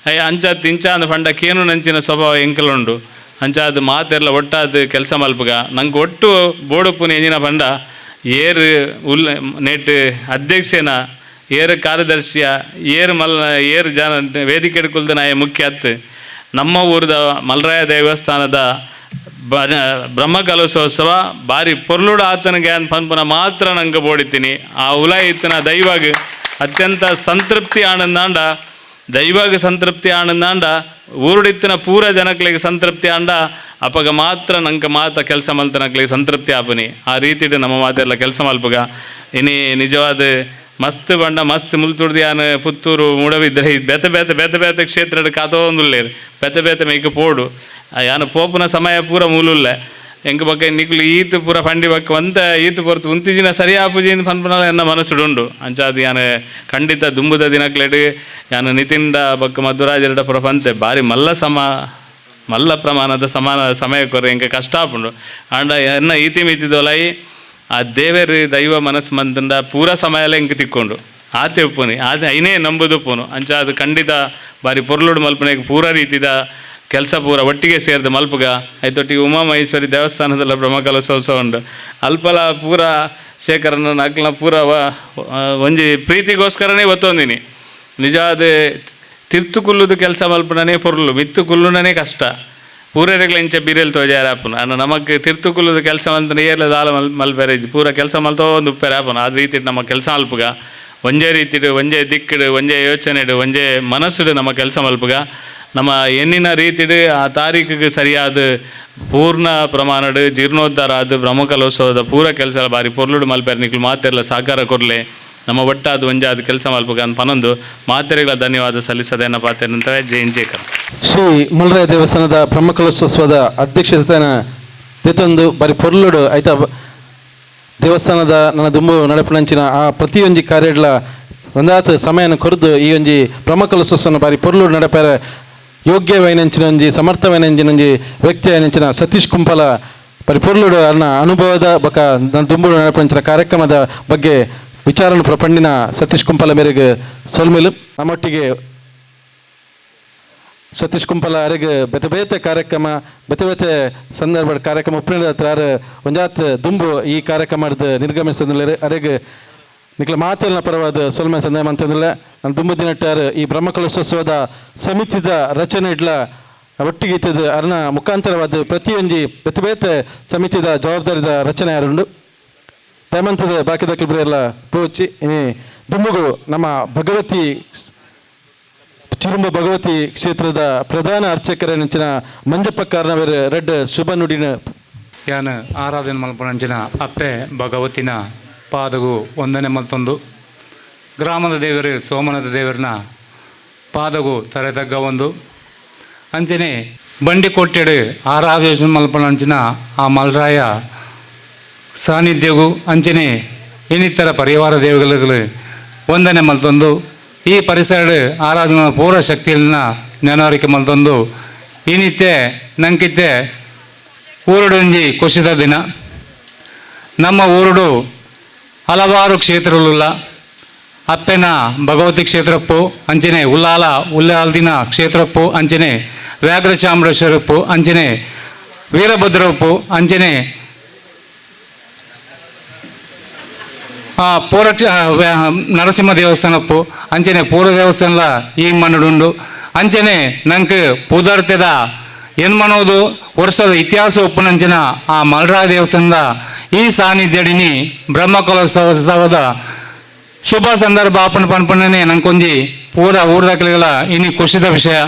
ಅಯ್ಯ ಅಂಚ ತಿಂಚ ಅಂದ ಪಂಡ ಕೇನು ನಂಚಿನ ಸ್ವಭಾವ ಎಂಕಲುಂಡು ಅಂಚಾದ ಮಾತೆಲ್ಲ ಒಟ್ಟಾದ ಕೆಲಸ ಮಲ್ಪುಗ ನಂಗೆ ಒಟ್ಟು ಬೋಡುಪುನ ಎಂಜಿನ ಪಂಡ ಏರು ಉಲ್ ನೆಟ್ ಅಧ್ಯಕ್ಷನ ಏರು ಕಾರ್ಯದರ್ಶಿಯ ಏರು ಮಲ್ ಏರು ಜನ ವೇದಿಕೆ ಕುಲ್ದನಾಯ ಮುಖ್ಯ ಅತ್ತು ನಮ್ಮ ಊರದ ಮಲ್ರಾಯ ದೇವಸ್ಥಾನದ ಬ್ರಹ್ಮಕಲಶೋತ್ಸವ ಭಾರಿ ಪೊರ್ಲುಡು ಆತನಿಗೆ ಅಂತ ಪನ್ಪುನ ಮಾತ್ರ ನಂಗೆ ಬೋಡಿತೀನಿ. ಆ ಉಲ ಇತ್ತನ ದೈವಾಗ ಅತ್ಯಂತ ಸಂತೃಪ್ತಿ ಆನಂದಾಂಡ ದೈವಾಗ ಸಂತೃಪ್ತಿ ಆನಂದಾಂಡ ಊರುಡಿತ್ತಿನ ಪೂರ ಜನಕ್ಲೆಗ್ ಸಂತೃಪ್ತಿ ಆಂಡ ಅಪಗ ಮಾತ್ರ ನಂಕ ಮಾತ ಕೆಲಸ ಮಲ್ತನಕ್ಲೆಗ್ ಸಂತೃಪ್ತಿ ಆಪುನಿ. ಆ ರೀತಿಡ್ ನಮ್ಮ ಮಾತೆರ್ಲ ಕೆಲಸ ಮಲ್ಪುಗ. ಇನಿ ನಿಜವಾದ ಮಸ್ತ್ ಬಂಡ ಮಸ್ತ್ ಮುಲ್ತುಡ್ದು ಯಾನ್ ಪುತ್ತೂರು ಮೂಡಬಿದ್ರೆ ಬೇತೆ ಬೇತೆ ಬೇತೆ ಬೇತೆ ಕ್ಷೇತ್ರಡ್ ಕಾತೋಂದುಲ್ಲೆರ್ ಬೇತೆ ಬೇತೆ ಮೇಕ್ ಪೋಡು ಯಾನ್ ಪೋಪುನ ಸಮಯ ಪೂರ ಮೂಲುಲ್ಲೆ ಎಂಕ್ ಬೊಕ್ಕ ನಿಕುಲು ಈತ್ ಪೂರ ಪಂಡಿ ಬೊಕ್ಕ ಒಂತ ಈತ್ ಪೊರ್ತು ಉಂತಿಜಿನ ಸರಿ ಆಪುಜಿ ಪನ್ಪುನಲ ಎನ್ನ ಮನಸ್ಸುಡು ಉಂಡು. ಅಂಚಾದ್ ಯಾನ್ ಖಂಡಿತ ದುಂಬುದ ದಿನಕ್ಲೆಡ್ ಯಾನ್ ನಿತಿನ್ಡ ಬೊಕ್ಕ ಮಧ್ವರಾಜೆರಡ ಪೂರ ಪಂತೆ ಬಾರಿ ಮಲ್ಲ ಸಮ ಮಲ್ಲ ಪ್ರಮಾಣದ ಸಮಾನ ಸಮಯ ಕೊರ್ರೆ ಎಂಕ್ ಕಷ್ಟ ಆಪುಂಡು. ಆಂಡ ಎನ್ನ ಈತಿ ಮಿತಿದೊಲೈ ಆ ದೇವೆರ್ ದೈವ ಮನಸ್ಸು ಮಂತಂಡ ಪೂರ ಸಮಯಲ ಎಂಕ್ ತಿಕ್ಕೊಂಡು ಆತೆ ಉಪ್ಪುನಿ ಆತೆ ಐನೇ ನಂಬುದು ಉಪ್ಪುನು. ಅಂಚಾದ್ ಖಂಡಿತ ಬಾರಿ ಪೊರ್ಲುಡು ಮಲ್ಪುನೆಗ್ ಪೂರ ರೀತಿದ ಕೆಲಸ ಪೂರ ಒಟ್ಟಿಗೆ ಸೇರ್ದು ಮಲ್ಪುಗ. ಐತೊಟ್ಟಿಗೆ ಉಮಾ ಮಹೇಶ್ವರಿ ದೇವಸ್ಥಾನದಲ್ಲ ಬ್ರಹ್ಮಕಲಶೋತ್ಸವ ಉಂಡು. ಅಲ್ಪಲ ಪೂರ ಶೇಖರನ ಅಕ್ಲ್ನ ಪೂರ ಒಂಜಿ ಪ್ರೀತಿಗೋಸ್ಕರನೇ ಒತ್ತೊಂದಿನಿ. ನಿಜವಾದ ತಿರ್ತು ಕುಲ್ಲುದು ಕೆಲಸ ಮಲ್ಪುನನೇ ಪೊರ್ಲು, ಮಿತ್ತು ಕುಲ್ಲುನನೇ ಕಷ್ಟ. ಪೂರೆರೆಗ್ಲ ಇಂಚ ಬಿರೆಲ್ ತೋಜಾರ ಆಪುನು. ಆಂಡ ನಮಕ್ ತಿರ್ತು ಕುಲ್ಲುದು ಕೆಲಸ ಮಲ್ತನ ಏರ್ಲ ದಾಲ ಮಲ್ಪೆರೆ ಇಜ್ಜಿ, ಪೂರ ಕೆಲಸ ಮಲ್ತೋ ಒಂದು ಉಪ್ಪೆರೆ ಆಪುನು. ಆ ರೀತಿಡ್ ನಮ್ಮ ಕೆಲಸ ಮಲ್ಪುಗ ಒಂಜೇ ರೀತಿಡ್ ಒಂಜೇ ದಿಕ್ಕಿಡ್ ಒಂಜೇ ಯೋಚನೆಡ್ ಒಂಜೇ ಮನಸ್ಸುಡು ನಮ್ಮ ಕೆಲಸ ಮಲ್ಪುಗ. ನಮ್ಮ ಎನ್ನಿನ ರೀತಿಡ್ ಆ ತಾರೀಕಿಗೆ ಸರಿಯಾದ ಪೂರ್ಣ ಪ್ರಮಾಣಡ್ ಜೀರ್ಣೋದ್ಧಾರ ಆದ್ ಬ್ರಹ್ಮಕಲೋತ್ಸವದ ಪೂರ ಕೆಲಸ ಬಾರಿ ಪೊರ್ಲುಡು ಮಲ್ಪೆರೆ ನಿಕುಲು ಮಾತೆರ್ಲ ಸಹಕಾರ ಕೊರ್ಲೆ. ನಮ್ಮ ಒಟ್ಟಾದ ಒಂಜಾದ ಕೆಲಸ ಮಲ್ಪುಗ ಅಂತ ಪನೊಂದು ಮಾತೆರೆಗ್ಲ ಧನ್ಯವಾದ ಸಲ್ಲಿಸದೇನ ಪಾತೆರಂತವೆ. ಜೈ ಹಿಂದ್, ಜೈ ಕರ್ನಾಟಕ. ಶ್ರೀ ಮುಲ್ರಾಯ ದೇವಸ್ಥಾನದ ಬ್ರಹ್ಮಕಲಶೋತ್ಸವದ ಅಧ್ಯಕ್ಷತೆನ ತೆತ್ತೊಂದು ಬಾರಿ ಪೊರ್ಲುಡು ಐತ ದೇವಸ್ಥಾನದ ನನ್ನ ದುಂಬು ನಡಪುನಂಚಿನ ಆ ಪ್ರತಿಯೊಂಜಿ ಕಾರ್ಯಡ್ಲ ಒಂದಾತ್ ಸಮಯನ ಕೊರ್ದು ಈ ಒಂಜಿ ಬ್ರಹ್ಮಕಲಶೋತ್ಸವನ ಬಾರಿ ಪೊರ್ಲುಡು ನಡಪೆರೆ ಯೋಗ್ಯವೈನಂಚಿನ ಒಂಜಿ ಸಮರ್ಥವೈನಂಚಿನ ಒಂಜಿ ವ್ಯಕ್ತಿ ಆಯಿನಂಚಿನ ಸತೀಶ್ ಕುಂಪಲ ಬಾರಿ ಪೊರ್ಲುಡು ಅನ್ನ ಅನುಭವದ ಬೊಕ ನನ್ನ ದುಂಬು ನಡಪುನಂಚಿನ ಕಾರ್ಯಕ್ರಮದ ಬಗ್ಗೆ ವಿಚಾರಣೆ ಪ್ರಪಂಡಿನ ಸತೀಶ್ ಕುಂಪಲ ಮೇರೆಗೆ ಸೊಲ್ಮೆಲು. ನಮ್ಮೊಟ್ಟಿಗೆ ಸತೀಶ್ ಕುಂಪಲ ಅರೆಗೆ ಬೇತೆ ಬೇತೆ ಕಾರ್ಯಕ್ರಮ ಬೇತೆ ಬೇತೆ ಸಂದರ್ಭ ಕಾರ್ಯಕ್ರಮ ಉಪ್ಪಿನ ಹತ್ರ ಒಂಜಾತ್ ದುಂಬು ಈ ಕಾರ್ಯಕ್ರಮದ ನಿರ್ಗಮಿಸೋದಿಲ್ಲ. ಅರೆಗೆ ನಿಕ್ಲ ಮಾತೆಲ್ಲ ಪರವಾದ ಸೊಲ್ಮೆ ಸಂದೇಹ ಅಂತಂದಿಲ್ಲ. ನಾನು ದುಂಬು ದಿನಟ್ಟಾರು ಈ ಬ್ರಹ್ಮಕಲಶೋತ್ಸವದ ಸಮಿತಿದ ರಚನೆ ಇಡ್ಲ ಒಟ್ಟಿಗೆ ಇತ್ತದ ಅರ್ನ ಮುಖಾಂತರವಾದ ಪ್ರತಿಯೊಂಜಿ ಬೇತೆ ಬೇತೆ ಸಮಿತಿದ ಜವಾಬ್ದಾರಿದ ರಚನೆ ಯಾರುಂಡು ಹೇಮಂತದ ಬಾಕಿದ ಎಲ್ಲ ಪೋಚಿ ದುಂಬುಗು ನಮ್ಮ ಭಗವತಿ ಚಿರುಂಬ ಭಗವತಿ ಕ್ಷೇತ್ರದ ಪ್ರಧಾನ ಅರ್ಚಕರ ನೆಂಚಿನ ಮಂಜಪ್ಪ ಕಾರ್ನವರ್ ರೆಡ್ ಶುಭ ನುಡಿನ ಯಾನ್ ಆರಾಧನೆ ಮಲ್ಪುನಂಚಿನ ಅಪ್ಪೆ ಭಗವತಿನ ಪಾದಗು ವಂದನೆ ಮಲ್ತೊಂದು ಗ್ರಾಮದ ದೇವರು ಸೋಮನಾಥ ದೇವರನ ಪಾದಗು ತರೆ ತಗ್ಗ ಒಂದು ಅಂಚನೆ ಬಂಡಿಕೊಟ್ಟೆಡು ಆರಾಧನೆ ಮಲ್ಪುನಂಚಿನ ಆ ಮಲ್ರಾಯ ಸಾನ್ನಿಧ್ಯಗೂ ಅಂಚನೆ ಇನ್ನಿತರ ಪರಿವಾರ ದೇವಗಳಿಗೆ ವಂದನೆ ಮಲ್ತೊಂದು ಈ ಪರಿಸರ ಆರಾಧನಾ ಪೂರ ಶಕ್ತಿಯನ್ನ ನೆನವರಿಕೆ ಮಲ್ತೊಂದು ಈ ನಿತ್ಯ ನಂಕಿತ್ತೆ ಊರುಡೊಂಜಿ ಖುಷಿದ ದಿನ. ನಮ್ಮ ಊರುಡು ಹಲವಾರು ಕ್ಷೇತ್ರಗಳುಲ್ಲ. ಅಪ್ಪೆನ ಭಗವತಿ ಕ್ಷೇತ್ರಪ್ಪು ಅಂಚನೆ ಉಲ್ಲಾಲ ಉಲ್ಲಾಲ್ದಿನ ಕ್ಷೇತ್ರಪ್ಪು ಅಂಚನೆ ವ್ಯಾಘ್ರ ಚಾಮುಂಡೇಶ್ವರಪ್ಪು ಅಂಚನೆ ವೀರಭದ್ರಪ್ಪು ಅಂಚನೆ ಪೂರಕ್ಷ ನರಸಿಂಹ ದೇವಸ್ಥಾನಪ್ಪು ಅಂಚನೆ ಪೂರ ದೇವಸ್ಥಾನಲ ಈ ಮಣ್ಣುಡುಂಡು ಅಂಚನೆ ನಂಗೆ ಪುದರ್ತೆದ ಎನ್ಮನೋದು ವರ್ಷದ ಇತಿಹಾಸ ಒಪ್ಪುನಂಚಿನ ಆ ಮಲ್ರಾಯ ದೇವಸ್ಥಾನದ ಈ ಸಾನ್ನಿಧ್ಯಡಿನಿ ಬ್ರಹ್ಮಕಲೋತ್ಸವದ ಶುಭ ಸಂದರ್ಭ ಆಪನ ಪನ್ಪಣ್ಣನೆ ನಂಕೊಂಜಿ ಪೂರ ಊರ್ದಕ್ಲೆಗಳ ಇನಿ ಖುಷಿದ ವಿಷಯ.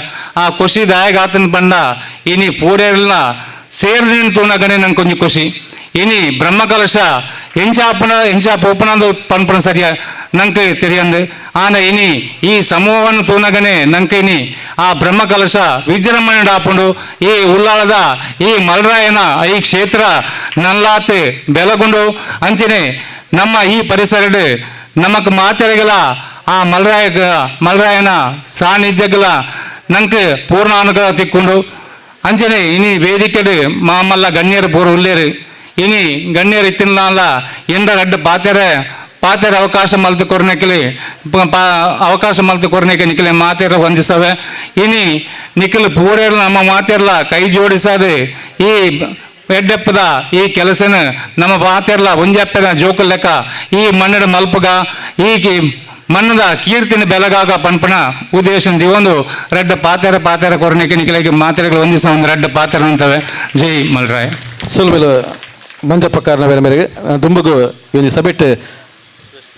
ಆ ಖುಷಿ ದಾಯಗಾತನ ಬಂಡ ಇನಿ ಪೂರೆಲ್ಲ ಸೇರಿದ ತೂನಗನೆ ನಂಕೊಂಜಿ ಖುಷಿ. ಇನಿ ಬ್ರಹ್ಮಕಲಶ ಎಂಚಾಪನ ಎಂಚಾ ಪೋಪನಂದು ಪನ್ಪನ ಸರಿಯ ನಂಗೆ ತಿಳಿಯಂದು ಆನ ಇನಿ ಈ ಸಮೂಹವನ್ನು ತೂನಗನೆ ನಂಗೆ ಇನಿ ಆ ಬ್ರಹ್ಮಕಲಶ ವಿಜೃಂಭಣೆ ಆಪುಂಡು ಈ ಉಲ್ಲಾಳದ ಈ ಮಲ್ರಾಯನ ಈ ಕ್ಷೇತ್ರ ನಲ್ಲಾತ್ ಬೆಲಗುಂಡು ಅಂಚನೆ ನಮ್ಮ ಈ ಪರಿಸರಡ್ ನಮಕ್ ಮಾತೆರೆಗಳ ಆ ಮಲ್ರಾಯನ ಸಾನ್ನಿಧ್ಯಗಳ ನಂಗೆ ಪೂರ್ಣ ಅನುಗ್ರಹ ತಿಕ್ಕೊಂಡು ಅಂಚನೆ ಇನಿ ವೇದಿಕೆಡು ಮಾಮಲ್ಲ ಗಣ್ಯರು ಪೂರ ಉಲ್ಲೇರು ಇನಿ ಗಣ್ಯರು ಇತ್ತಿನ ಎಂಡ ರಡ್ಡು ಪಾತೆರೆ ಪಾತೆರೆ ಅವಕಾಶ ಮಲ್ತು ಕೊರ್ನೆಕ್ಲಿ ಅವಕಾಶ ಮಲ್ತು ಕೊರ್ನೆಕ್ಕೆ ನಿಖಲೆ ಮಾತೆರ ವಂದಿಸವೆ. ಇನಿ ನಿಖಲ್ ಪೂರೆರ್ಲ ನಮ್ಮ ಮಾತೆರ್ಲ ಕೈ ಜೋಡಿಸದೆ ಈ ಎಡ್ಡೆಪ್ಪದ ಈ ಕೆಲಸನ ನಮ್ಮ ಮಾತೆರ್ಲ ಒಂಜಪ್ಪನ ಜೋಕು ಲೆಕ್ಕ ಈ ಮಣ್ಣಡ ಮಲ್ಪಗ ಈ ಮಣ್ಣದ ಕೀರ್ತಿನ ಬೆಲಗಾಗ ಪನ್ಪನ ಉದ್ದೇಶ ಒಂದು ರಡ್ಡ ಪಾತೆರ ಪಾತೆರ ಕೊರ್ನೆಕ್ಕೆ ನಿಖಲಿಗೆ ಮಾತೆರೆಗಳು ಒಂದಿಸ ಒಂದು ರಡ್ಡ ಪಾತೆರ ಅಂತವೆ. ಜೈ ಮಲ್ರಾಯ್. ಸುಲ್ಮೆಲು ಮಂಜಪ್ಪ ಕಾರ್ನವರ ಮೇರೆಗೆ ದುಂಬುಗು ಈ ಒಂದು ಸಭೆಟ್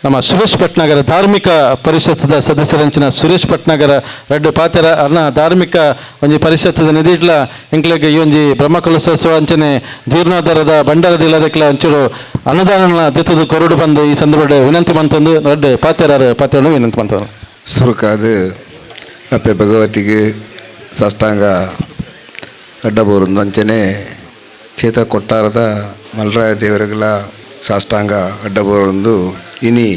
ನಮ್ಮ ಸುರೇಶ್ ಭಟ್ನಾಗರ ಧಾರ್ಮಿಕ ಪರಿಷತ್ತದ ಸದಸ್ಯರಂಚಿನ ಸುರೇಶ್ ಭಟ್ನಾಗರ ರಡ್ಡು ಪಾತೆರ ಅರ್ನ ಧಾರ್ಮಿಕ ಒಂಜಿ ಪರಿಷತ್ತದ ನಿಧಿಡ್ಲ ಎಂಕ್ಲೆಗ್ ಈ ಒಂಜಿ ಬ್ರಹ್ಮಕಲಶೋತ್ಸವ ಅಂಚನೆ ಜೀರ್ಣೋದ್ಧಾರದ ಭಂಡಾರದ ಇಲ್ಲದಕ್ಲ ಒಂಚೂರು ಅನುದಾನ ದೆತ್ತದು ಕೊರಡು ಬಂದು ಈ ಸಂದರ್ಭ ವಿನಂತಿ ಮಂತಂದು ರಡ್ಡು ಪಾತೆರಾರು ಪಾತೆರನ್ನು ವಿನಂತಿ ಮಂತಂದು. ಸುರುಕಾದು ಅಪ್ಪೆ ಭಗವತಿಗೆ ಸಾಷ್ಟಾಂಗ ಅಡ್ಡಬೋರು ಅಂಚನೆ ಕ್ಷೇತ್ರ ಕೊಟ್ಟಾರದ ಮಲರಾಯ ದೇವರುಗಳ ಸಾಷ್ಟಾಂಗ ಅಡ್ಡಬೋರೊಂದು ಇನಿ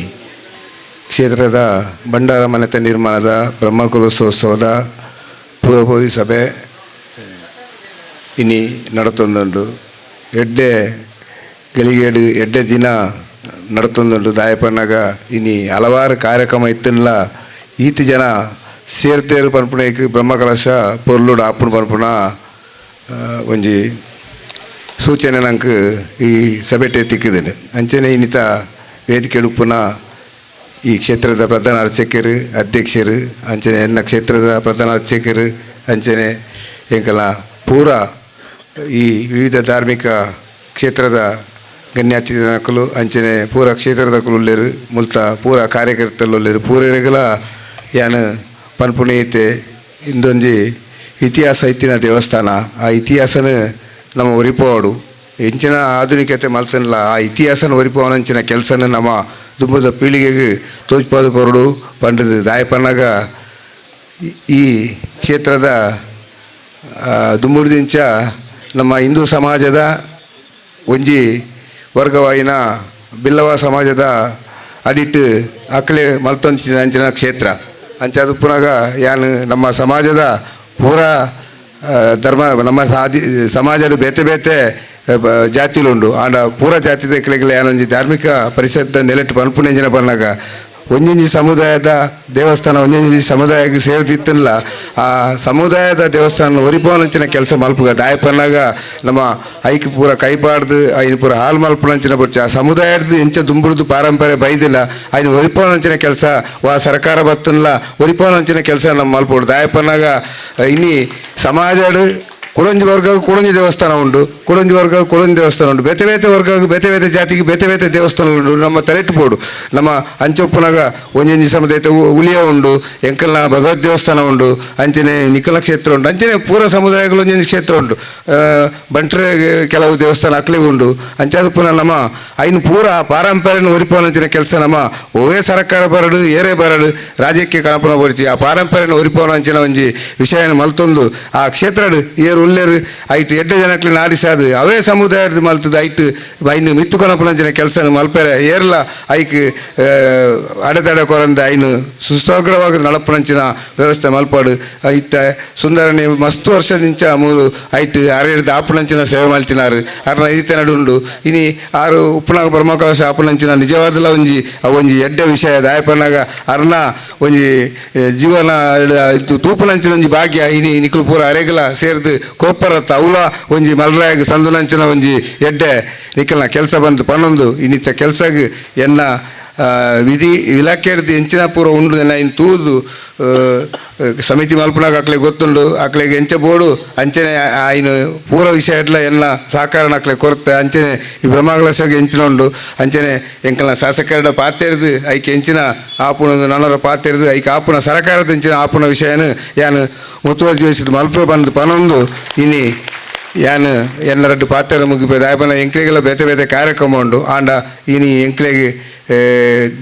ಕ್ಷೇತ್ರದ ಭಂಡಾರ ಮನೆತ ನಿರ್ಮಾಣದ ಬ್ರಹ್ಮಕಲಶೋತ್ಸವದ ಪೂರ್ವಭಾವಿ ಸಭೆ ಇನಿ ನಡತೊಂದುಂಡು. ಎಡ್ಡೆ ಗಳಿಗೇಡು ಎಡ್ಡೆ ದಿನ ನಡತೊಂದುಂಡು. ದಾಯಪನ್ನಾಗ ಇನಿ ಹಲವಾರು ಕಾರ್ಯಕ್ರಮ ಇತ್ತನ್ಲ ಈತ ಜನ ಸೇರ್ತೇರು ಪನ್ಪುಣೇಕ್ ಬ್ರಹ್ಮಕಲಶ ಪೊರ್ಲುಡು ಆಪುಣ ಪನ್ಪುಣ ಒಂಜಿ ಸೂಚನೆ ನಂಗೆ ಈ ಸಭೆಟೆ ತಿಕ್ಕಿದ್ದೇನೆ. ಅಂಚನೆ ಇನ್ನಿತ ವೇದಿಕೆ ಉಪ್ಪುನ ಈ ಕ್ಷೇತ್ರದ ಪ್ರಧಾನ ಅರ್ಚಕರು ಅಧ್ಯಕ್ಷರು ಅಂಚನೆ ಎನ್ನ ಕ್ಷೇತ್ರದ ಪ್ರಧಾನ ಅರ್ಚಕರು ಅಂಚನೆ ಎಂಕಲ ಪೂರ ಈ ವಿವಿಧ ಧಾರ್ಮಿಕ ಕ್ಷೇತ್ರದ ಗಣ್ಯಾತಿಥಿನಕುಲು ಅಂಚನೆ ಪೂರ ಕ್ಷೇತ್ರದ ಉಲ್ಲೇರು ಮುಲ್ತ ಪೂರ ಕಾರ್ಯಕರ್ತರು ಉಲ್ಲೇರು ಪೂರಗಳ ಯಾನು ಪನ್ಪುಣೀತೆ. ಇಂದೊಂಜಿ ಇತಿಹಾಸ ಇತ್ತಿನ ದೇವಸ್ಥಾನ, ಆ ಇತಿಹಾಸನ ನಮ್ಮ ಒರಿಪೋಡು ಎಂಚಿನ ಆಧುನಿಕತೆ ಮಲ್ತನ್ಲ ಆ ಇತಿಹಾಸನ ಒರಿಪೋವನಂಚಿನ ಕೆಲಸನ ನಮ್ಮ ದುಂಬದ ಪೀಳಿಗೆಗೆ ತೋಜ್ಪಾದ ಕೊರಡು ಪಂಡದು ದಾಯಪನ್ನಾಗ ಈ ಕ್ಷೇತ್ರದ ದುಂಬುಡ್ದಿಂಚ ನಮ್ಮ ಹಿಂದೂ ಸಮಾಜದ ಒಂಜಿ ವರ್ಗವಾಯಿನ ಬಿಲ್ಲವ ಸಮಾಜದ ಅಡಿಟ್ ಅಕ್ಲೆ ಮಲ್ತೊಂಚಿನ ಅಂಚಿನ ಕ್ಷೇತ್ರ ಅಂಚಾದ ಪುನಗ ಯಾನು ನಮ್ಮ ಸಮಾಜದ ಪೂರಾ ಧರ್ಮ ನಮ್ಮ ಸಾದಿ ಸಮಾಜದ ಬೇತೆ ಬೇತೆ ಜಾತಿಲುಂಡು ಆಂಡ ಪೂರ ಜಾತಿದ ಕೆಳಗೆ ಯಾನೊಂಜಿ ಧಾರ್ಮಿಕ ಪರಿಷತ್ ನೆಲೆಟ್ಟು ಪನ್ಪುಣೆಂಜಿನ ಬನ್ನಾಗ ಒಂಜೊಂಜಿ ಸಮುದಾಯದ ದೇವಸ್ಥಾನ ಒಂಜೊಂಜಿ ಸಮುದಾಯಕ್ಕೆ ಸೇರಿದಿತ್ತಲ್ಲ ಆ ಸಮುದಾಯದ ದೇವಸ್ಥಾನ ಒರಿಪೋನಂಚಿನ ಕೆಲಸ ಮಲ್ಪುಗ ದಾಯಪನ್ನಾಗ ನಮ್ಮ ಐಕ್ ಪೂರ ಕೈಪಾಡ್ದು ಐನ್ ಪೂರ ಹಾಲು ಮಲ್ಪುನಂಚಿನ ಬೊಚ್ಚ ಆ ಸಮುದಾಯದ ಎಂಚ ದುಂಬುರ್ದು ಪಾರಂಪರೆ ಬೈದಿಲ್ಲ ಐನ್ ಒರಿಪೋನಂಚಿನ ಕೆಲಸ ವಾ ಸರ್ಕಾರ ಬತ್ತನ್ಲ ಒರಿಪೋನಂಚಿನ ಕೆಲಸ ನಮ್ಮ ಮಲ್ಪೋಡು. ದಾಯಪನ್ನಾಗ ಇನಿ ಸಮಾಜಡ್ ಕುಡಂಜಿ ವರ್ಗ ಕುಡಂಜಿ ದೇವಸ್ಥಾನ ಉಂಟು, ಕುಡಂಜಿ ವರ್ಗ ಕುಡಂಜಿ ದೇವಸ್ಥಾನ ಉಂಟು, ಬೇತೆ ಬೇತೆ ವರ್ಗ ಬೇತೆ ಬೇತೆ ಜಾತಿಗೆ ಬೇತೆ ಬೇತೆ ದೇವಸ್ಥಾನ ಉಂಟು. ನಮ್ಮ ತಲೆಟ್ಟುಬೋಡು ನಮ್ಮ ಅಂಚೊಪ್ಪುನಗ ಒಂಜೊಂಜಿ ಸಮುದಾಯದ ಉಳಿಯ ಉಂಡು, ಎಂಕಲ್ನ ಭಗವತ್ ದೇವಸ್ಥಾನ ಉಂಟು, ಅಂಚನೆ ನಿಖಲ ಕ್ಷೇತ್ರ ಉಂಟು, ಅಂಚನೆ ಪೂರ ಸಮುದಾಯಗಳು ಒಂಜೊಂಜಿ ಕ್ಷೇತ್ರ ಉಂಟು. ಬಂಟ್ರೆ ಕೆಲವು ದೇವಸ್ಥಾನ ಅಕ್ಲಿಗೆ ಉಂಟು. ಅಂಚಾದ ಪುನಃ ನಮ್ಮ ಐನು ಪೂರ ಪಾರಂಪರ್ಯನ ಒರಿಪೋನಂಚಿನ ಕೆಲಸ ನಮ್ಮ ಒವೇ ಸರ್ಕಾರ ಬರಡು ಏರೇ ಬರಡು ರಾಜ್ಯಕ್ಕೆ ಕಣಪನ ಬರಿಚಿ ಆ ಪಾರಂಪರ್ಯನ ಒರಿಪೋನಂಚಿನ ಒಂಜಿ ವಿಷಯನ ಮಲ್ತೊಂದು ಆ ಕ್ಷೇತ್ರಡು ಏರು ಉಲ್ಲೇರು ಐಟ್ ಎಡ್ಡೆ ಜನಕ್ಲೆ ನಾರಿಸಾದು ಅವೇ ಸಮುದಾಯದ ಮಲ್ತದ ಐಟ್ ಐನು ಮಿತ್ತು ಕಣಪನಂಚಿನ ಕೆಲಸ ಮಲ್ಪೆರೆ ಏರ್ಲ ಐಕ್ ಅಡೆತಡೆ ಕೊರಂದ ಐನು ಸುಸಗ್ರವಾಗಿ ನಡಪನಂಚಿನ ವ್ಯವಸ್ಥೆ ಮಲ್ಪಾಡು. ಇತ್ತ ಸುಂದರನೆ ಮಸ್ತ್ ವರ್ಷದಿಂಚ ಮೂರು ಐಟ್ ಅರೆಡ್ದು ಆಪುನಂಚಿನ ಸೇವೆ ಮಲ್ತಿನಾರು ಅರ್ನ ಈತ ನಡುಂಡು. ಇನಿ ಆರು ಉಪ್ಪುನಾಗ ಬ್ರಹ್ಮಕಲಶ ಆಪುನಂಚಿನ ನಿಜವಾದಲ ಒಂಜಿ ಒಂಜಿ ಎಡ್ಡೆ ವಿಷಯ ದಾಯಪನಾಗ ಅರ್ನ ಒಂಜಿ ಜೀವನ ತೂಪುನಂಚಿನ ಒಂಜಿ ಭಾಗ್ಯ ಇನಿ ನಿಕುಲು ಪೂರ ಅರೆಗಲ ಸೇರ್ದು ಕೋಪರತ್ತ ಅವಲ ಒಂಜಿ ಮಲ್ರಾಯಗ್ ಸಂದುನಂಚಿನ ಒಂಜಿ ಎಡ್ಡೆ ನಿಕಲ್ನ ಕೆಲಸ ಬಂದು ಪನ್ನೊಂದು ಇನ್ನಿತ್ತ ಕೆಲಸಗ್ ಎನ್ನ ವಿಧಿ ಇಲಾಖೆಡ್ದು ಎಂಚಿನ ಪೂರ ಉಂಡು ಇನ್ನು ತೂದು ಸಮಿತಿ ಮಲ್ಪನಾಗ ಅಕ್ಲೆಗ್ ಗೊತ್ತುಂಡು ಅಕ್ಲೆಗ್ ಎಂಚ ಬೋಡು ಅಂಚನೆ ಆಯ್ನ ಪೂರ ವಿಷಯ ಎಡ್ಲ ಎಲ್ಲ ಸಹಕಾರನ ಅಕ್ಲೆ ಕೊರತೆ ಅಂಚನೆ ಈ ಬ್ರಹ್ಮಕಲಶಗ್ ಎಂಚಿನ ಉಂಡು ಅಂಚನೆ ಎಂಕಲ್ನ ಶಾಸಕರಡ ಪಾತೆರ್ದು ಐಕ್ ಎಂಚಿನ ಆಪುಣ ನನರ ಪಾತೆರ್ದು ಐಕ್ ಆಪುನ ಸರಕಾರದ ಎಂಚಿನ ಆಪುನ ವಿಷಯನ ಯಾನ್ ಮುತುವರ್ಜಿ ವಹಿಸಿದ ಮಲ್ಪ ಬಂದು ಪನೊಂದು ಇನಿ ಯಾನ್ ಎನ್ನರಡ್ಡು ಪಾತ್ರ ಮುಗಿಪೆ ದಾಯಪನ ಎಂಕ್ಲೆಗೆಲ್ಲ ಬೇತೆ ಬೇತೆ ಕಾರ್ಯಕ್ರಮ ಉಂಡು. ಆಂಡ ಇನಿ ಎಂಕ್ಲೆಗ್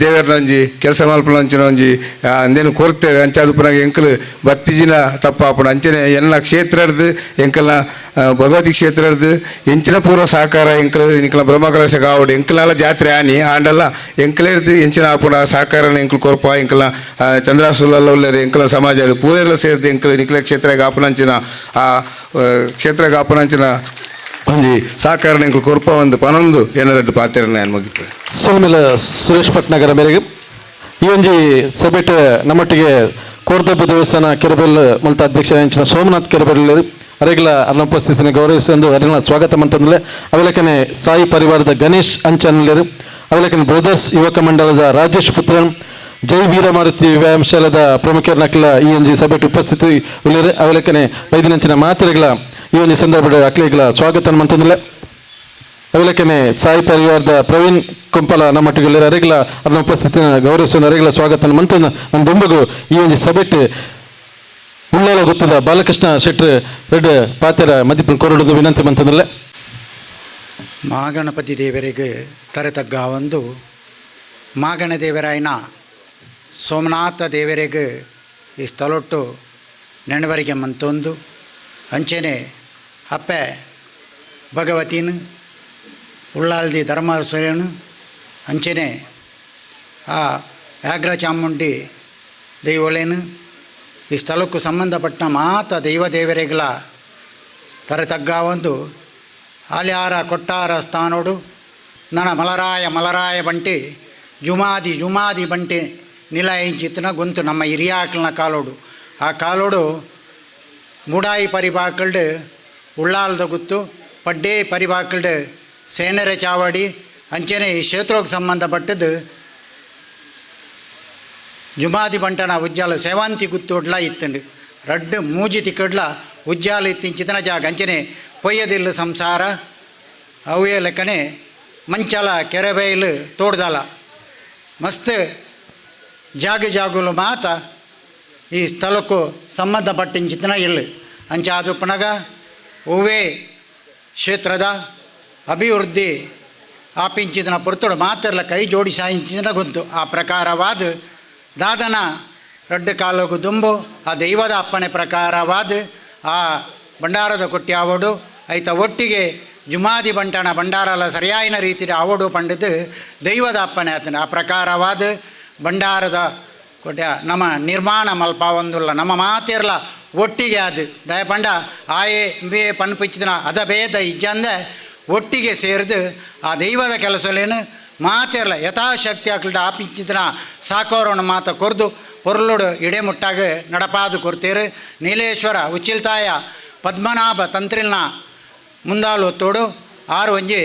ದೇವರನೊಂಜಿ ಕೆಲಸ ಮಲ್ಪನಂಚಿನ ಒಂಜಿ ಅಂದೇನು ಕೊರ್ತೇವೆ ಅಂಚಾದ ಪುನಗ ಎಂಕಲು ಬತ್ತಿಜಿನ ತಪ್ಪಾಪುಣ ಅಂಚನೆ ಎಲ್ಲ ಕ್ಷೇತ್ರಡ್ದು ಎಂಕಲ್ನ ಭಗವತಿ ಕ್ಷೇತ್ರಡ್ದು ಎಂಚಿನ ಪೂರ್ವ ಸಹಕಾರ ಎಂಕಲು ನಿಕಲ ಬ್ರಹ್ಮಕಲಶ ಕಾವಡು ಎಂಕಲಾಲ ಜಾತ್ರೆ ಆನಿ ಆಂಡಲ್ಲ ಎಂಕಲೇರ್ದು ಎಂಚಿನ ಆಪುಣ ಸಹಕಾರನ ಎಂಕಲು ಕೊರ್ಪ ಎಂಕಲ ಚಂದ್ರಾಸುಲಲ್ಲ ಉಳ್ಳೇರು ಎಂಕಲ ಸಮಾಜ ಪೂರೆಲ್ಲ ಸೇರ್ದು ಎಂಕಲು ನಿಕಲ ಕ್ಷೇತ್ರ ಕಾಪುನಂಚಿನ ಆ ಕ್ಷೇತ್ರ ಕಾಪುನಂಚಿನ ಒಂಜಿ ಸಹಕಾರನ ಎಂಕಲು ಕೊರ್ಪ ಒಂದು ಪನೊಂದು ಏನರಡ್ಡು ಪಾತೆರನ ಮುಗಿತು. ಸೋಮಿಲ ಸುರೇಶ್ ಭಟ್ನಾಗರ ಮೇರೆಗೆ ಈ ಒಂಜಿ ಸಭೆಟ್ ನಮ್ಮೊಟ್ಟಿಗೆ ಕೋರ್ದಬ್ಬ ದೇವಸ್ಥಾನ ಕೆರಬೆಲ್ ಮುಲ್ತ ಅಧ್ಯಕ್ಷ ಎಂಚಿನ ಸೋಮನಾಥ್ ಕೆರಬೆಲ್ ಅರೆಗ್ಲ ಅರ್ನ ಉಪಸ್ಥಿತಿನ ಗೌರವಿಸಂದು ಅರೆಗ್ಲ ಸ್ವಾಗತ ಮಂತಂದ್ರೆ ಅವೆಲಕನೆ ಸಾಯಿ ಪರಿವಾರದ ಗಣೇಶ್ ಅಂಚನ್ಲೇರು ಅವೆಲಕನೆ ಬ್ರದರ್ಸ್ ಯುವಕ ಮಂಡಲದ ರಾಜೇಶ್ ಪುತ್ರನ್ ಜೈ ವೀರಮಾರುತಿ ವ್ಯಾಯಾಮಶಾಲದ ಪ್ರಮುಖರನಕ್ಲ ಈ ಒಂಜಿ ಸಭೆಟ್ ಉಪಸ್ಥಿತಿ ಉಳ್ಳೇರು ಅವೆಲಕನೆ ವೈದ್ಯನಂಚಿನ ಮಾತೆರೆಗಳ ಈ ಒಂಜಿ ಸಂದರ್ಭದ ಅಕ್ಲೆಗಳ ಸ್ವಾಗತ ಮಂತಂದ್ರೆ. ಅವಿಲಕ್ಕನೆ ಸಾಯಿ ಪರಿವಾರದ ಪ್ರವೀಣ್ ಕುಂಪಲ ನಮ್ಮೊಟ್ಟಿಗೆ ಅರೆಗ್ಲ ಅರ್ನ ಉಪಸ್ಥಿತಿನ ಗೌರವಿಸುವ ಅರೆಗ್ಲ ಸ್ವಾಗತ ಮಂತ ನನ್ನ ದುಂಬಗು ಈ ಒಂಜಿ ಸಭೆಟ್ ಉಳ್ಳಾಲ ಗೊತ್ತದ ಬಾಲಕೃಷ್ಣ ಶೆಟ್ರ್ ರೆಡ್ ಪಾತೆರ ಮದಿಪು ಕೊರಡುದು ವಿನಂತಿ ಮಂತಂದ್ರೆ. ಮಹಾಗಣಪತಿ ದೇವರಿಗೆ ತರೆತಗ್ಗಾವೊಂದು ಮಾಗಣ ದೇವರಾಯನ ಸೋಮನಾಥ ದೇವರಿಗೆ ಈ ಸ್ಥಳೊಟ್ಟು ನೆಣವರಿಗೆ ಮಂತೊಂದು ಅಂಚೆನೆ ಅಪ್ಪೆ ಭಗವತಿನ ಉಳ್ಳಾಲ್ದಿ ಧರ್ಮಸೇನು ಅಂಚೆನೆ ಆ ವ್ಯಾಘ್ರ ಚಾಮುಂಡಿ ದೈವಲೇನು ಈ ಸ್ಥಳಕ್ಕೂ ಸಂಬಂಧಪಟ್ಟ ಮಾತ ದೈವ ದೇವರಿಗಳ ತರೆ ತಗ್ಗಾವೊಂದು ಆಲ್ಯಾರ ಕೊಟ್ಟಾರ ಸ್ಥಾನೋಡು ನನ ಮಲರಾಯ ಮಲರಾಯ ಬಂಟಿ ಜುಮಾದಿ ಜುಮಾದಿ ಬಂಟಿ ನಿಲ ಇಂಚಿತ್ತಿನ ಗೊಂತು ನಮ್ಮ ಹಿರಿಯಾಕ್ಲನ ಕಾಲೋಡು. ಆ ಕಾಲೋಡು ಮೂಡಾಯಿ ಪರಿಬಾಕಲ್ಡು ಉಳ್ಳಾಲ್ದ ಗುತ್ತು, ಪಡ್ಡೇ ಪರಿಬಾಕಲ್ಡು ಸೇನರೆ ಚಾವಡಿ, ಅಂಚೆನೆ ಈ ಕ್ಷೇತ್ರಕ್ಕೆ ಸಂಬಂಧಪಟ್ಟದ್ದು ಜುಮಾದಿ ಬಂಟನ ಉಜ್ಜಾಲ ಸೇವಂತಿ ಗುತ್ತೋಡ್ಲ ಇತ್ತಂಡು ರಡ್ಡು ಮೂಜಿ ತಿಕ್ಕಡ್ಲ ಉಜ್ಜಾಲ ಇತ್ತಿಂಚಿತನ ಜಾಗ. ಅಂಚನೆ ಪೊಯ್ಯದಿಲ್ಲು ಸಂಸಾರ ಅವೇ ಲೆಕ್ಕನೆ ಮಂಚಲ ಕೆರೆಬೈಲು ತೋಡ್ದಲ ಮಸ್ತ್ ಜಾಗ ಜಾಗುಲು ಮಾತ ಈ ಸ್ಥಳಕ್ಕೂ ಸಂಬಂಧಪಟ್ಟಿಂಚಿತನ ಇಲ್ಲು. ಅಂಚೆ ಅದು ಪುನಗ ಹೂವೇ ಕ್ಷೇತ್ರದ ಅಭಿವೃದ್ಧಿ ಆಪಿಂಚಿತನ ಪೊರ್ತುಡು ಮಾತೆಲ್ಲ ಕೈ ಜೋಡಿಸಾಯಿಂಚಿನ ಗೊತ್ತು. ಆ ಪ್ರಕಾರವಾದ ದಾದನ ರಡ್ಡು ಕಾಲೋಗು ದುಂಬು ಆ ದೈವದ ಅಪ್ಪಣೆ ಪ್ರಕಾರವಾದ ಆ ಭಂಡಾರದ ಕೊಟ್ಟಿ ಆವಡು ಐತ ಒಟ್ಟಿಗೆ ಜುಮಾದಿ ಬಂಟನ ಭಂಡಾರಲ ಸರಿಯಾಯಿನ ರೀತಿಯ ಆವಡು ಪಂಡಿತು ದೈವದ ಅಪ್ಪಣೆ ಆತನ. ಆ ಪ್ರಕಾರವಾದ ಭಂಡಾರದ ಕೊಟ್ಟ ನಮ್ಮ ನಿರ್ಮಾಣ ಮಲ್ಪ ಒಂದುಲ್ಲ ನಮ್ಮ ಮಾತಿರಲ ಒಟ್ಟಿಗೆ ಅದು ದಯಪಂಡ ಆಯೆ ಬೇ ಪನ್ಪಿಚ್ಚಿದನ ಅದ ಭೇದ ಇಜ್ಜಂದೆ ಒಟ್ಟಿಗೆ ಸೇರಿದು ಆ ದೈವದ ಕೆಲಸಲೇನು ಮಾತಿರಲ ಯಥಾಶಕ್ತಿ ಆಕಲ್ಡ ಆಪಿಂಚಿದನ ಸಾಕೋರಣ ಮಾತ ಕೊರ್ದು ಪೊರ್ಲುಡು ಇಡೆ ಮುಟ್ಟಾಗ ನಡಪಾದು ಕೊರ್ತೀರು. ನೀಲೇಶ್ವರ ಉಚ್ಚಿಲ್ತಾಯ ಪದ್ಮನಾಭ ತಂತ್ರಿಲ್ನ ಮುಂದಾಲು ತೋಡು ಆರು ಒಂಜಿ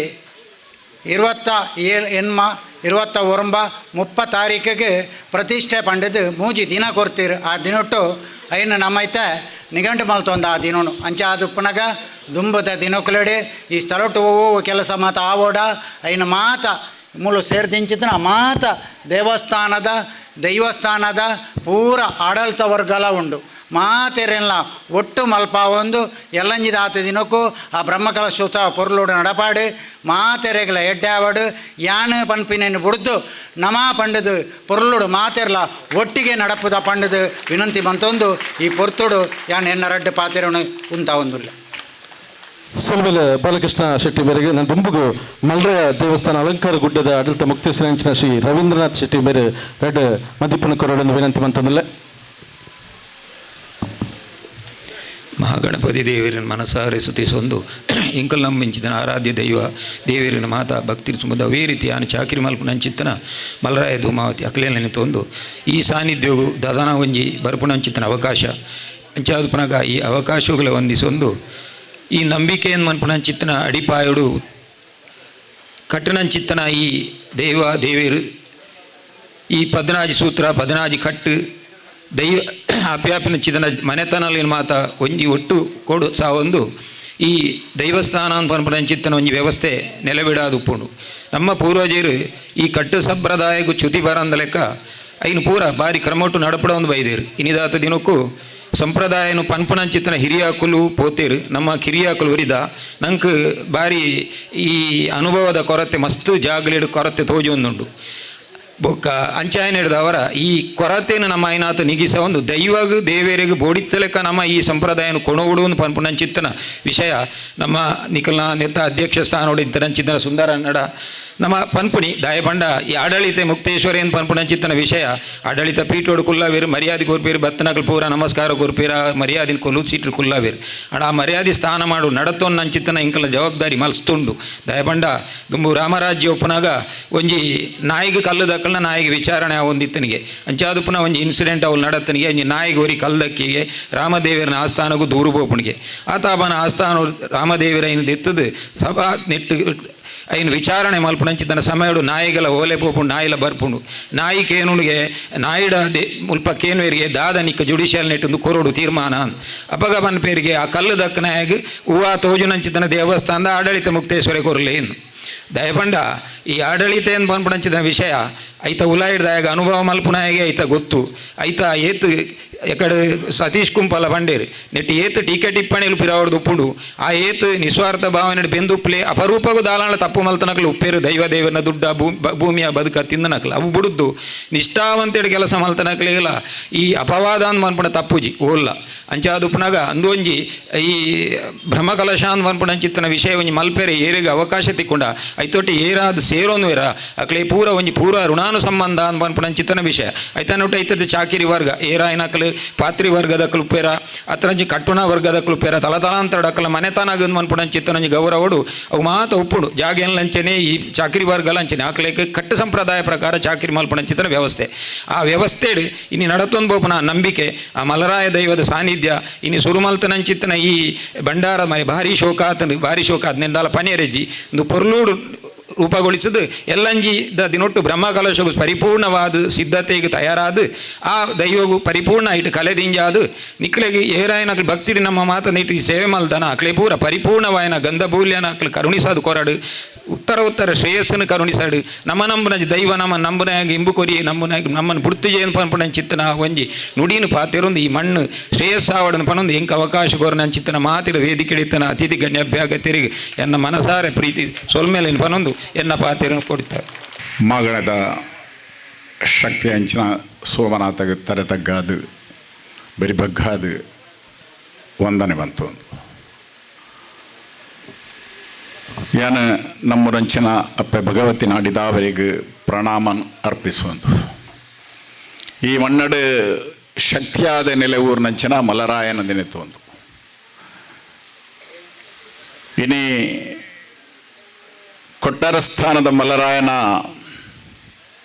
27 ಎನ್ಮ 29 30 ತಾರೀಕಿಗೆ ಪ್ರತಿಷ್ಠೆ ಪಂಡದು ಮೂಜಿ ದಿನ ಕೊರ್ತೀರು. ಆ ದಿನೊಟ್ಟು ಐನು ನಮ್ಮೈತೆ ನಿಘಂಟು ಮಲ್ತೊಂದು ಆ ದಿನನು ಅಂಚೆ ಅದು ಪುನಗ ದುಂಬದ ದಿನಕ್ಕುಲೆಡೆ ಈ ಸ್ಥಳೊಟ್ಟು ಕೆಲಸ ಮಾತ ಆವೋಡ ಐನು ಮಾತ ಮೂಲು ಸೇರ್ದಿಂಚಿತನ ಮಾತ ದೇವಸ್ಥಾನದ ದೈವಸ್ಥಾನದ ಪೂರ ಆಡಳಿತ ವರ್ಗಲ ಉಂಡು ಮಾತೆರೆಲ್ಲ ಒಟ್ಟು ಮಲ್ಪ ಒಂದು ಎಲ್ಲಂಜಿದ ಆತ ದಿನಕ್ಕೂ ಆ ಬ್ರಹ್ಮಕಲಶೋತ್ಸವ ಪೊರ್ಲೋಡು ನಡಪಾಡು ಮಾತೆರೆಗಳ ಎಡ್ಡಾವಡು ಯಾನು ಪನ್ಪಿನೇನು ಬುಡ್ದು ನಮಾ ಪಂಡದು ಪೊರ್ಲೋಡು ಮಾತೆರ್ಲ ಒಟ್ಟಿಗೆ ನಡಪುದ ಪಂಡದು ವಿನಂತಿ ಮಂತೊಂದು ಈ ಪೊರ್ತುಡು ಯಾನ್ ಎನ್ನ ರಡ್ಡು ಪಾತೆರನು ಉಂತ ಒಂದುಲ್ಲ. ಸೊಲ್ಮೆಲೆ ಬಾಲಕೃಷ್ಣ ಶೆಟ್ಟಿ ಮೇರೆಗೆ ನನ್ನ ದುಂಬುಗು ಮಲ್ರೆಯ ದೇವಸ್ಥಾನ ಅಲಂಕಾರ ಗುಡ್ಡದ ಆಡಳಿತ ಮುಕ್ತೇಶ್ವರ ಶ್ರೀ ರವೀಂದ್ರನಾಥ್ ಶೆಟ್ಟಿ ಮೇರೆ ರೆಡ್ ಮದಿಪುನ ಕೊರಡನ್ನು ವಿನಂತಿ ಮಂತಂದಲ್ಲ. ಮಹಾಗಣಪತಿ ದೇವರನ್ನು ಮನಸಾರೆ ಸುತಿಸೊಂದು ಇಂಕಲ್ ನಂಬಿಂಚಿದನ ಆರಾಧ್ಯ ದೈವ ದೇವರಿನ ಮಾತಾ ಭಕ್ತಿ ಸುಮದ ಅವೇ ರೀತಿ ಆನು ಚಾಕಿರಿ ಮಲ್ಪುನಂಚಿತ್ತನ ಮಲರಾಯ ಧೂಮಾವತಿ ಅಕ್ಲೇನ ತೊಂದು ಈ ಸಾನ್ನಿಧ್ಯವು ದದನ ಒಂಜಿ ಬರ್ಪುನಂಚಿತ್ತನ ಅವಕಾಶ ಅಂಚಾದ ಪುನಗ ಈ ಅವಕಾಶಗಳ ವಂದಿಸೊಂದು ಈ ನಂಬಿಕೆಯನ್ನು ಮನ್ಪುನಂಚಿತ್ತನ ಅಡಿಪಾಯುಡು ಕಟ್ಟನಂಚಿತ್ತನ ಈ ದೇವ ದೇವೇರು ಈ ಪದ್ನಾಜಿ ಸೂತ್ರ ಪದ್ನಾಜಿ ಕಟ್ಟು ದೈವ ಅಪ್ಯಾಪಿನ ಚಿದನ ಮನೆತನಲ್ಲಿ ಮಾತ ಒಂಜಿ ಒಟ್ಟು ಕೊಡು ಸಾವೊಂದು ಈ ದೈವಸ್ಥಾನ ಪನ್ಪುನಂಚಿತ್ತನ ಒಂಜಿ ವ್ಯವಸ್ಥೆ ನೆಲೆಬಿಡಾದು ಉಪ್ಪುಂಡು. ನಮ್ಮ ಪೂರ್ವಜರು ಈ ಕಟ್ಟು ಸಂಪ್ರದಾಯಕ್ಕೂ ಚ್ಯುತಿ ಬರಂದ ಲೆಕ್ಕ ಐನು ಪೂರ ಬಾರಿ ಕ್ರಮೊಟ್ಟು ನಡಪಡ ಒಂದು ಬೈದೇರು. ಇನಿದಾತ ದಿನಕ್ಕೂ ಸಂಪ್ರದಾಯನು ಪನ್ಪುನಂಚಿತ್ತನ ಹಿರಿಯಾಕುಲು ಪೋತೇರು ನಮ್ಮ ಕಿರಿಯಾಕುಲು ಉರಿದ ನಂಗೆ ಬಾರಿ ಈ ಅನುಭವದ ಕೊರತೆ ಮಸ್ತು ಜಾಗಲಿಡು ಕೊರತೆ ತೋಜೊಂದುಂಡು. ಬೊಕ್ಕ ಅಂಚಾಯನ ಹಿಡ್ದವರ ಈ ಕೊರತೆಯನ್ನು ನಮ್ಮ ಐನಾತ ನಿಗಿಸ ಒಂದು ದೈವಗು ದೇವರಿಗೆ ಬೋಡಿತ್ತಲೆಕ್ಕ ನಮ್ಮ ಈ ಸಂಪ್ರದಾಯನ ಕೊಣೋಡು ಒಂದು ಪನ್ಪುನಂಚಿತ್ತನ ವಿಷಯ ನಮ್ಮ ನಿಖಲ್ನ ನೆತ್ತ ಅಧ್ಯಕ್ಷ ಸ್ಥಾನೋಡು ಇತ್ತನಂಚಿತ್ತನ ಸುಂದರ ನಡ ನಮ್ಮ ಪನ್ಪುಣಿ ದಾಯಪಂಡ ಈ ಆಡಳಿತ ಮುಕ್ತೇಶ್ವರ ಏನು ಪನ್ಪುನಂಚಿತ್ತನ ವಿಷಯ ಆಡಳಿತ ಪೀಠೋಡು ಕುಲ್ಲವೇರು ಮರ್ಯಾದೆ ಕೊರ್ಪೀರು ಬತ್ತನಕಲ್ ಪೂರ ನಮಸ್ಕಾರ ಕೊರ್ಪೀರ ಮರ್ಯಾದಿನ ಕೊಲು ಸೀಟ್ರು ಕುಲ್ಲವೇರು ಅಡ ಆ ಮರ್ಯಾದೆ ಸ್ಥಾನ ಮಾಡು ನಡತೊನ್ ನಂಚಿತ್ತನ ಇಂಕಲ ಜವಾಬ್ದಾರಿ ಮಲ್ಸ್ತುಂಡು. ದಯಪಂಡ ದುಂಬು ರಾಮರಾಜ್ಯ ಒಪ್ಪನಾಗ ಒಂಜಿ ನಾಯಿಗೆ ಕಲ್ಲು ದಕ್ಕಲ್ನ ನಾಯಿಗೆ ವಿಚಾರಣೆ ಒಂದಿತ್ತನಿಗೆ ಅಂಚಾದು ಪುನಃ ಒಂಜಿ ಇನ್ಸಿಡೆಂಟ್ ಅವಳು ನಡತನಿಗೆ ಒಂಜಿ ನಾಯಿಗೆ ಒರಿ ಕಲ್ದಕ್ಕಿಗೆ ರಾಮದೇವರನ ಆಸ್ಥಾನಗೂ ದೂರು ಪೋಪುಣಿಗೆ ಆತಾಪನ ಆಸ್ಥಾನ ರಾಮದೇವರ ಐನು ದೆತ್ತದು ಸಭಾ ನೆಟ್ಟು ಐನು ವಿಚಾರಣೆ ಮಲ್ಪುನಂಚಿತನ ಸಮಯಡು ನಾಯಿಗಳ ಓಲೆ ಪೋಪುಂಡು ನಾಯಿಲ ಬರ್ಪುಂಡು ನಾಯಿ ಕೇನುಣಿಗೆ ನಾಯಿಡ ದೆ ಮುಲ್ಪ ಕೇನುವರಿಗೆ ದಾದ ನಿಕ್ಕ ಜುಡಿಷಿಯಲ್ ನೆಟ್ಟೊಂದು ಕೊರಡು ತೀರ್ಮಾನ ಅಪಗ ಪನ್ಪೇರಿಗೆ ಆ ಕಲ್ಲು ದಕ್ಕ ನಾಯಿಗೆ ಹೂವ ತೋಜುನಂಚಿತನ ದೇವಸ್ಥಾನದ ಆಡಳಿತ ಮುಕ್ತೇಶ್ವರ ಕೊರಲೇನು. ದಯಪಂಡ ಈ ಆಡಳಿತ ಏನು ಪನ್ಪುನಂಚಿನ ವಿಷಯ ಐತ ಉಲಾಯಿಡ್ದಾಯಾಗ ಅನುಭವ ಮಲ್ಪುನಾಯಗೆ ಐತ ಗೊತ್ತು ಐತ ಏತ್ ಎಕಡೆ ಸತೀಶ್ ಕುಂಪಾಲ ಬಂಡೇರು ನೆಟ್ ಏತ್ ಟೀಕೆ ಟಿಪ್ಪಣಿಲು ಪಿರಾವಡ್ದು ಉಪ್ಪುಂಡು ಆ ಏತ್ ನಿಸ್ವಾರ್ಥ ಭಾವನೆ ಬೆಂದುಪ್ಲೆ ಅಪರೂಪಗೂ ದಾಲಾಣ ತಪ್ಪು ಮಲ್ತನಕಲು ಉಪ್ಪೇರು ದೈವ ದೇವನ ದುಡ್ಡ ಭೂಮಿಯ ಬದುಕ ತಿಂದನಕಲು ಅವು ಬುಡುದ್ದು ನಿಷ್ಠಾವಂತೇడు ಕೆಲಸ ಮಲ್ತನಕಲಿಲ್ಲ ಈ ಅಪವಾದ ಅಂದ್ ಮನ್ಪುಣ ತಪ್ಪುಜಿ ಓಲ್ಲ ಅಂಚಾದ ಉಪ್ಪುನಾಗ ಅಂದೊಂಜಿ ಈ ಬ್ರಹ್ಮಕಲಶ ಅಂದ್ ಮನ್ಪುಣ ಅಂಚಿತ್ತನ ವಿಷಯ ಒಂಜಿ ಮಲ್ಪೆರೆ ಏರಿಗೆ ಅವಕಾಶ ತಿಕ್ಕೊಂಡ ಐತೊಟ್ಟಿ ಏರಾದ ಸೇರೋನು ಏರ ಅಕ್ಲೆ ಪೂರ ಒಂಜಿ ಪೂರ ಋಣಾನು ಸಂಬಂಧ ಅಂದ್ ಮನ್ಪುಣ ಅಂಚಿತ್ತನ ವಿಷಯ ಐತನೊಟ್ಟು ಐತದ ಚಾಕಿರಿ ವರ್ಗ ಏರಾಯನಕಲು ಪಾತ್ರಿ ವರ್ಗದ ಕ್ಲುಪೇರ ಅತ್ರಂಜಿ ಕಟ್ಟುಣ ವರ್ಗದ ಕ್ಲುಪೇರ ತಲತಲಾಂತರ ಮನೆತನಗ ಮನ್ಪುಣ ಚಿತ್ತನಂಜಿ ಗೌರವಡು ಅವು ಮಾತ ಉಪ್ಪುಡು ಜಾಗೇನ್ ಲಂಚನೆ ಈ ಚಾಕಿರಿ ವರ್ಗ ಲಂಚನೆ ಆಕಲೇಕ ಕಟ್ಟು ಸಂಪ್ರದಾಯ ಪ್ರಕಾರ ಚಾಕಿರಿ ಮಲ್ಪುಣ ಚಿತ್ತನ ವ್ಯವಸ್ಥೆ ಆ ವ್ಯವಸ್ಥೆ ಇನ್ನು ನಡತೊಂದು ಬೋಪನ ನಂಬಿಕೆ ಆ ಮಲರಾಯ ದೈವದ ಸಾನ್ನಿಧ್ಯ ಇನ್ನು ಸುರುಮಲ್ತನಂಚಿತ್ತನ ಈ ಭಂಡಾರ ಮನೆ ಭಾರಿ ಶೋಕಾತನು ಭಾರಿ ಶೋಕ ನಿಂದಾಲ ಪನಿಯರೆಜ್ಜಿ ಒಂದು ಪೊರ್ಲೂಡು ರೂಪಗೊಳಿಸದು ಎಲ್ಲಂಜಿ the ದಿನೊಟ್ಟು ಬ್ರಹ್ಮಕಲಶಗೂ ಪರಿಪೂರ್ಣವಾದ ಸಿದ್ಧತೆಗೆ ತಯಾರಾದ ಆ ದೈವಗೂ ಪರಿಪೂರ್ಣ ಇಟ್ಟು ಕಲೆದಿಂಜಾದು ನಿಕ್ಲೆಗೆ ಏರಾಯನ ಭಕ್ತಿಡಿ ನಮ್ಮ ಮಾತ ನೀಟಿ ಸೇವೆ ಮಲ್ದನ ಅಕ್ಲೆ ಪೂರ ಪರಿಪೂರ್ಣವಾಯನ ಗಂಧಭೂಲ್ಯನ ಅಕ್ಲೆ ಕರುಣಿಸಾದು ಕೊರಡು ಉತ್ತರ ಉತ್ತರ ಶ್ರೇಯಸ್ಸನ್ನು ಕರುಣಿಸಾಡು ನಮ್ಮ ನಂಬುನ ದೈವ ನಮ್ಮ ನಂಬುನಾಗ ಇಂಬು ಕೊರಿ ನಂಬುನಾಗ ನಮ್ಮನ್ನು ಬುಡ್ತಿಜೇನು ಪನ್ಪುಣ ಚಿತ್ತನ ಒಂಜಿ ನುಡಿನು ಪಾತಿರೊಂದು ಈ ಮಣ್ಣು ಶ್ರೇಯಸ್ಸಾವಡನ್ನು ಪನೊಂದು ಎಂಕ ಅವಕಾಶ ಕೋರನ ಚಿತ್ತನ ಮಾತಿಡ ವೇದಿಕೆ ಇತ್ತನ ಅತಿಥಿ ಗಣ್ಯಭ್ಯಾಗತಿರಿಗೆ ಎನ್ನ ಮನಸಾರೆ ಪ್ರೀತಿ ಸೊಲ್ಮೇಲಿನ ಪನೊಂದು ಎನ್ನ ಪಾತಿರನ್ನು ಕೊಡ್ತಾರೆ. ಮಗಳದ ಶಕ್ತಿ ಅಂಚಿನ ಸೋಮನಾಥಗೆ ತರೆ ತಗ್ಗಾದು ಬರಿ ಬಗ್ಗಾದು ವಂದನೆ ಬಂತು. ಯಾನ ನಮ್ಮರಂಚಿನ ಅಪ್ಪೆ ಭಗವತಿ ನಾಡಿದಾವರಿಗೆ ಪ್ರಣಾಮನ್ ಅರ್ಪಿಸುವಂತು. ಈ ಮಣ್ಣಡು ಶಕ್ತಿಯಾದ ನೆಲೆ ಊರಿನಂಚಿನ ಮಲರಾಯನ ದಿನತ್ತೊಂದು. ಇನಿ ಕೊಟ್ಟಾರಸ್ಥಾನದ ಮಲರಾಯನ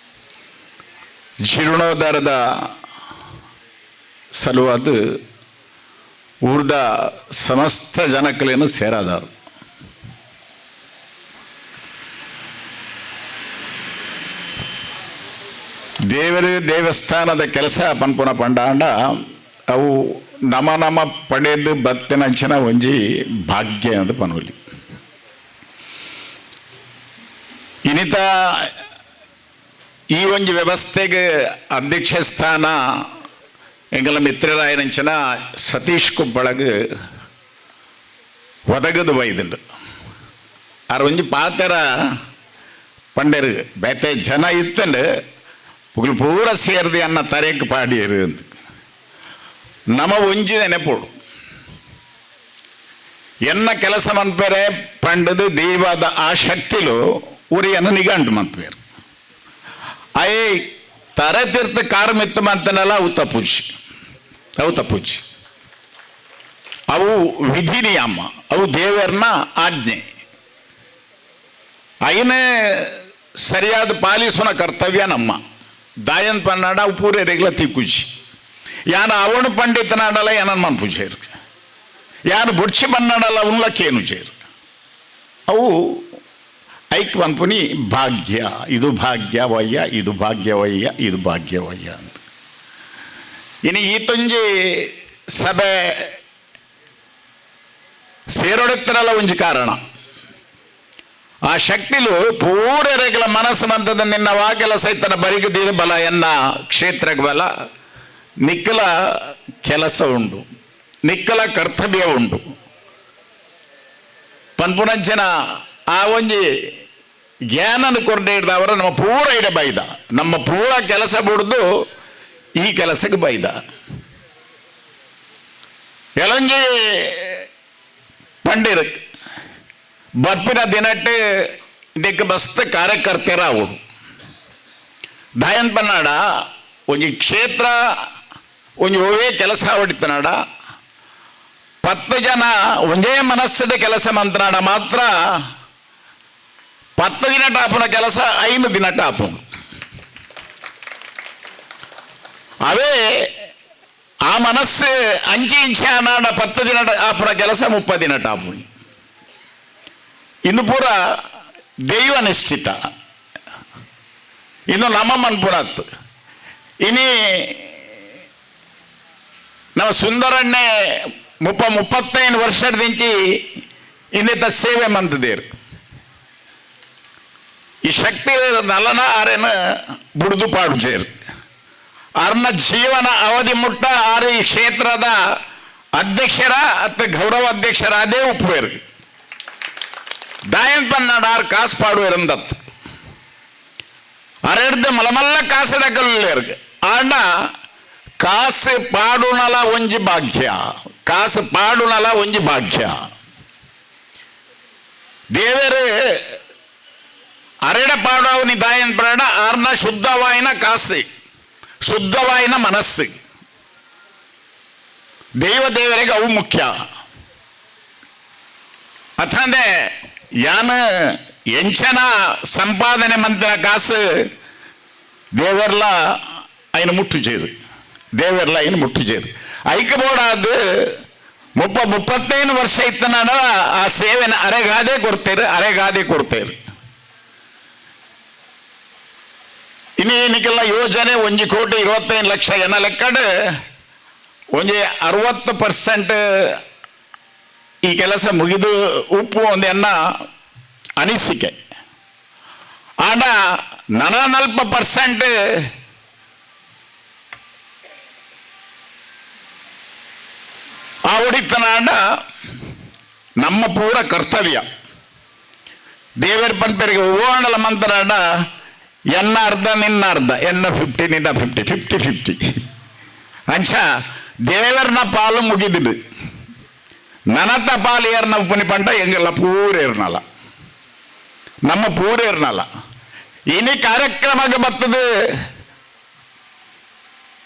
ಜೀರ್ಣೋದ್ಧಾರದ ಸಲುವಾದ ಊರ್ದ ಸಮಸ್ತ ಜನಕಲೇನು ಸೇರಾದಾರು. ದೇವರ ದೇವಸ್ಥಾನದ ಕೆಲಸ ಪನ್ಪುನ ಪಂಡಾಂಡ ಅವು ನಮ ನಮ ಪಡೆದು ಬತ್ತಿನಂಚಿನ ಒಂಜಿ ಭಾಗ್ಯ ಅಂತ ಪನುಲಿ. ಇನಿತ ಈ ಒಂಜಿ ವ್ಯವಸ್ಥೆಗೆ ಅಧ್ಯಕ್ಷ ಸ್ಥಾನ ಎಂಗಲ ಮಿತ್ರರಾಯನಂಚಿನ ಸತೀಶ್ ಕುಪ್ಪಳಗ್ ಒದಗದು ಬೈದುಂಡು. ಆರ್ ಒಂಜಿ ಪಾತರ ಪಂಡರು ಬೇತೆ ಜನ ಇತ್ತಂಡು ಪುಗ್ಲು ಪೂರ ಸೇರ್ದಿ ಅನ್ನ ತರೇಕ್ ಪಾಡಿಯರು ಅಂತ ನಮ ಒಂಜಿ ನೆನಪೋಡು. ಎನ್ನ ಕೆಲಸ ಮನ್ಪೇರೆ ಪಂಡದು ದೈವದ ಆ ಶಕ್ತಿಲು ಉರಿಯನ್ನು ನಿಗಂಟು ಮನ್ಪೇರು. ಅಯ್ಯ ತರೆ ತೀರ್ಥ ಕಾರ್ ಮಿತ್ತ ಮಂತನಲ್ಲ ಅವು ತಪ್ಪುಜಿ, ಅವು ತಪ್ಪುಜಿ, ಅವು ವಿಧಿ ನಿಯಮ, ಅವು ದೇವರನ್ನ ಆಜ್ಞೆ. ಅಯ್ಯನೇ ಸರಿಯಾದ ಪಾಲಿಸುವ ಕರ್ತವ್ಯ ನಮ್ಮ ದಾಯನ್ ಪನ್ನಾಡ ಅವು ಪೂರೆ ರೆಗ್ಲ ತಿಕ್ಕುಜಿ. ಯಾನ ಅವನು ಪಂಡಿತನಾಡಲ್ಲ ಏನನ್ ಮನ್ಪುಜೇರು, ಯಾನು ಬುಡ್ಚಿ ಬನ್ನಾಡಲ್ಲ ಅವನ್ಲಕ್ಕೇನು ಚೇರು. ಅವು ಐಕ್ ಪನ್ಪುನಿ ಭಾಗ್ಯ, ಇದು ಭಾಗ್ಯವಯ್ಯ, ಇದು ಭಾಗ್ಯವಯ್ಯ, ಇದು ಭಾಗ್ಯವಯ್ಯ ಅಂತ. ಇನ್ನು ಈ ತೊಂಜಿ ಸಭೆ ಸೇರೊಡುತ್ತರಲ್ಲ ಒಂಜಿ ಕಾರಣ ಆ ಶಕ್ತಿಲು ಪೂರ ರೆಗ್ಲ ಮನಸ್ಸು ಮಂತದ ನಿನ್ನ ವಾಕೆಲ ಸೈತನ ಬರಿಗದೀರ ಬಲ ಎನ್ನ ಕ್ಷೇತ್ರಕ್ಕೆ ಬಲ ನಿಕ್ಕಲ ಕೆಲಸ ಉಂಡು, ನಿಕ್ಕಲ ಕರ್ತವ್ಯ ಉಂಡು. ಪನ್ಪುನಂಚಿನ ಆ ಒಂಜಿ ಜ್ಞಾನನ ಕೊರಡೆ ಹಿಡ್ದವರ ನಮ್ಮ ಪೂರ ಇಡ ಬೈದ, ನಮ್ಮ ಪೂರ ಕೆಲಸ ಬಿಡ್ದು ಈ ಕೆಲಸಕ್ಕೆ ಬೈದ. ಎಲಂಜಿ ಪಂಡಿರು ಬರ್ಪಿನ ದಿನಟ್ಟೆ ಇದಕ್ಕೆ ಮಸ್ತ್ ಕಾರ್ಯಕರ್ತರ ಅವರು ದಾಯನ್ ಪನ್ನಾಡ ಒಂಜಿ ಕ್ಷೇತ್ರ ಒಂಜಿ ಒವೇ ಕೆಲಸ ಹೊಡಿತನಾಡ 10 ಜನ ಒಂದೇ ಮನಸ್ಸಿನ ಕೆಲಸ ಮಂತ್ರಾಡ ಮಾತ್ರ 10 ದಿನ ಟಾಪುನ ಕೆಲಸ 5 ದಿನ ಟಾಪು. ಅವೇ ಆ ಮನಸ್ಸು ಅಂಚಿ ಇಂಚೆ ಅನಾಡ 10 ದಿನ ಆಪುನ ಕೆಲಸ 30 ದಿನ ಟಾಪು. ಇನ್ನು ಪೂರ ದೈವ ನಿಶ್ಚಿತ, ಇನ್ನು ನಮ್ಮ ಮನ್ಪುಣತ್ತು. ಇನಿ ನಮ್ಮ ಸುಂದರಣ್ಣೆ 35 ವರ್ಷದಿಂಚಿ ಇನ್ನಿತ ಸೇವೆ ಮಂತದೇರು. ಈ ಶಕ್ತಿ ನಲನ ಆರೇನು ಬುಡ್ದು ಪಾಡುಜೇರು. ಅರ್ನ ಜೀವನ ಅವಧಿ ಮುಟ್ಟ ಆರು ಈ ಕ್ಷೇತ್ರದ ಅಧ್ಯಕ್ಷರ ಅತ್ತ ಗೌರವ ಅಧ್ಯಕ್ಷರಾದೇ ಉಪ್ಪುವೇರು. ದಾಯನ್ ಪನ್ನಾಡ ಆರು ಕಾಸು ಪಾಡುವೇರಂದತ್ತು ಅರೆಡ್ದು ಮಲಮಲ್ಲ ಕಾಸದ ಕಲ್ಲೇರ್ಗೆ. ಆಂಡ ಕಾಸು ಪಾಡುನಲ ಒಂಜಿ ಭಾಗ್ಯ, ಕಾಸು ಪಾಡುನಲ ಒಂಜಿ ಭಾಗ್ಯ. ದೇವರು ಅರೆಡ ಪಾಡವನಿ ದಾಯನ್ ಪ್ರಾಣ ಆರ್ನ ಶುದ್ಧವಾಯಿನ ಕಾಸು, ಶುದ್ಧವಾಯಿನ ಮನಸ್ಸು. ದೈವ ದೇವರಿಗೆ ಅವು ಮುಖ್ಯ. ಅಥಂದೆ ಯಾನ ಎಂಚನ ಸಂಪಾದನೆ ಮಂತಿನ ಕಾಸು ದೇವರ್ಲ ಐನ ಮುಟ್ಟು చేదు, ದೇವರ್ಲ ಐನ ಮುಟ್ಟು చేదు. ಐಕ್ಯಬೋಡಾದ 35 ವರ್ಷ ಇತ್ತನಾಡ ಆ ಸೇವೆನ ಅರೆಗಾದೆ ಕೊಡ್ತೇರು, ಅರೆಗಾದೆ ಕೊಡ್ತೇರು. ಇನ್ನು ಏನಕ್ಕೆಲ್ಲ ಯೋಜನೆ 1,25,00,000 ಎನ್ನ ಲೆಕ್ಕಡು ಒಂಜಿ 60% ಈ ಕೆಲಸ ಮುಗಿದು ಉಪ್ಪು ಒಂದು ಎನ್ನ ಅನಿಸಿಕೆ. ಆಂಡ 40% ಆ ಒಡಿತನಾಂಡ ನಮ್ಮ ಪೂರ ಕರ್ತವ್ಯ. ದೇವರ ಪಂಪರಿಗೆ ಓಣಲ ಮಂತ್ರಾಂಡ ಎನ್ನ ಅರ್ಧ ನಿನ್ನ ಅರ್ಧ, ಎನ್ನ 50 ನಿನ್ನ 50, 50-50. ಅಂಚ ದೇವರನ ಪಾಲು ಮುಗಿದಿಡು, ನನತ ಪಾಲು ಏರ್ನ ಉಪ್ಪನಿ ಪಂಟ ಎಂಗೆಲ್ಲ ಪೂರೇರ್ನಲ್ಲ, ನಮ್ಮ ಪೂರೇರ್ನಲ್ಲ. ಇನಿ ಕಾರ್ಯಕ್ರಮಕ್ಕೆ ಬರ್ತದೆ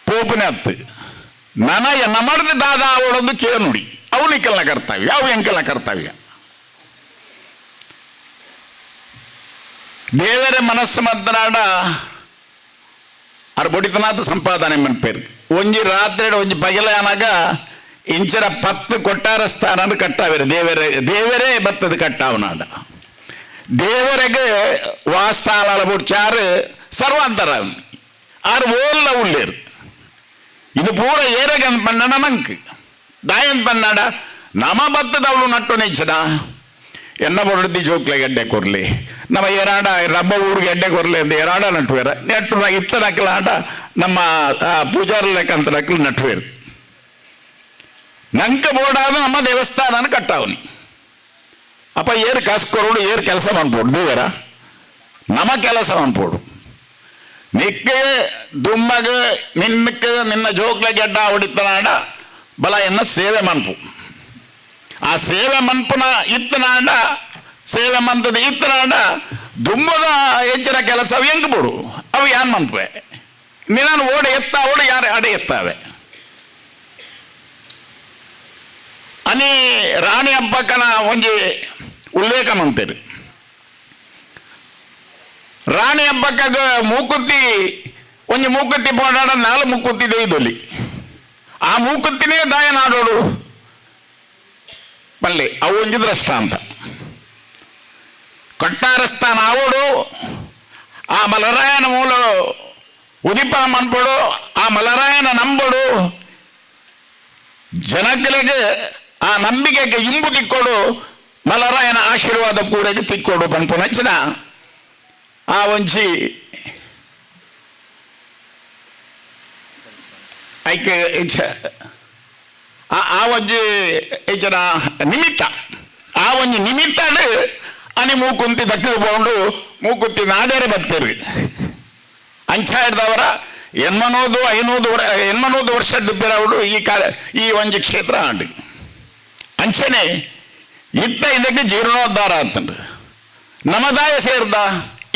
ಪೋಪನೆ ಹತ್ತು ನನ ನಮ್ಮದು ದಾದ ಅವಳೊಂದು ಕೇನುಡಿ ಅವು ನಿಕ್ಕಲ್ನ ಕರ್ತವ್ಯ, ಅವು ಎಂಕಲ್ನ ಕರ್ತವ್ಯ. ದೇವರ ಮನಸ್ಸು ಮದ್ದನಾಡ ಅರ್ ಬೊಡಿತನಾಥ ಸಂಪಾದನೆ ಮನ್ಪೇರು. ಒಂಜಿ ರಾತ್ರಿ ಒಂಜಿ ಪಗಲ ಅನಾಗ ಇಂಚರ 10 ಕೊಟ್ಟಾರ ಸ್ಥಾನ ಕಟ್ಟಾವೇರು. ದೇವರೇ ದೇವರೇ ಬತ್ತದ ಕಟ್ಟಾವನಾಡ ದೇವರಿಗೆ ವಾಸ್ಥಾನ ಬುಡ್ಚಾರು ಸರ್ವಾಂತರ ಆರು ಓಲ್ಲ ಉಳ್ಳೇರು. ಇದು ಪೂರ ಏರಗನ್ ಪನ್ನಡ ನಂಕ್ ದಾಯನ್ ಪನ್ನಡ ನಮ ಬತ್ತದ ಅವಳು ನಟ್ಟು ನೆಚ್ಚದ ಎನ್ನ ಬೊಡ್ದಿ ಜೋಕ್ಲೆ ಗೆಡ್ಡೆ ಕೊರ್ಲಿ, ನಮ್ಮ ಏರಾಡ ರಬ್ಬ ಊರಿಗೆ ಗೆಡ್ಡೆ ಕೊರ್ಲಿ ಅಂತ ಏರಾಡ ನಟ್ಟುವೇರ ನೆಟ್ಟು ಇತ್ತನಕ್ಕಲಾಂಡ ನಮ್ಮ ಪೂಜಾರ ಲೆಕ್ಕಂತ ನಕ್ಕಲು ನಟ್ಟುವೇರು. ನಂಕ ಬೋಡಾದ ನಮ್ಮ ದೇವಸ್ಥಾನ ಕಟ್ಟಾವನಿ. ಅಪ್ಪ ಏರು ಕಾಸು ಕೊರೋಡು ಏರು ಕೆಲಸ ಮಾಡ್ಬೋದು ದೇವರ ನಮ್ಮ ಕೆಲಸ ಮಾಡ್ಬೋದು. ನಿಕ್ಕೆ ದುಮ್ಮಗ ನಿನ್ನಕ್ಕೆ ನಿನ್ನ ಜೋಕ್ಲೆ ಗೆಡ್ಡ ಹೊಡಿತನಾಡ ಬಲ ಎನ್ನ ಸೇವೆ ಮನ್ಪು. ಆ ಸೇವೆ ಮನ್ಪುನ ಇತ್ತನಾಂಡ ಸೇವೆ ಮಂತದ ಇತ್ತನಾಂಡ ದುಮ್ಮದ ಹೆಚ್ಚಿನ ಕೆಲಸ ಅವು ಹೆಂಗ್ ಬಿಡು ಅವು ಯಾನ್ ಮನ್ಪುವೆ. ನಿನ್ನ ಓಡಿ ಎತ್ತ ಓಡಿ ಯಾರು ಅಡೆ ಎತ್ತಾವೆ. ಅನಿ ರಾಣಿ ಹಬ್ಬಕ್ಕನ ಒಂಜಿ ಉಲ್ಲೇಖ ಮಂತೇರಿ. ರಾಣಿ ಹಬ್ಬಕ್ಕಾಗ ಮೂಕುತ್ತಿ ಒಂಜಿ ಮೂಕುತ್ತಿ ಪೋಡಾಡ 4 ಮೂಕುತ್ತಿ ದೇಯ್ದೊಲಿ. ಆ ಮೂಕುತ್ತಿನೇ ದಾಯ ನಾಡೋಡು ಪಲ್ಲೆ ಅವು ಒಂಜಿ ದೃಷ್ಟಾಂತ. ಕಟ್ಟಾರಸ್ಥಾನ ಆವೋಡು ಆ ಮಲರಾಯನ ಮೂಲ ಉದಿಪನ ಮನ್ಪಡು, ಆ ಮಲರಾಯನ ನಂಬಡು, ಜನಗಳಿಗೆ ಆ ನಂಬಿಕೆಗೆ ಇಂಬು ತಿಕ್ಕೊಡು, ಮಲರಾಯನ ಆಶೀರ್ವಾದ ಪೂರೆಗೆ ತಿಕ್ಕೊಡು ಪನ್ಪು ನಚ್ಚಿನ ಆ ಒಂಜಿ ಐಕೆ ಆ ಒಂಜಿ ಇಂಚಿನ ನಿಮಿತ್ತ, ಆ ಒಂಜಿ ನಿಮಿತ್ತ ಅನಿ ಮೂಕುಂತಿ ದಕ್ಕ ಪೋಂಡು ಮೂಕುತ್ತಿ ನಾಡೇರೆ ಬತ್ತೇರಿ. ಅಂಚ ಹಿಡ್ದವರ 800 500 800 ವರ್ಷದ ಬಿರವಡು ಈ ಕಾರ್ಯ ಈ ಒಂಜಿ ಕ್ಷೇತ್ರ ಆಂಡು. ಅಂಚನೆ ಇತ್ತ ಇದಕ್ಕೆ ಜೀರ್ಣೋದ್ಧಾರ ಅಂತಂದು ನಮದಾಯ ಸೇರ್ದ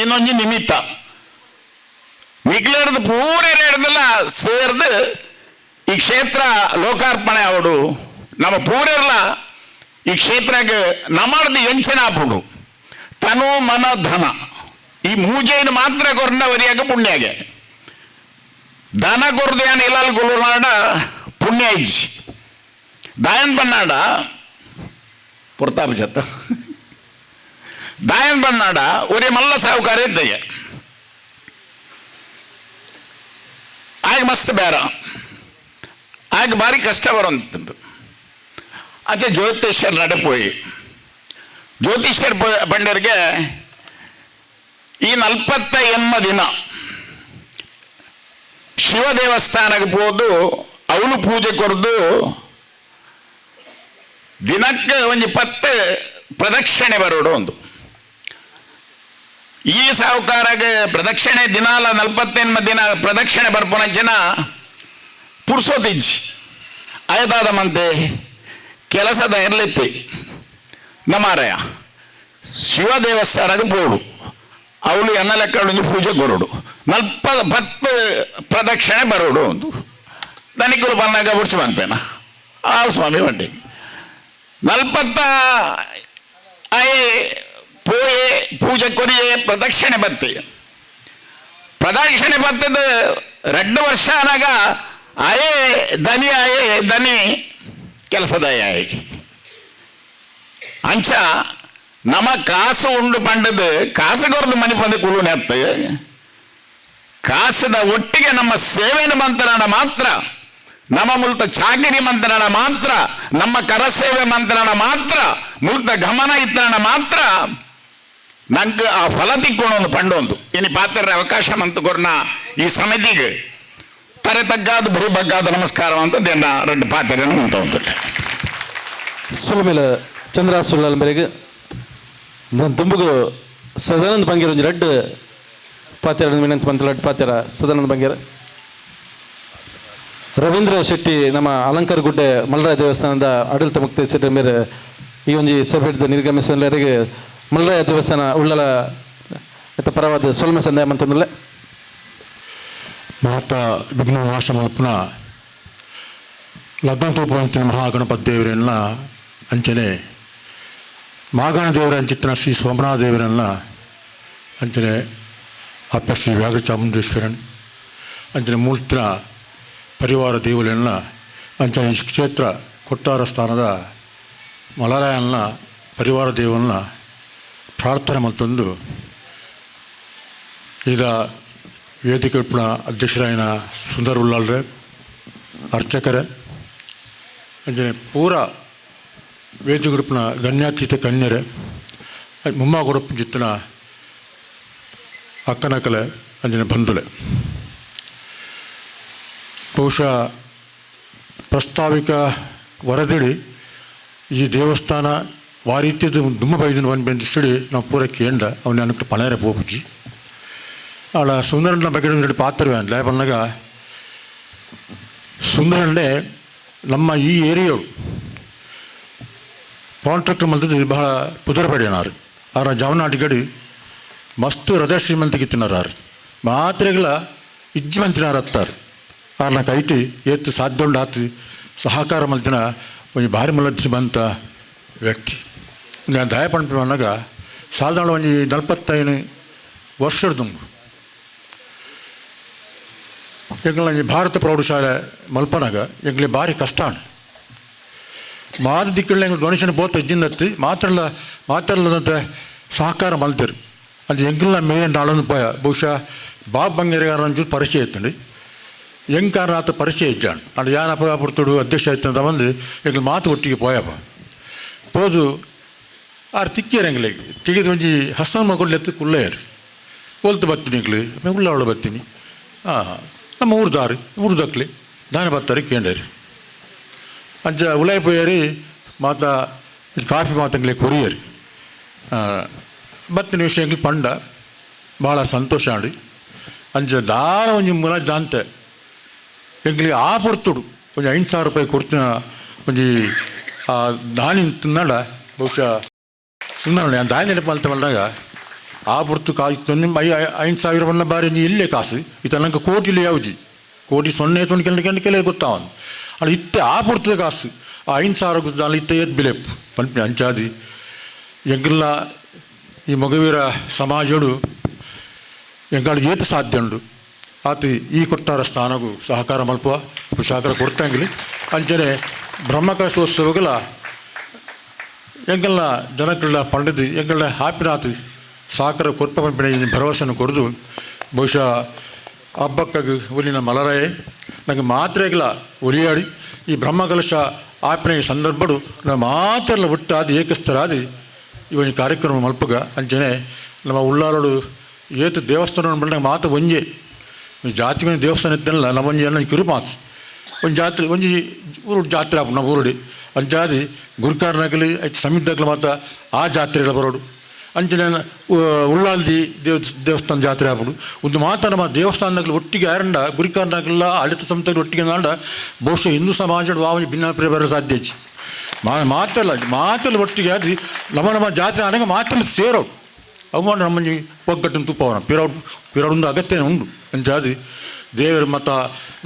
ಇನ್ನೊಂಜಿ ನಿಮಿತ್ತ ಮಿಕ್ಲೇರ್ದು ಪೂರ ಹಿಡ್ದಲ್ಲ ಸೇರ್ದು ಈ ಕ್ಷೇತ್ರ ಲೋಕಾರ್ಪಣೆ ಅವಡು. ನಮ್ಮ ಪೂರೆರ್ಲ ಈ ಕ್ಷೇತ್ರಕ್ಕೆ ನಮ್ಮದು ಎಂಚನ ಆಪುಂಡು ತನು ಮನ ಧನ ಈ ಮೂಜೆಯನ್ನು ಮಾತ್ರ ಕೊರ್ನವರಿಯಾಗ ಪುಣ್ಯಾಗೆ ಧನ ಕೊರ್ದು ಯಾನ್ ಇಲ್ಲಲ್ ಗುರುನಾಡ ಪುಣ್ಯ ಇಜ್ಜಿ ದಾಯನ್ ಬನ್ನಾಡ ಪುರ್ತಾಪ ಜತ್ತ ದಾಯನ್ ಬನ್ನಾಡ ಒರೇ ಮಲ್ಲ ಸಾಹುಕಾರ ಇದ್ದಯ್ಯ ಆಗ ಮಸ್ತ್ ಬೇರ ಆಗ ಭಾರಿ ಕಷ್ಟ ಬರೋಂತಂದು ಆಚೆ ಜ್ಯೋತಿಷ್ಯರ್ ನಡೆ ಪೋಯಿ ಜ್ಯೋತಿಷ್ಯರ್ ಬಂಡರಿಗೆ ಈ 48 ದಿನ ಶಿವ ದೇವಸ್ಥಾನಕ್ಕೆ ಹೋದು ಅವಳು ಪೂಜೆ ಕೊರ್ದು ದಿನಕ್ಕೆ ಒಂಜಿ 10 ಪ್ರದಕ್ಷಿಣೆ ಬರೋಡು ಒಂದು. ಈ ಸಾಹುಕಾರಗೆ ಪ್ರದಕ್ಷಿಣೆ ದಿನಾಲ 48 ದಿನ ಪ್ರದಕ್ಷಿಣೆ ಬರ್ಪುನ ಜನ ಪುರ್ಸೋತಿಜ್ಜಿ ಆಯ್ತಾದ ಮಂತೆ ಕೆಲಸದ ಇರ್ಲಿತ್ತಿ ನಮಾರಯ ಶಿವ ದೇವಸ್ಥಾನಕ್ಕೆ ಪೋಡು ಅವಳು ಎನ್ನ ಲೆಕ್ಕ ಪೂಜೆ ಕೊರೋಡು 40 ಪ್ರದಕ್ಷಿಣೆ ಬರೋಡು ಒಂದು ದನಿಕುಲು ಬನ್ನಾಗ ಬುಡ್ಸಿ ಬಂದ್ಪೇನ ಆ ಸ್ವಾಮಿ ಬಂಡಿ 40 ಆಯೆ ಪೋಯೆ ಪೂಜೆ ಕೊರಿಯೆ ಪ್ರದಕ್ಷಿಣೆ ಬತ್ತಿ ಪ್ರದಕ್ಷಿಣೆ ಬತ್ತದ 2 ವರ್ಷ ಆನಾಗ ಆಯೇ ದನಿ ಆಯೇ ದನಿ ಕೆಲಸದ ಆಯೆ ಅಂಚ ನಮ್ಮ ಕಾಸು ಉಂಡು ಪಂಡದು ಕಾಸು ಕೊರದು ಮನಿ ಪಂದ ಕುಲು ನೆತ್ತ ಕಾಸದ ಒಟ್ಟಿಗೆ ನಮ್ಮ ಸೇವೆನ ಮಂತ್ರಣ ಮಾತ್ರ, ನಮ್ಮ ಮುಲ್ತ ಚಾಕಿರಿ ಮಂತ್ರಣ ಮಾತ್ರ, ನಮ್ಮ ಕರಸೇವೆ ಮಂತ್ರಣ ಮಾತ್ರ, ಮುಲ್ತ ಗಮನ ಇತ್ತರಣ ಮಾತ್ರ ನಂಗೆ ಆ ಫಲ ತಿಕ್ಕೊಂಡು ಪಂಡೊಂದು ಇನ್ನು ಪಾತ್ರ ಅವಕಾಶ ಮಂತು ಕೊರ್ನ ಈ ಸಮಿತಿಗೆ ತರೆ ತಗ್ಗಾದ ಭೂ ಬಗ್ಗಾದ ನಮಸ್ಕಾರ ಅಂತ ದೇನ 2 ಪಾತ್ರೆಯನ್ನು ಉಂಟು ಉಂಟು. ಸುಲಮೇಲ ಚಂದ್ರ ಸುಳ್ಳಲ್ ಮೇರೆಗೆ ದುಂಬುಗು ಸದಾನಂದ ಬಂಗೇರ ಒಂಜಿ 2 ಪಾತ್ರೆ ವಿನಂತಿ ಮಂತ್ರ 2 ಪಾತ್ರೆ ಸದಾನಂದ ಬಂಗೇರ. ರವೀಂದ್ರ ಶೆಟ್ಟಿ ನಮ್ಮ ಅಲಂಕಾರ ಗುಡ್ಡೆ ಮಲ್ಲರಾಯ ದೇವಸ್ಥಾನದ ಆಡಳಿತ ಮುಕ್ತೇಶ್ವರ ಮೇರೆ ಈ ಒಂಜಿ ಸಭೆ ನಿರ್ಗಮಿಸುವವರೆಗೆ ಮಲ್ಲರಾಯ ದೇವಸ್ಥಾನ ಉಳ್ಳಲ ಪರವಾದ ಸೊಲ್ಮೆ ಸಂದಾಯ ಮಂತಂದುಲ್ಲೆ. ಮಾತಾ ವಿಘ್ನ ನಾಶ ಮಲ್ಪುನ ಲಗ್ನ ತೂಪುವಂತಿನ ಮಹಾಗಣಪತಿ ದೇವರನ್ನ ಅಂಚನೆ ಮಾಗಣ ದೇವರ ಅಂಚಿತ್ತಿನ ಶ್ರೀ ಸೋಮನಾಥ ದೇವರನ್ನ ಅಂಚನೆ ಅಪ್ಪ ಶ್ರೀ ವ್ಯಾಘ್ರ ಚಾಮುಂಡೇಶ್ವರನ್ ಅಂಚನೆ ಮೂಲ್ತಿನ ಪರಿವಾರ ದೇವರನ್ನ ಅಂಚನೆ ಕ್ಷೇತ್ರ ಕೊಟ್ಟಾರ ಸ್ಥಾನದ ಮಲರಾಯನ್ನ ಪರಿವಾರ ದೇವರನ್ನ ಪ್ರಾರ್ಥನೆ ಮತ್ತೊಂದು ಈಗ ವೇದಿಕೆ ಅಧ್ಯಕ್ಷರಾಯನ ಸುಂದರ್ ಉಲ್ಲಾಲ್ರೆ ಅರ್ಚಕರೇ ಅಂಚನೆ ಪೂರ ವೇದಿಕೆ ಗ್ರೂಪ್ನ ಗಣ್ಯಾತೀತ ಕನ್ಯರೇ ಮುಮ್ಮ ಕೊಡಪ್ಪ ಜಿತ್ತನ ಅಕ್ಕನಕಲೆ ಅಂಜನೆ ಬಂಧುಲೆ. ಬಹುಶಃ ಪ್ರಸ್ತಾವಿಕ ವರದಿಡಿ ಈ ದೇವಸ್ಥಾನ ವಾರೀತ್ಯದ ದುಮ್ಮ ಬೈದಿನ ಒಂದು ಬೆಂದಿಸಿಡಿ ನಾವು ಪೂರ ಕೇಂದ್ರ ಅವನ ಅನುಕೂಲ ಪಣೇರ ಪೋಪುಜಿ ಆಳ ಸುಂದರನ ಬಗ್ಗೆ ಒಂದು ಪಾತ್ರವೇ ಅಂದ್ಲೆ ಬಂದಾಗ ಸುಂದರಣ್ಣೆ ನಮ್ಮ ಈ ಏರಿಯೋಡು ಕಾಂಟ್ರಾಕ್ಟರ್ ಮಲ್ತದ್ದು ಬಹಳ ಪುದರ್ ಪಡೆಯನಾರು ಅವರ ಜವನಾಟಿಗಡಿ ಮಸ್ತ್ ಹೃದಯ ಶ್ರೀಮಂತಿಗೆ ಮಾತ್ರೆಗಳ ಇಜ್ಜಿ ಮಂತಿನಾರು ಹತ್ತಾರೆ ಆರ್ನ ಕೈಟಿ ಏತ್ತು ಸಾಧ್ಯಂಡು ಆತು ಸಹಕಾರ ಮಲ್ತಿನ ಒಂದು ಭಾರಿ ಮಲದ್ಸಿ ಬಂತ ವ್ಯಕ್ತಿ. ನಾನು ದಯ ಪಂಪ ಅನ್ನಾಗ ಸಾಧಾರಣ ಒಂದು 45 ವರ್ಷದ ದುಂಬು ಎಂಗಳ ಭಾರತ ಪ್ರೌಢಶಾಲೆ ಮಲ್ಪನಾಗ ಎಂಗ್ಲಿ ಭಾರಿ ಕಷ್ಟ ಮಾದ ದಿಕ್ಕುಗಳ ಎಂಗ್ಳು ಡೊನೇಷನ್ ಬೋತ ಇಜ್ಜಿಂದತ್ತಿ ಮಾತ್ರಲ್ಲದಂತೆ ಸಹಕಾರ ಮಲ್ತಿರು ಅಂಚ ಎಂಗ್ಲ ಮೇನ್ ನಾಳೊಂದು ಪೋಯ ಬಹುಶಃ ಬಾಬ್ ಬಂಗೇರಿಗಾರ ಒಂಚೂರು ಪರಿಚಯ ಇತ್ತು ಎಂಕಾರ ಆತ ಪರಿಚಯ ಇಜ್ಜಾಣ್ ಅಂಡ್ ಯಾನಪ್ಪ ಪುರ್ತುಡು ಅಧ್ಯಕ್ಷ ಆಯ್ತು ಅಂತ ಬಂದು ಎಂಗ್ಳು ಮಾತು ಒಟ್ಟಿಗೆ ಪೋಯಪ್ಪ ಪೋದು ಆರು ತಿಕ್ಕಿಯರು ಎಂಗ್ಲಿಗೆ ತಿಗಿದು ಒಂಜಿ ಹಸನ್ ಮಗಳು ಎತ್ತು ಕುಲ್ಲೆಯರು ಒಲ್ತು ಬತ್ತೀನಿ ಎಂಗ್ಲು ಉಳ್ಳವಳು ಬತ್ತೀನಿ ಹಾಂ ನಮ್ಮ ಊರ್ದಾರು ಊರ್ದಕ್ಲಿ ದಾನ ಬತ್ತಾರೆ ಕೇಂಡೇರಿ ಅಂಚ ಉಲಾಯ್ ಪೋಯರಿ ಮಾತಾ ಕಾಫಿ ಮಾತಂಗ್ಲೆ ಕೊರಿಯರಿ ಬತ್ತಿನ ವಿಷಯ ಎಂಗ್ಲು ಪಂಡ ಭಾಳ ಸಂತೋಷ ಆಡಿ ಅಂಚ ದಾನ ಒಂಜಿ ಮುಲ ದಾಂತೆ ಎಂಗ್ಲಿ ಆ ಪೊರ್ತುಡು ಒಂಜಿ 5,000 ರೂಪಾಯಿ ಕೊಡ್ತಿನ ಒಂಜಿ ಆ ದಾನಿ ತಿನ್ನಡ ಬಹುಶಃ ತಿನ್ನೋಣ ದಾನಿ ನೆನಪು ಅಂತ ಬಂದಾಗ ಆ ಪೊರ್ತು ಕಾಸು 5,000 ಬಣ್ಣ ಬಾರಿ ಒಂಜಿ ಇಲ್ಲೇ ಕಾಸು ಇತ್ತ ನಂಗೆ ಕೋಟಿ ಇಲ್ಲಿ ಯಾವ್ಜಿ ಕೋಟಿ 0 ತೊಂದು ಕೆಲ ಕೆಲ ಕೆಲ ಗೊತ್ತಾವನು ಅಲ್ಲ ಇತ್ತೆ ಆ ಪೊರ್ತದ ಕಾಸು ಆ 5,000 ಗೊತ್ತಾಲ ಇತ್ತೆ ಏತ್ ಬಿಲೆಪ್ ಪಂಪಿ ಅಂಚಾದಿ ಎಂಗೆಲ್ಲ ಈ ಮಗುವೀರ ಸಮಾಜಡು ಎಂಗಾಳು ಏತು ಸಾಧ್ಯ ಉಂಡು ಆತ ಈ ಕೊಟ್ಟಾರ ಸ್ಥಾನಗೂ ಸಹಕಾರ ಮಲ್ಪುವ ಸಹಕಾರ ಕೊಡ್ತಂಗಿಲಿ ಅಂಚನೆ ಬ್ರಹ್ಮಕಲಶೋತ್ಸವಗಳ ಎಂಗೆಲ್ಲ ಜನಗಳ ಪಂಡಿತು ಎಂಗೆಲ್ಲ ಹಾಪಿನಾತು ಸಹಕಾರ ಕೊರ್ಪ ಪಂಪಿನ ಭರವಸೆಯನ್ನು ಕೊಡದು ಬಹುಶಃ ಹಬ್ಬಕ್ಕಾಗಿ ಒಲಿನ ಮಲರಾಯೆ ನಂಗೆ ಮಾತ್ರೆಗಳ ಒಲಿಯಾಡಿ ಈ ಬ್ರಹ್ಮಕಲಶ ಆಪಿನ ಈ ಸಂದರ್ಭಡು ನಾವು ಮಾತೆಲ್ಲ ಒಟ್ಟಾದಿ ಏಕಸ್ಥರಾದಿ ಈ ಒಂದು ಕಾರ್ಯಕ್ರಮ ಮಲ್ಪಗ ಅಂಚನೆ ನಮ್ಮ ಉಳ್ಳಾರೋಡು ಏತು ದೇವಸ್ಥಾನ ಬಂದಾಗ ಮಾತು ಒಂಜೆ ಜಾತಿ ಒಂಜಿ ದೇವಸ್ಥಾನ ಇತ್ತಲ್ಲ ನಮ್ಮ ಒಂಜಿ ಎಲ್ಲ ಕಿರು ಮಾತು ಒಂದು ಜಾತ್ರೆ ಒಂಜಿ ಊರು ಜಾತ್ರೆ ಆಪುಂಡು ನಮ್ಮ ಊರುಡಿ ಅಂಚಾದಿ ಗುರುಕಾರನಾಗಲಿ ಐತೆ ಸಮಿತಿದಾಗಲಿ ಮಾತ್ರ ಆ ಜಾತ್ರೆಗಳ ಬರೋಡು ಅಂಚನೆ ಉಳ್ಳಾಲ್ದಿ ದೇವಸ್ಥಾನ ಜಾತ್ರೆ ಆಪುಂಡು ಒಂದು ಮಾತ್ರ ನಮ್ಮ ದೇವಸ್ಥಾನದಾಗಲಿ ಒಟ್ಟಿಗೆ ಆರಂಡ ಗುರಿಕಾರನಾಗಲ್ಲ ಆಡಳಿತ ಸಂಸ್ಥೆಗಳು ಒಟ್ಟಿಗೆ ನಾಂಡ ಬಹುಶಃ ಹಿಂದೂ ಸಮಾಜ ವಾವನಿ ಭಿನ್ನಾಭಿಪ್ರಾಯ ಬರಲು ಸಾಧ್ಯ ಹೆಚ್ಚು ಮಾತೆಲ್ಲ ಮಾತೆಲ್ಲ ಒಟ್ಟಿಗೆ ಆದಿ ನಮ್ಮ ನಮ್ಮ ಜಾತ್ರೆ ಆನಾಗ ಮಾತೆಲ್ಲ ಸೇರೋಡು ಅವು ನಮ್ಮ ಒಗ್ಗಟ್ಟಿನ ತುಪ್ಪವನ ಪಿರೌಡ್ ಪಿರೌಡೊಂದು ಅಗತ್ಯ ಉಂಡು ಅಂಚಾದಿ ದೇವರ ಮತ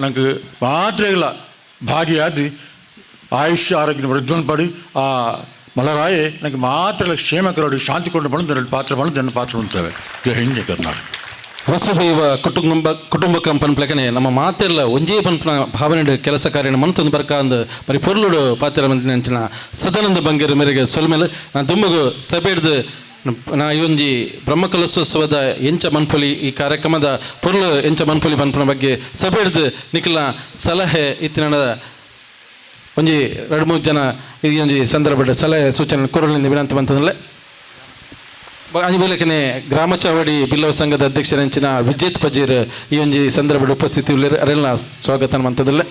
ನಂಗೆ ಮಾತ್ರ ಇಲ್ಲ ಭಾಗಿಯಾದಿ ಆಯುಷ್ಯ ಆರೋಗ್ಯ ವೃದ್ಧನ್ ಪಡಿ ಆ ಮಲರಾಯೆ ನನಗೆ ಮಾತ್ರ ಕ್ಷೇಮ ಕರೋಡಿ ಶಾಂತಿ ಕೊಂಡು ಬಂದು ಎರಡು ಪಾತ್ರ ಬಂದು ನನ್ನ ಪಾತ್ರ ಉಂಟವೆ. ಜೈ ಹಿಂದ್, ಜೈ ಕರ್ನಾಟಕ. ವಸುಧೈವ ಕುಟುಂಬಕಂ ಪನ್ಪ್ಲಕನೆ ನಮ್ಮ ಮಾತೆಲ್ಲ ಒಂಜೇ ಪನ್ಪನ ಭಾವನೆ ಕೆಲಸ ಕಾರ್ಯ ಮನ್ತೊಂದು ಬರ್ಕ ಅಂದ್ ಬರಿ ಪೊರ್ಲುಡು ಪಾತ್ರ ಮಂತಿನ ಸದಾನಂದ ಬಂಗೇರು ಮೇರೆಗೆ ಸೊಲ್ಮೇಲೆ ನಾನು ದುಮ್ಮಗು ಸಭೆ ಹಿಡ್ದು ನಾ ಈ ಒಂಜಿ ಬ್ರಹ್ಮಕಲಶೋತ್ಸವದ ಎಂಚ ಮನ್ಪೊಲಿ ಈ ಕಾರ್ಯಕ್ರಮದ ಪೊರ್ಲು ಎಂಚ ಮನ್ಪೊಲಿ ಪನ್ಪನ ಬಗ್ಗೆ ಸಭೆ ಹಿಡ್ದು ನಿಖಲ ಸಲಹೆ ಇತ್ತಿನ ಒಂಜಿ ಎರಡು ಮೂರು ಜನ ಈ ಒಂಜಿ ಸಂದರ್ಭದ ಸಲಹೆ ಸೂಚನೆ ಕೊರಳಿಂದ ವಿನಂತಿ ಬಂತಂದ್ರೆ ಅಂಜಿ ಗ್ರಾಮ ಚಾವಡಿ ಬಿಲ್ಲವ ಸಂಘದ ಅಧ್ಯಕ್ಷರಂಚಿನ ವಿಜೇತ್ ಪಜೀರ್ ಈ ಒಂಜಿ ಸಂದರ್ಭದ ಉಪಸ್ಥಿತಿ ಅರೆಲ್ಲ ಸ್ವಾಗತ ಮಂತದಲ್ಲೇ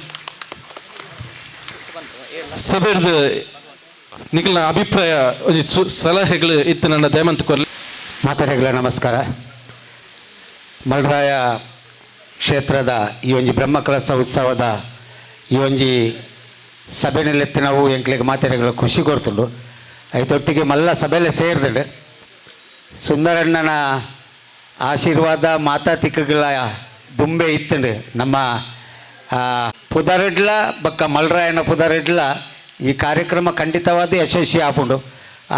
ಸಭೆದ ನಿಖಲ್ನ ಅಭಿಪ್ರಾಯ ಒಂಜಿ ಸಲಹೆಗಳು ಇತ್ತು ನನ್ನ ದಯಮಂತ ಕೊರಲಿ. ಮಾತಾಡಿಗಳ ನಮಸ್ಕಾರ. ಮಲರಾಯ ಕ್ಷೇತ್ರದ ಈ ಒಂಜಿ ಬ್ರಹ್ಮಕಲಶ ಉತ್ಸವದ ಈ ಒಂಜಿ ಸಭೆನಲ್ಲೆತ್ತಿ ನಾವು ಎಂಕ್ಲಿಗೆ ಮಾತಾಡಿಗಳ ಖುಷಿ ಕೊಡ್ತುಂಡು. ಐತೊಟ್ಟಿಗೆ ಮಲ್ಲ ಸಭೆಯಲ್ಲೇ ಸೇರಿದಳು. ಸುಂದರಣ್ಣನ ಆಶೀರ್ವಾದ ಮಾತಾ ತಿಕ್ಕುಗಳ ದುಂಬೆ ಇತ್ತಂಡು. ನಮ್ಮ ಪುದರೆಡ್ಲ ಬಕ್ಕ ಮಲರಾಯನ ಪುದರೆಡ್ಲ ಈ ಕಾರ್ಯಕ್ರಮ ಖಂಡಿತವಾದ ಯಶಸ್ವಿ ಆಪುಂಡು.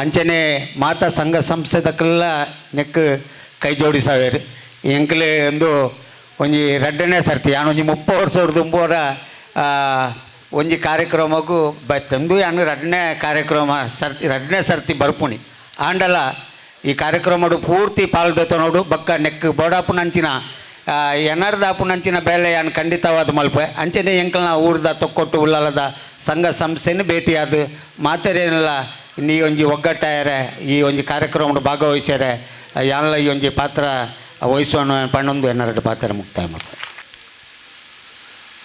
ಅಂಚನೆ ಮಾತಾ ಸಂಘ ಸಂಸ್ಥೆದಕ್ಕೆಲ್ಲ ನೆಕ್ ಕೈ ಜೋಡಿಸಾವೇರು. ಎಂಕ್ಲೆ ಒಂದು ಒಂಜಿ ರಡ್ಡನೇ ಸರ್ತಿ ಯಾನೊಂಜಿ 30 ವರ್ಷ ದುಂಬೋರ ಒಂಜಿ ಕಾರ್ಯಕ್ರಮಕ್ಕೂ ಬತ್ತಂದು ಯಾನು ರಡ್ಡನೇ ಕಾರ್ಯಕ್ರಮ ಸರ್ತಿ ರಡ್ಡನೇ ಸರ್ತಿ ಬರ್ಪುಣಿ ಆಂಡಲ ಈ ಕಾರ್ಯಕ್ರಮಡು ಪೂರ್ತಿ ಪಾಲ್ದೊತನೋಡು ಬಕ್ಕ ನೆಕ್ ಬೋಡಾಪುನಂಚಿನ ಎನರ್ದಾಪುನಂಚಿನ ಬೇಲೆ ಯಾನು ಖಂಡಿತವಾದ ಮಲ್ಪೆ. ಅಂಚನೆ ಎಂಕಲ್ನ ಊರ್ದ ತೊಕ್ಕೊಟ್ಟು ಉಳ್ಳಾಲದ ಸಂಘ ಸಂಸ್ಥೆನ ಭೇಟಿಯಾದ ಮಾತೆರೇನೆಲ್ಲ ಈ ಒಂಜಿ ಒಗ್ಗಟ್ಟಾಯರೆ ಈ ಒಂಜಿ ಕಾರ್ಯಕ್ರಮಡು ಭಾಗವಹಿಸ್ಯಾರೆ ಯಾನಲ ಈ ಒಂಜಿ ಪಾತ್ರ ವಹಿಸೋಣ ಪಣ್ಣೊಂದು ಎನ್ನರಡು ಪಾತ್ರ ಮುಕ್ತಾಯ ಮಾಡ್ತಾರೆ.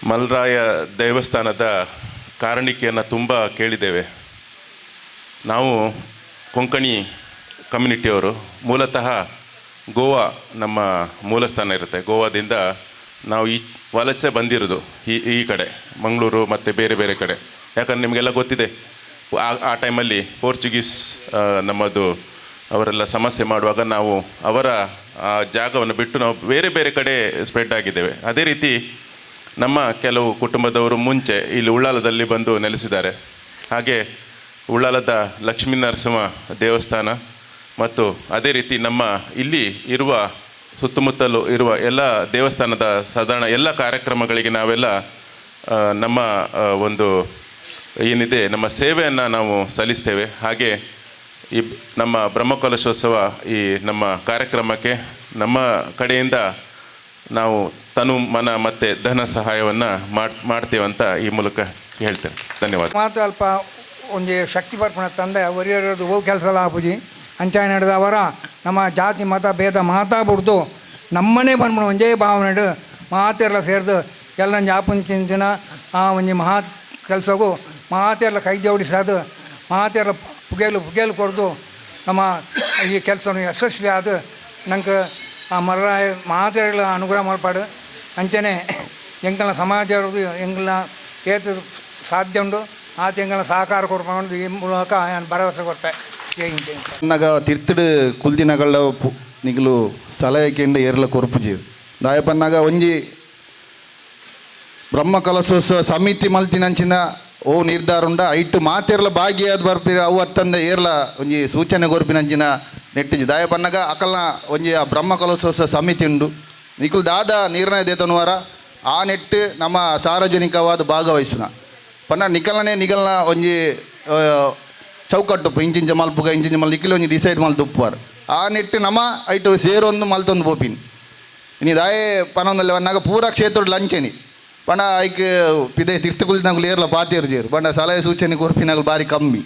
ಮಲರಾಯ ದೇವಸ್ಥಾನದ ಕಾರಣಿಕೆಯನ್ನು ತುಂಬ ಕೇಳಿದ್ದೇವೆ. ನಾವು ಕೊಂಕಣಿ ಕಮ್ಯುನಿಟಿಯವರು, ಮೂಲತಃ ಗೋವಾ ನಮ್ಮ ಮೂಲಸ್ಥಾನ ಇರುತ್ತೆ. ಗೋವಾದಿಂದ ನಾವು ಈ ವಲಸೆ ಬಂದಿರೋದು ಈ ಕಡೆ ಮಂಗಳೂರು ಮತ್ತು ಬೇರೆ ಬೇರೆ ಕಡೆ. ಯಾಕಂದರೆ ನಿಮಗೆಲ್ಲ ಗೊತ್ತಿದೆ, ಆ ಟೈಮಲ್ಲಿ ಪೋರ್ಚುಗೀಸ್ ನಮ್ಮದು ಅವರೆಲ್ಲ ಸಮಸ್ಯೆ ಮಾಡುವಾಗ ನಾವು ಅವರ ಆ ಜಾಗವನ್ನು ಬಿಟ್ಟು ನಾವು ಬೇರೆ ಬೇರೆ ಕಡೆ ಸ್ಪ್ರೆಡ್ ಆಗಿದ್ದೇವೆ. ಅದೇ ರೀತಿ ನಮ್ಮ ಕೆಲವು ಕುಟುಂಬದವರು ಮುಂಚೆ ಇಲ್ಲಿ ಉಳ್ಳಾಲದಲ್ಲಿ ಬಂದು ನೆಲೆಸಿದ್ದಾರೆ. ಹಾಗೆ ಉಳ್ಳಾಲದ ಲಕ್ಷ್ಮೀ ನರಸಿಂಹ ದೇವಸ್ಥಾನ ಮತ್ತು ಅದೇ ರೀತಿ ನಮ್ಮ ಇಲ್ಲಿ ಇರುವ ಸುತ್ತಮುತ್ತಲೂ ಇರುವ ಎಲ್ಲ ದೇವಸ್ಥಾನದ ಸಾಧಾರಣ ಎಲ್ಲ ಕಾರ್ಯಕ್ರಮಗಳಿಗೆ ನಾವೆಲ್ಲ ನಮ್ಮ ಒಂದು ಏನಿದೆ ನಮ್ಮ ಸೇವೆಯನ್ನು ನಾವು ಸಲ್ಲಿಸ್ತೇವೆ. ಹಾಗೆ ಈ ನಮ್ಮ ಬ್ರಹ್ಮಕಲಶೋತ್ಸವ ಈ ನಮ್ಮ ಕಾರ್ಯಕ್ರಮಕ್ಕೆ ನಮ್ಮ ಕಡೆಯಿಂದ ನಾವು ತನು ಮನ ಮತ್ತು ಧನ ಸಹಾಯವನ್ನು ಮಾಡ್ತೇವಂತ ಈ ಮೂಲಕ ಹೇಳ್ತೇನೆ. ಧನ್ಯವಾದ. ಮಾತ್ರ ಅಲ್ಪ ಒಂಜಿ ಶಕ್ತಿ ಬರ್ಪಣ ತಂದೆ ಒರಿಯರದು ಹೋಗಿ ಕೆಲಸ ಎಲ್ಲ ಆಪುಜಿ ಅಂಚಾಯ ನಡೆದವರ ನಮ್ಮ ಜಾತಿ ಮತ ಭೇದ ಮಾತಾ ಬಿಡ್ದು ನಮ್ಮನೇ ಬಂದ್ಬಿಡು ಒಂಜೇ ಭಾವನೆ ಮಾತೆಲ್ಲ ಸೇರಿದು ಎಲ್ಲ ಜಾಪುಂಚಿನ ಆ ಒಂಜಿ ಮಹಾ ಕೆಲಸಗೂ ಮಾತೆಲ್ಲ ಕೈ ಜೋಡಿಸೋದು ಮಾತೆಲ್ಲ ಪುಗೇಲು ಪುಗೇಲು ಕೊಡ್ದು ನಮ್ಮ ಈ ಕೆಲಸವನ್ನು ಯಶಸ್ವಿ ಆದ ನಂಗೆ ಆ ಮರರಾಯ ಮಾತೆಗಳ ಅನುಗ್ರಹ ಮಲ್ಪಾಡು. ಅಂಚನೆ ಎಂಕಲ್ನ ಸಮಾಜ ಎಂಕಲ್ನ ಏತು ಸಾಧ್ಯ ಉಂಡು ಆತ ಎಂಕಲ್ನ ಸಹಕಾರ ಕೊಡ್ಕೊಂಡು ಈ ಮೂಲಕ ನಾನು ಭರವಸೆ ಕೊಟ್ಟೆ. ನಗ ತಿರ್ತಡು ಕುಲ್ದಿನಗಳ ನಿಗಲು ಸಲಹೆ ಕೇಂದ್ರ ಏರ್ಲ ಕೊರ್ಪುಜಿ ದಾಯ ಪನ್ನಾಗ ಒಂಜಿ ಬ್ರಹ್ಮ ಕಲಶೋತ್ಸವ ಸಮಿತಿ ಮಲ್ತಿನಂಚಿನ ಓ ನಿರ್ಧಾರ ಉಂಡ ಐಟು ಮಾತೆರ್ಲ ಭಾಗಿಯಾದ ಬರ್ಪಿ ಅವು ಅತ್ತಂದ ಏರ್ಲ ಒಂಜಿ ಸೂಚನೆ ಕೊರ್ಪಿನಂಚಿನ ನೆಟ್ಟಿಜಿ ದಾಯ ಪನ್ನಾಗ ಅಕಲ್ನ ಒಂಜಿ ಆ ಬ್ರಹ್ಮ ಕಲಶೋತ್ಸವ ಸಮಿತಿ ಉಂಡು ನಿಕುಲ್ ದಾದ ನಿರ್ಣಯ ದೇತನುವಾರ ಆ ನೆಟ್ಟು ನಮ್ಮ ಸಾರ್ವಜನಿಕವಾದ ಭಾಗವಹಿಸುನ ಪನ್ನ ನಿಕಲ್ನೇ ನಿಗಲ್ನ ಒಂಜಿ ಚೌಕಟ್ಟು ಇಂಚಿಂಚ ಮಲ್ಪುಗ ಇಂಚಿಂಚ ಮಲ್ ನಿಖಿಲ್ ಒಂಜಿ ಡಿಸೈಡ್ ಮಲ್ತುಪ್ಪುವಾರ್ ಆ ನೆಟ್ಟು ನಮ್ಮ ಐಟು ಸೇರೊಂದು ಮಲ್ತೊಂದು ಪೋಪಿನ್ ಇನಿ ದಾಯೆ ಪನೊಂದಲ್ಲಿ ವನ್ನಾಗ ಪೂರಾ ಕ್ಷೇತ್ರ ಲಂಚೆನಿ ಪಂಡ ಐಕ್ ಪಿದೆ ತೀರ್ಥಕುಲ್ದಿನಗುಲು ಏರ್ಲ ಪಾತೇರು ಜೇರು ಪಂಡ ಸಲಹೆ ಸೂಚನೆ ಕೊರ್ಪಿನಗುಲು ಬಾರಿ ಕಮ್ಮಿ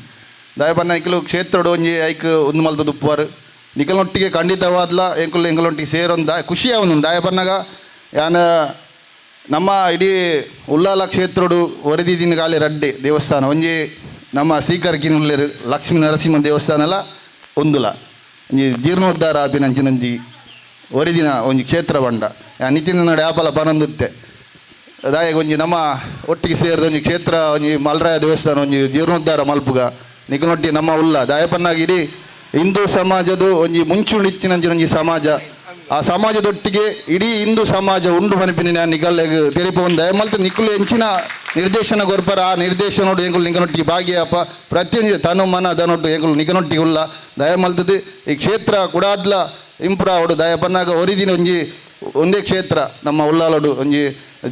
ದಾಯ ಪನ್ನ ಇಕ್ಲು ಕ್ಷೇತ್ರಡು ಒಂಜಿ ಐಕ್ ಒಂದು ಮಲ್ತೊಂದು ಉಪ್ಪುವಾರ್ ನಿಕಲೊಟ್ಟಿಗೆ ಖಂಡಿತವಾದ್ಲ ಎಂಕುಲು ಎಂಕಲೊಟ್ಟಿಗೆ ಸೇರೊಂದು ಖುಷಿ ಅವನು ದಾಯ ಪನ್ನಗ ಯಾನ ನಮ್ಮ ಇಡೀ ಉಲ್ಲಾಲ ಕ್ಷೇತ್ರಡು ಒರೆದಿದಿನ ಗಾಲಿ ರಡ್ಡೆ ದೇವಸ್ಥಾನ ಒಂಜಿ ನಮ್ಮ ಶ್ರೀಕರ್ಕಿನುಲ್ಲೇರು ಲಕ್ಷ್ಮೀ ನರಸಿಂಹ ದೇವಸ್ಥಾನಲ ಒಂದುಲ ಒಂಜಿ ಜೀರ್ಣೋದ್ಧಾರ ಆಪಿನಂಚಿನಂಜಿ ಒರಿದಿನ ಒಂಜಿ ಕ್ಷೇತ್ರ ಬಂಡ ನಿತಿನ ನಡೆ ಆಪಲ ಪನೊಂದುತ್ತೆ ದಾಯಗ ಒಂಜಿ ನಮ್ಮ ಒಟ್ಟಿಗೆ ಸೇರಿದ ಒಂಜಿ ಕ್ಷೇತ್ರ ಒಂಜಿ ಮಲ್ರಾಯ ದೇವಸ್ಥಾನ ಒಂಜಿ ಜೀರ್ಣೋದ್ಧಾರ ಮಲ್ಪುಗ ನಿಕಲೊಟ್ಟಿ ನಮ್ಮ ಉಲ್ಲ ದಾಯಪನ್ನಾಗಿ ಇಡೀ ಹಿಂದೂ ಸಮಾಜದ ಒಂಜಿ ಮುಂಚೂಣಿತ್ತಿನಂಚಿನ ಒಂಜಿ ಸಮಾಜ ಆ ಸಮಾಜದೊಟ್ಟಿಗೆ ಇಡೀ ಹಿಂದೂ ಸಮಾಜ ಉಂಡು ಪನಿಪಿನ ನಿಗಲ್ಲೆಗ್ ತೆರಿಪ ಒಂದು ದಯಮಲ್ತ ನಿಕ್ಕುಲು ಹೆಂಚಿನ ನಿರ್ದೇಶನ ಕೊರ್ಪರ ಆ ನಿರ್ದೇಶನೋಡು ಎಂಕುಲು ನಿಗನೊಟ್ಟಿಗೆ ಭಾಗಿಯಪ್ಪ ಪ್ರತಿಯೊಂದು ತನು ಮನ ದನೊಟ್ಟು ಎಂಕುಲು ನಿಗನೊಟ್ಟಿಗೆ ಉಲ್ಲ ದಯಮಲ್ತದ್ದು ಈ ಕ್ಷೇತ್ರ ಕುಡಾದ್ಲ ಇಂಪ್ರೂವ್ ಆವಡು ದಯಪನ್ನಾಗ ಒರಿದಿನ ಒಂಜಿ ಒಂದೇ ಕ್ಷೇತ್ರ ನಮ್ಮ ಉಲ್ಲಾಲೋಡು ಒಂಜಿ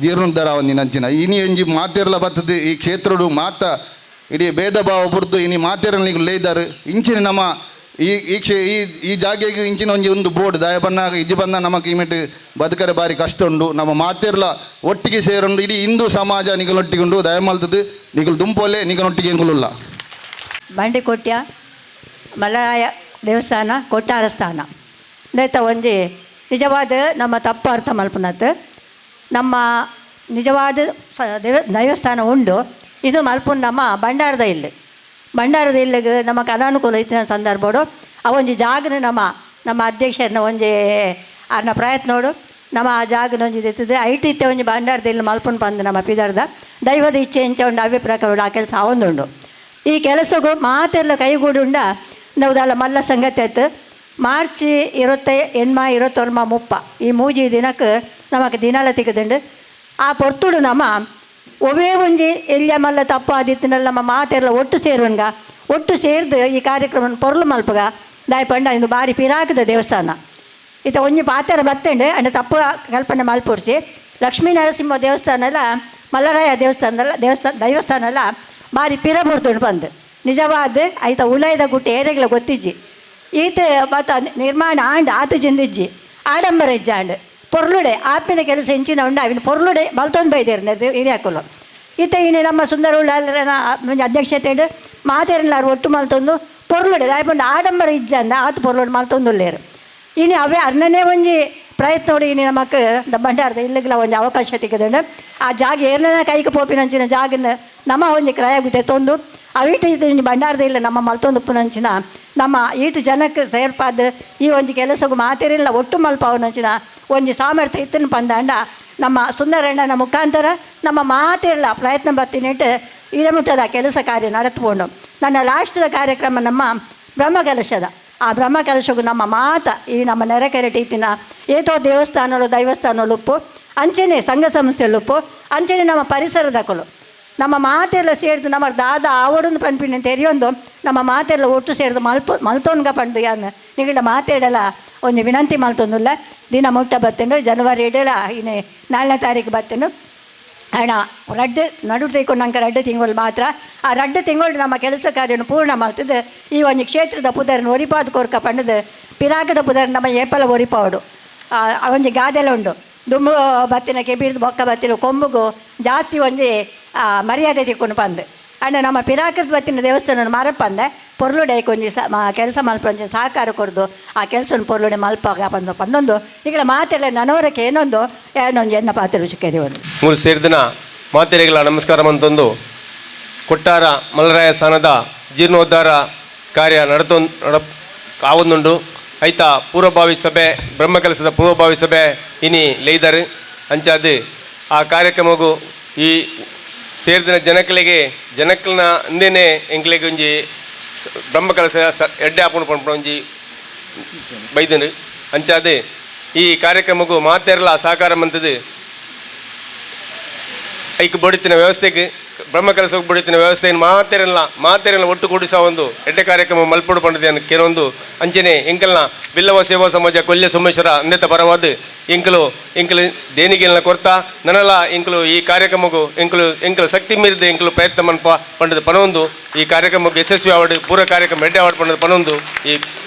ಜೀರ್ಣೋದ್ಧಾರ ಒಂಜಿ ನಂಚಿನ ಇನಿ ಒಂಜಿ ಮಾತೆರ್ಲ ಬರ್ತದೆ ಈ ಕ್ಷೇತ್ರಡು ಮಾತ ಇಡೀ ಭೇದ ಭಾವ ಬುರ್ದು ಇನಿ ಮಾತೆರನ್ನ ಲೇದಾರು ಇಂಚಿನ ನಮ್ಮ ಈ ಈ ಕ್ಷೇ ಈ ಈ ಜಾಗೆಗೆ ಇಂಚಿನ ಒಂಜಿ ಒಂದು ಬೋರ್ಡ್ ದಯಪನ್ನಾಗ ಇಜ್ಜಿ ಬಂದ ನಮಗೆ ಇಮೆಟ್ ಬದುಕರೆ ಬಾರಿ ಕಷ್ಟ ಉಂಡು ನಮ್ಮ ಮಾತೆರ್ಲ ಒಟ್ಟಿಗೆ ಸೇರುಂಡು ಇಡೀ ಹಿಂದೂ ಸಮಾಜ ನಿಗಲೊಟ್ಟಿಗೆ ದಯಮಲ್ತದ್ದು ನಿಗಲು ದುಂಪೋಲೆ ನಿಗಲೊಟ್ಟಿಗೆ ಎಂಗುಲುಲ್ಲ. ಬಂಡಿಕೊಟ್ಯ ಮಲರಾಯ ದೇವಸ್ಥಾನ ಕೊಟ್ಟಾರ ಸ್ಥಾನ ದೈತ ಒಂಜಿ ನಿಜವಾದ ನಮ್ಮ ತಪ್ಪು ಅರ್ಥ ಮಲ್ಪುನತ್ ನಮ್ಮ ನಿಜವಾದ ದೇವಸ್ಥಾನ ಉಂಡು ಇದು ಮಲ್ಪುನ ನಮ್ಮ ಭಂಡಾರದ ಇಲ್ಲಿ ಭಂಡಾರದ ಇಲ್ಲಿಗೆ ನಮಗೆ ಅನಾನುಕೂಲ ಇತ್ತಿನ ಸಂದರ್ಭಡು ಆ ಒಂಜಿ ಜಾಗನ ನಮ್ಮ ನಮ್ಮ ಅಧ್ಯಕ್ಷರನ್ನ ಒಂಜಿ ಅರ್ನ ಪ್ರಯತ್ನೋಡು ನಮ್ಮ ಆ ಜಾಗನ ಒಂಜಿ ಇರ್ತದೆ ಐಟ್ ಇತ್ತೆ ಒಂಜಿ ಭಂಡಾರದ ಇಲ್ಲಿ ಮಲ್ಪುನ ಬಂದು ನಮ್ಮ ಪಿದರ್ದ ದೈವದ ಇಚ್ಛೆ ಇಂಚ ಉಂಡು ಅಭಿಪ್ರಾಯ ಆ ಕೆಲಸ ಆವೊಂದುಂಡು. ಈ ಕೆಲಸಗೂ ಮಾತೆಲ್ಲ ಕೈಗೂಡುಂಡ ನಾವು ಮಲ್ಲ ಸಂಗತಿ ಆಯ್ತು. ಮಾರ್ಚ್ 28, 29, 30 ಈ ಮೂಜಿ ದಿನಕ್ಕೆ ನಮಗೆ ದಿನಾಲ ತೆಗೆದುಂಡು. ಆ ಪೊರ್ತುಡು ನಮ್ಮ ಒವೇ ಒಂಜಿ ಎಲ್ಲಿಯ ಮಲ್ಲ ತಪ್ಪು ಆದಿತ್ತಿನಲ್ಲ ನಮ್ಮ ಮಾತೆಲ್ಲ ಒಟ್ಟು ಸೇರುವನ್ಗ ಒಟ್ಟು ಸೇರ್ದು ಈ ಕಾರ್ಯಕ್ರಮ ಪೊರ್ಲು ಮಲ್ಪಗ ದಾಯಪಂಡ ಇಂದು ಬಾರಿ ಪಿರಾಕದ ದೇವಸ್ಥಾನ ಇತ್ತ ಒಂಜಿ ಪಾತೆರ ಬತ್ತಂಡು ಅಂಡ ತಪ್ಪು ಕಲ್ಪನೆ ಮಲ್ಪೊಡ್ಚಿ. ಲಕ್ಷ್ಮೀ ನರಸಿಂಹ ದೇವಸ್ಥಾನ ಎಲ್ಲ ಮಲ್ಲರಾಯ ದೇವಸ್ಥಾನದಲ್ಲ ದೇವಸ್ಥಾನ ಎಲ್ಲ ಬಾರಿ ಪಿರ ಬರ್ತುಂಡು ಬಂದು ನಿಜವಾದ ಐತ ಉಲಯದ ಗುಟ್ಟಿ ಏರೆಗ್ಲ ಗೊತ್ತಿಜ್ಜಿ ಈತ ಮತ್ತು ನಿರ್ಮಾಣ ಆಂಡ್ ಆತು ಜಿಂದಿಜ್ಜಿ ಆಡಂಬರ ಇಜ್ಜ ಆಂಡ್ ಪೊರ್ಲುಡೆ ಆಪಿನ ಕೆಲಸ ಹೆಂಚಿನ ಉಂಡು ಅವಿನ ಪೊರ್ಲುಡೆ ಮಲ್ತೊಂದು ಬೈದೇರು ಹಿರಿಯಾಕುಲು ಈತ ಇನ್ನು ನಮ್ಮ ಸುಂದರ ಉಳ್ಳಾಲರನ ಅಧ್ಯಕ್ಷತೆ ಮಾತೇರಲ್ಲಾರು ಒಟ್ಟು ಮಲ್ತೊಂದು ಪೊರ್ಲುಡೆ ದಾಯಪಂಡು ಆಡಂಬರ ಇಜ್ಜ ಅಂದ ಆತು ಪೊರ್ಲುಡೆ ಮಲ್ತೊಂದುಲ್ಲೇರು. ಇನ್ನು ಅವೇ ಅರ್ಣನೇ ಒಂಜಿ ಪ್ರಯತ್ನ ನೋಡಿ ಇನ್ನು ನಮಕ್ ಭಂಡಾರದ ಇಲ್ಲಿಗ್ಲ ಒಂಜಿ ಅವಕಾಶ ತಿಕ್ಕದಂಡು ಆ ಜಾಗ ಏರ್ನ ಕೈಗೆ ಪೋಪಿನಂಚಿನ ಜಾಗನ ನಮ್ಮ ಒಂಜಿ ಕ್ರಯ ಗುತ್ತೆ ತೊಂದು ಅವಿಟ್ಟು ಇದು ಒಂಜಿ ಭಂಡಾರದ ಇಲ್ಲ ನಮ್ಮ ಮಲ್ತೊಂದು ಉಪ್ಪುನಂಚಿನ ನಮ್ಮ ಈಟು ಜನಕ್ಕೆ ಸೇರ್ಪಾದ ಈ ಒಂಜಿ ಕೆಲಸಗೂ ಮಾತೇರಿಲ್ಲ ಒಟ್ಟು ಮಲ್ಪಾವನಂಚಿನ ಒಂಜಿ ಸಾಮರ್ಥ್ಯ ಇತ್ತನ ಪಂದಾಂಡ ನಮ್ಮ ಸುಂದರಣ್ಣನ ಮುಖಾಂತರ ನಮ್ಮ ಮಾತಿರಲ್ಲ ಪ್ರಯತ್ನ ಬತ್ತಿನಿಟ್ಟು ಇಡಮುಟ್ಟದ ಕೆಲಸ ಕಾರ್ಯ ನಡೆದುಕೊಂಡು ನನ್ನ ಲಾಸ್ಟ್ದ ಕಾರ್ಯಕ್ರಮ ನಮ್ಮ ಬ್ರಹ್ಮಕಲಶದ ಆ ಬ್ರಹ್ಮಕಲಶಗೂ ನಮ್ಮ ಮಾತ ಈ ನಮ್ಮ ನೆರೆಕೆರೆ ಟೀತಿನ ಏತೋ ದೇವಸ್ಥಾನಗಳು ದೈವಸ್ಥಾನಗಳು ಉಪ್ಪು ಅಂಚೆನೆ ಸಂಘ ಸಂಸ್ಥೆಗಳು ಉಪ್ಪು ಅಂಚೆನೆ ನಮ್ಮ ಪರಿಸರದಕಲು ನಮ್ಮ ಮಾತೆಲ್ಲ ಸೇರಿದು ನಮ್ಮ ದಾದ ಆವಡೊಂದು ಪನ್ಪಿನ ತೆರಿಯೊಂದು ನಮ್ಮ ಮಾತೆಲ್ಲ ಒಟ್ಟು ಸೇರಿದು ಮಲ್ತೊನ್ಗ ಪಂಡು ಯಾನ್ ನಿಗಡ ಮಾತಾಡಲ್ಲ ಒಂದು ವಿನಂತಿ ಮಲ್ತೊಂದುಲ್ಲ. ದಿನ ಮುಟ್ಟ ಬತ್ತೇನು ಜನವರಿ ಇಡಲ ಇನ್ನು 4ನೇ ತಾರೀಕು ಬತ್ತೇನು ಹಣ ರಡ್ಡು ನಡು ತೆಕ್ಕೊಂಡು ನಂಗೆ 2 ತಿಂಗಳು ಮಾತ್ರ ಆ 2 ತಿಂಗಳು ನಮ್ಮ ಕೆಲಸ ಕಾರ್ಯವನ್ನು ಪೂರ್ಣ ಮಾಡ್ತದೆ. ಈ ಒಂದು ಕ್ಷೇತ್ರದ ಪುದರನ್ನು ಒರಿಪಾದ ಕೊರ್ಕ ಪಂಡದು ಪಿರಾಕದ ಪುದರ್ ನಮ್ಮ ಏಪಲ ಒರಿಪಾವಡು ಆ ಒಂಜಿ ಗಾದೆಲ್ಲ ಉಂಡು ದುಂಬು ಬತ್ತಿನ ಕೆಬೀರ್ದು ಬೊಕ್ಕ ಬತ್ತಿನ ಕೊಂಬುಗು ಜಾಸ್ತಿ ಒಂಜಿ ಮರ್ಯಾದೆ ತಿಕ್ಕೊಂಡು ಬಂದು ಅಂಡ ನಮ್ಮ ಪಿರಾಕದ ಬತ್ತಿನ ದೇವಸ್ಥಾನ ಮರಪಂದೆ ಪೊರ್ಲುಡೆ ಒಂಜಿ ಕೆಲಸ ಮಲ್ಪಂಚ ಸಹಕಾರ ಕೊಡ್ದು ಆ ಕೆಲಸ ಪೊರ್ಲುಡೆ ಮಲ್ಪಾಗ ಬಂದು ಪಂದೊಂದು ಈಗಲ ಮಾತೆಲ್ಲ ನನವರಕ್ಕೆ ಏನೊಂದು ಏನೊಂದು ಎನ್ನ ಪಾತ್ರ ರುಚಿಕೆದೆ ಒಂದು ಮೂರು ಸೇರಿದಿನ ಮಾತೆರೆಗಳ ನಮಸ್ಕಾರ ಮಂತೊಂದು ಕೊಟ್ಟಾರ ಮಲ್ಲರಾಯ ಸ್ಥಾನದ ಜೀರ್ಣೋದ್ಧಾರ ಕಾರ್ಯ ನಡತೊಂದು ಆವೊಂದುಂಡು. ಐತ ಪೂರ್ವಭಾವಿ ಸಭೆ ಬ್ರಹ್ಮಕಲಶದ ಪೂರ್ವಭಾವಿ ಸಭೆ ಇನಿ ಲೇಯ್ದಾರು ಅಂಚಾದ ಆ ಕಾರ್ಯಕ್ರಮಗೂ ಈ ಸೇರಿದಿನ ಜನಕಲಿಗೆ ಜನಕಲ್ನ ಅಂದೇನೆ ಎಂಕ್ಲೆಗೆ ಒಂಜಿ ಬ್ರಹ್ಮಕಲಶ ಎಡ್ಡೆ ಆಪುಂಡು ಪನ್ಪುನ ಒಂಜಿ ಬೈದನು ಅಂಚಾದ ಈ ಕಾರ್ಯಕ್ರಮಕ್ಕೂ ಮಾತೆರ್ಲ ಸಹಕಾರ ಮಂತದ್ದು ಐಕ್ ಬಡಿತಿನ ವ್ಯವಸ್ಥೆಗೆ ಬ್ರಹ್ಮಕಲಶಕ್ಕೆ ಬಡಿತಿನ ವ್ಯವಸ್ಥೆಯನ್ನು ಮಾತೆರೆಲ್ಲ ಒಟ್ಟು ಕೂಡಿಸ ಒಂದು ಎಡ್ಡೆ ಕಾರ್ಯಕ್ರಮ ಮಲ್ಪಡು ಪಂಡದೆ ಕೆಲವೊಂದು ಅಂಚನೆ ಎಂಕಲ್ನ ಬಿಲ್ಲವ ಸೇವಾ ಸಮಾಜ ಕೊಲ್ಯ ಸೋಮೇಶ್ವರ ಅಂದೆತ ಪರವಾದ ಎಂಕಲು ಎಂಕಲು ದೇಣಿಗೆಲ್ಲ ಕೊರ್ತಾ ನನಲ ಎಂಕಲು ಈ ಕಾರ್ಯಕ್ರಮಕ್ಕೂ ಎಂಕಲು ಎಂಕಲು ಶಕ್ತಿ ಮೀರಿದ ಎಂಕಲು ಪ್ರಯತ್ನ ಮನ್ಪ ಪಂಡದ ಪನೊಂದು ಈ ಕಾರ್ಯಕ್ರಮಕ್ಕೆ ಯಶಸ್ವಿ ಆವಡು ಪೂರ ಕಾರ್ಯಕ್ರಮ ಎಡ್ಡೆ ಆವಡು ಪಂಡದ ಪನೊಂದು ಈ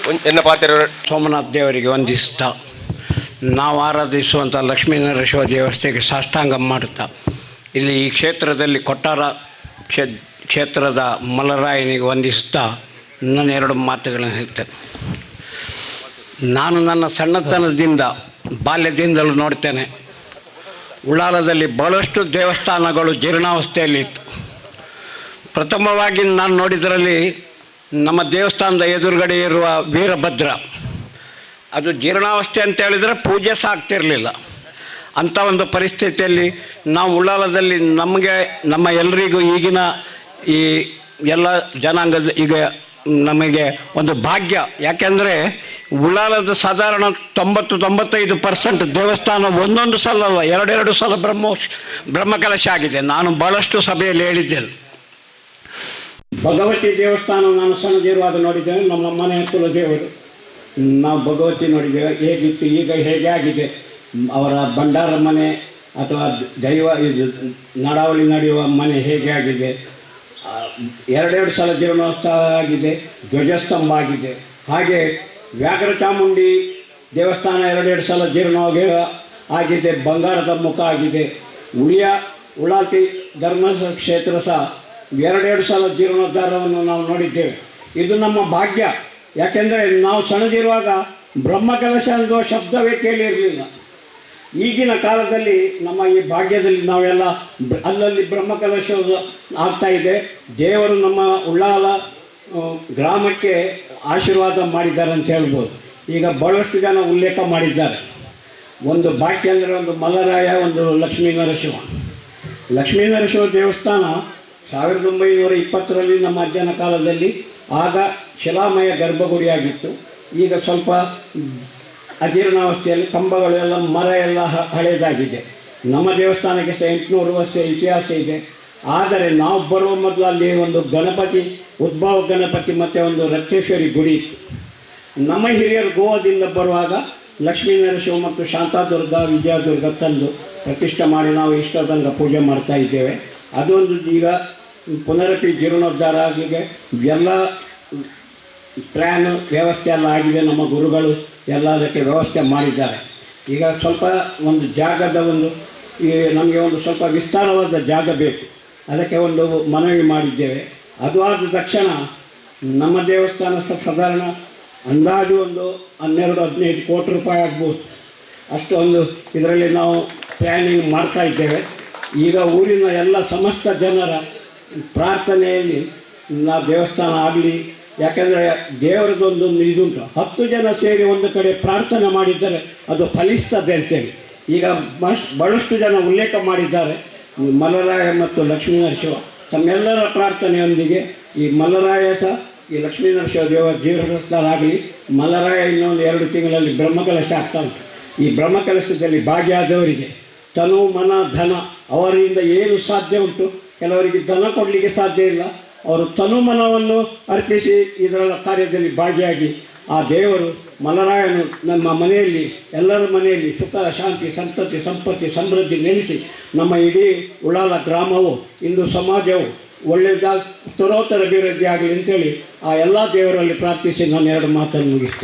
ಎನ್ನ ಪಾತ್ರ ಸೋಮನಾಥ್ ದೇವರಿಗೆ ವಂದಿಸ್ತಾ ನಾವು ಆರಾಧಿಸುವಂಥ ಲಕ್ಷ್ಮೀ ನರಸಿಂಹ ದೇವಸ್ಥೆಗೆ ಸಾಷ್ಟಾಂಗ ಮಾಡುತ್ತಾ ಇಲ್ಲಿ ಈ ಕ್ಷೇತ್ರದಲ್ಲಿ ಕೊಟ್ಟಾರ ಕ್ಷೇತ್ರದ ಮಲರಾಯನಿಗೆ ವಂದಿಸುತ್ತಾ ನನ್ನ 2 ಮಾತುಗಳನ್ನು ಹೇಳ್ತೇನೆ. ನಾನು ನನ್ನ ಸಣ್ಣತನದಿಂದ ಬಾಲ್ಯದಿಂದಲೂ ನೋಡ್ತೇನೆ, ಉಳ್ಳಾಲದಲ್ಲಿ ಭಾಳಷ್ಟು ದೇವಸ್ಥಾನಗಳು ಜೀರ್ಣಾವಸ್ಥೆಯಲ್ಲಿತ್ತು. ಪ್ರಥಮವಾಗಿ ನಾನು ನೋಡಿದರಲ್ಲಿ ನಮ್ಮ ದೇವಸ್ಥಾನದ ಎದುರುಗಡೆ ಇರುವ ವೀರಭದ್ರ, ಅದು ಜೀರ್ಣಾವಸ್ಥೆ ಅಂತ ಹೇಳಿದರೆ ಪೂಜೆ ಸಹ ಆಗ್ತಿರಲಿಲ್ಲ. ಅಂಥ ಒಂದು ಪರಿಸ್ಥಿತಿಯಲ್ಲಿ ನಾವು ಉಳ್ಳಾಲದಲ್ಲಿ ನಮಗೆ ನಮ್ಮ ಎಲ್ಲರಿಗೂ ಈಗಿನ ಈ ಎಲ್ಲ ಜನಾಂಗದ ಈಗ ನಮಗೆ ಒಂದು ಭಾಗ್ಯ. ಯಾಕೆಂದರೆ ಉಳ್ಳಾಲದ ಸಾಧಾರಣ 90-95% ದೇವಸ್ಥಾನ ಒಂದೊಂದು ಸಲ ಅಲ್ಲ, ಎರಡೆರಡು ಸಲ ಬ್ರಹ್ಮಕಲಶ ಆಗಿದೆ. ನಾನು ಭಾಳಷ್ಟು ಸಭೆಯಲ್ಲಿ ಹೇಳಿದ್ದೇನೆ. ಭಗವತಿ ದೇವಸ್ಥಾನ ನಾನು ಸಣ್ಣದಿರುವಾಗ ನೋಡಿದ್ದೇನೆ. ನಮ್ಮ ಮನೆ ಕುಲದೇವರು ನಾವು ಭಗವತಿ ನೋಡಿದ್ದೇವೆ, ಹೇಗಿತ್ತು ಈಗ ಹೇಗೆ ಆಗಿದೆ. ಅವರ ಭಂಡಾರ ಮನೆ ಅಥವಾ ದೈವ ಇದು ನಡಾವಳಿ ನಡೆಯುವ ಮನೆ ಹೇಗೆ ಆಗಿದೆ, ಎರಡೆರಡು ಸಲ ಜೀರ್ಣೋತ್ಸವ ಆಗಿದೆ, ಧ್ವಜಸ್ತಂಭ ಆಗಿದೆ. ಹಾಗೆ ವ್ಯಾಘ್ರ ಚಾಮುಂಡಿ ದೇವಸ್ಥಾನ ಎರಡೆರಡು ಸಲ ಜೀರ್ಣವಾಗಿ ಆಗಿದೆ, ಬಂಗಾರದ ಮುಖ ಆಗಿದೆ. ಉಳ್ಳಾಲ್ತಿ ಧರ್ಮ ಕ್ಷೇತ್ರ ಸಹ ಎರಡೆರಡು ಸಲ ಜೀರ್ಣೋದ್ಧಾರವನ್ನು ನಾವು ನೋಡಿದ್ದೇವೆ. ಇದು ನಮ್ಮ ಭಾಗ್ಯ. ಯಾಕೆಂದರೆ ನಾವು ಸಣ್ಣದಿರುವಾಗ ಬ್ರಹ್ಮಕಲಶ ಅನ್ನುವ ಶಬ್ದವೇ ಕೇಳಿರಲಿಲ್ಲ. ಈಗಿನ ಕಾಲದಲ್ಲಿ ನಮ್ಮ ಈ ಭಾಗ್ಯದಲ್ಲಿ ನಾವೆಲ್ಲ ಅಲ್ಲಲ್ಲಿ ಬ್ರಹ್ಮಕಲಶ ಆಗ್ತಾಯಿದೆ. ದೇವರು ನಮ್ಮ ಉಳ್ಳಾಲ ಗ್ರಾಮಕ್ಕೆ ಆಶೀರ್ವಾದ ಮಾಡಿದ್ದಾರೆ ಅಂತ ಹೇಳ್ಬೋದು. ಈಗ ಭಾಳಷ್ಟು ಜನ ಉಲ್ಲೇಖ ಮಾಡಿದ್ದಾರೆ. ಒಂದು ಭಾಗ್ಯ ಅಂದರೆ ಒಂದು ಮಲ್ಲರಾಯ, ಒಂದು ಲಕ್ಷ್ಮೀ ನರಸಿಂಹ. ಲಕ್ಷ್ಮೀ ನರಸಿಂಹ ದೇವಸ್ಥಾನ 1920ರಲ್ಲಿ ನಮ್ಮ ಅಜ್ಜನ ಕಾಲದಲ್ಲಿ ಆಗ ಶಿಲಾಮಯ ಗರ್ಭಗುಡಿಯಾಗಿತ್ತು. ಈಗ ಸ್ವಲ್ಪ ಅಜೀರ್ಣಾವಸ್ಥೆಯಲ್ಲಿ ಕಂಬಗಳೆಲ್ಲ ಮರ ಎಲ್ಲ ಹಳೆಯದಾಗಿದೆ. ನಮ್ಮ ದೇವಸ್ಥಾನಕ್ಕೆ ಸಹ 800 ವರ್ಷ ಇತಿಹಾಸ ಇದೆ. ಆದರೆ ನಾವು ಬರುವ ಮೊದಲು ಅಲ್ಲಿ ಒಂದು ಗಣಪತಿ, ಉದ್ಭವ ಗಣಪತಿ ಮತ್ತು ಒಂದು ರಕ್ತೇಶ್ವರಿ ಗುಡಿ ಇತ್ತು. ನಮ್ಮ ಹಿರಿಯರು ಗೋವಾದಿಂದ ಬರುವಾಗ ಲಕ್ಷ್ಮೀ ನರಸಿಂಹ ಮತ್ತು ಶಾಂತಾದುರ್ಗ, ವಿಜಯದುರ್ಗ ತಂದು ಪ್ರತಿಷ್ಠೆ ಮಾಡಿ ನಾವು ಇಷ್ಟದಂಗ ಪೂಜೆ ಮಾಡ್ತಾ ಇದ್ದೇವೆ. ಅದೊಂದು ಈಗ ಪುನರಪಿ ಜೀರ್ಣೋದ್ಧಾರ ಆಗಿದೆ, ಎಲ್ಲ ಪ್ಲ್ಯಾನ್ ವ್ಯವಸ್ಥೆ ಎಲ್ಲ ಆಗಿದೆ. ನಮ್ಮ ಗುರುಗಳು ಎಲ್ಲ ಅದಕ್ಕೆ ವ್ಯವಸ್ಥೆ ಮಾಡಿದ್ದಾರೆ. ಈಗ ಸ್ವಲ್ಪ ಒಂದು ಜಾಗದ ಒಂದು ಈ ನಮಗೆ ಒಂದು ಸ್ವಲ್ಪ ವಿಸ್ತಾರವಾದ ಜಾಗ ಬೇಕು, ಅದಕ್ಕೆ ಒಂದು ಮನವಿ ಮಾಡಿದ್ದೇವೆ. ಅದು ಆದ ತಕ್ಷಣ ನಮ್ಮ ದೇವಸ್ಥಾನ ಸಹ ಸಾಧಾರಣ ಅಂದಾಜು ಒಂದು 12-15 ಕೋಟಿ ರೂಪಾಯಿ ಆಗ್ಬೋದು, ಅಷ್ಟೊಂದು ಇದರಲ್ಲಿ ನಾವು ಪ್ಲ್ಯಾನಿಂಗ್ ಮಾಡ್ತಾ ಇದ್ದೇವೆ. ಈಗ ಊರಿನ ಎಲ್ಲ ಸಮಸ್ತ ಜನರ ಪ್ರಾರ್ಥನೆಯಲ್ಲಿ ನಾ ದೇವಸ್ಥಾನ ಆಗಲಿ, ಯಾಕೆಂದರೆ ದೇವರದೊಂದೊಂದು ಇದುಂಟು, 10 ಜನ ಸೇರಿ ಒಂದು ಕಡೆ ಪ್ರಾರ್ಥನೆ ಮಾಡಿದ್ದರೆ ಅದು ಫಲಿಸ್ತದೆ ಅಂತೇಳಿ ಈಗ ಭಾಳಷ್ಟು ಜನ ಉಲ್ಲೇಖ ಮಾಡಿದ್ದಾರೆ. ಮಲ್ಲರಾಯ ಮತ್ತು ಲಕ್ಷ್ಮೀನರಸಿಂಹ ತಮ್ಮೆಲ್ಲರ ಪ್ರಾರ್ಥನೆಯೊಂದಿಗೆ ಈ ಮಲ್ಲರಾಯ ಸಹ ಈ ಲಕ್ಷ್ಮೀನರಸಿಂಹ ದೇವ ಜೀರ್ಣೋದ್ಧಾರ. ಮಲ್ಲರಾಯ ಇನ್ನೊಂದು 2 ತಿಂಗಳಲ್ಲಿ ಬ್ರಹ್ಮಕಲಶ ಆಗ್ತಾ ಉಂಟು. ಈ ಬ್ರಹ್ಮಕಲಶದಲ್ಲಿ ಭಾಗಿಯಾದವರಿಗೆ ತನು ಮನ ಧನ ಅವರಿಂದ ಏನು ಸಾಧ್ಯ ಉಂಟು, ಕೆಲವರಿಗೆ ಧನ ಕೊಡಲಿಕ್ಕೆ ಸಾಧ್ಯ ಇಲ್ಲ, ಅವರು ತನುಮನವನ್ನು ಅರ್ಪಿಸಿ ಇದರ ಕಾರ್ಯದಲ್ಲಿ ಭಾಗಿಯಾಗಿ ಆ ದೇವರು ಮಲ್ಲರಾಯನು ನಮ್ಮ ಮನೆಯಲ್ಲಿ ಎಲ್ಲರ ಮನೆಯಲ್ಲಿ ಸುಖ ಶಾಂತಿ ಸಂತತಿ ಸಂಪತ್ತಿ ಸಮೃದ್ಧಿ ನೆಲೆಸಿ ನಮ್ಮ ಇಡೀ ಉಳ್ಳಾಲ ಗ್ರಾಮವು ಇಂದು ಸಮಾಜವು ಒಳ್ಳೆಯದಾಗಿ ಉತ್ತರೋತ್ತರ ಅಭಿವೃದ್ಧಿ ಆಗಲಿ ಅಂತೇಳಿ ಆ ಎಲ್ಲ ದೇವರಲ್ಲಿ ಪ್ರಾರ್ಥಿಸಿ ನಾನು 2 ಮಾತನ್ನು ಮುಗಿಸ್ತೇನೆ.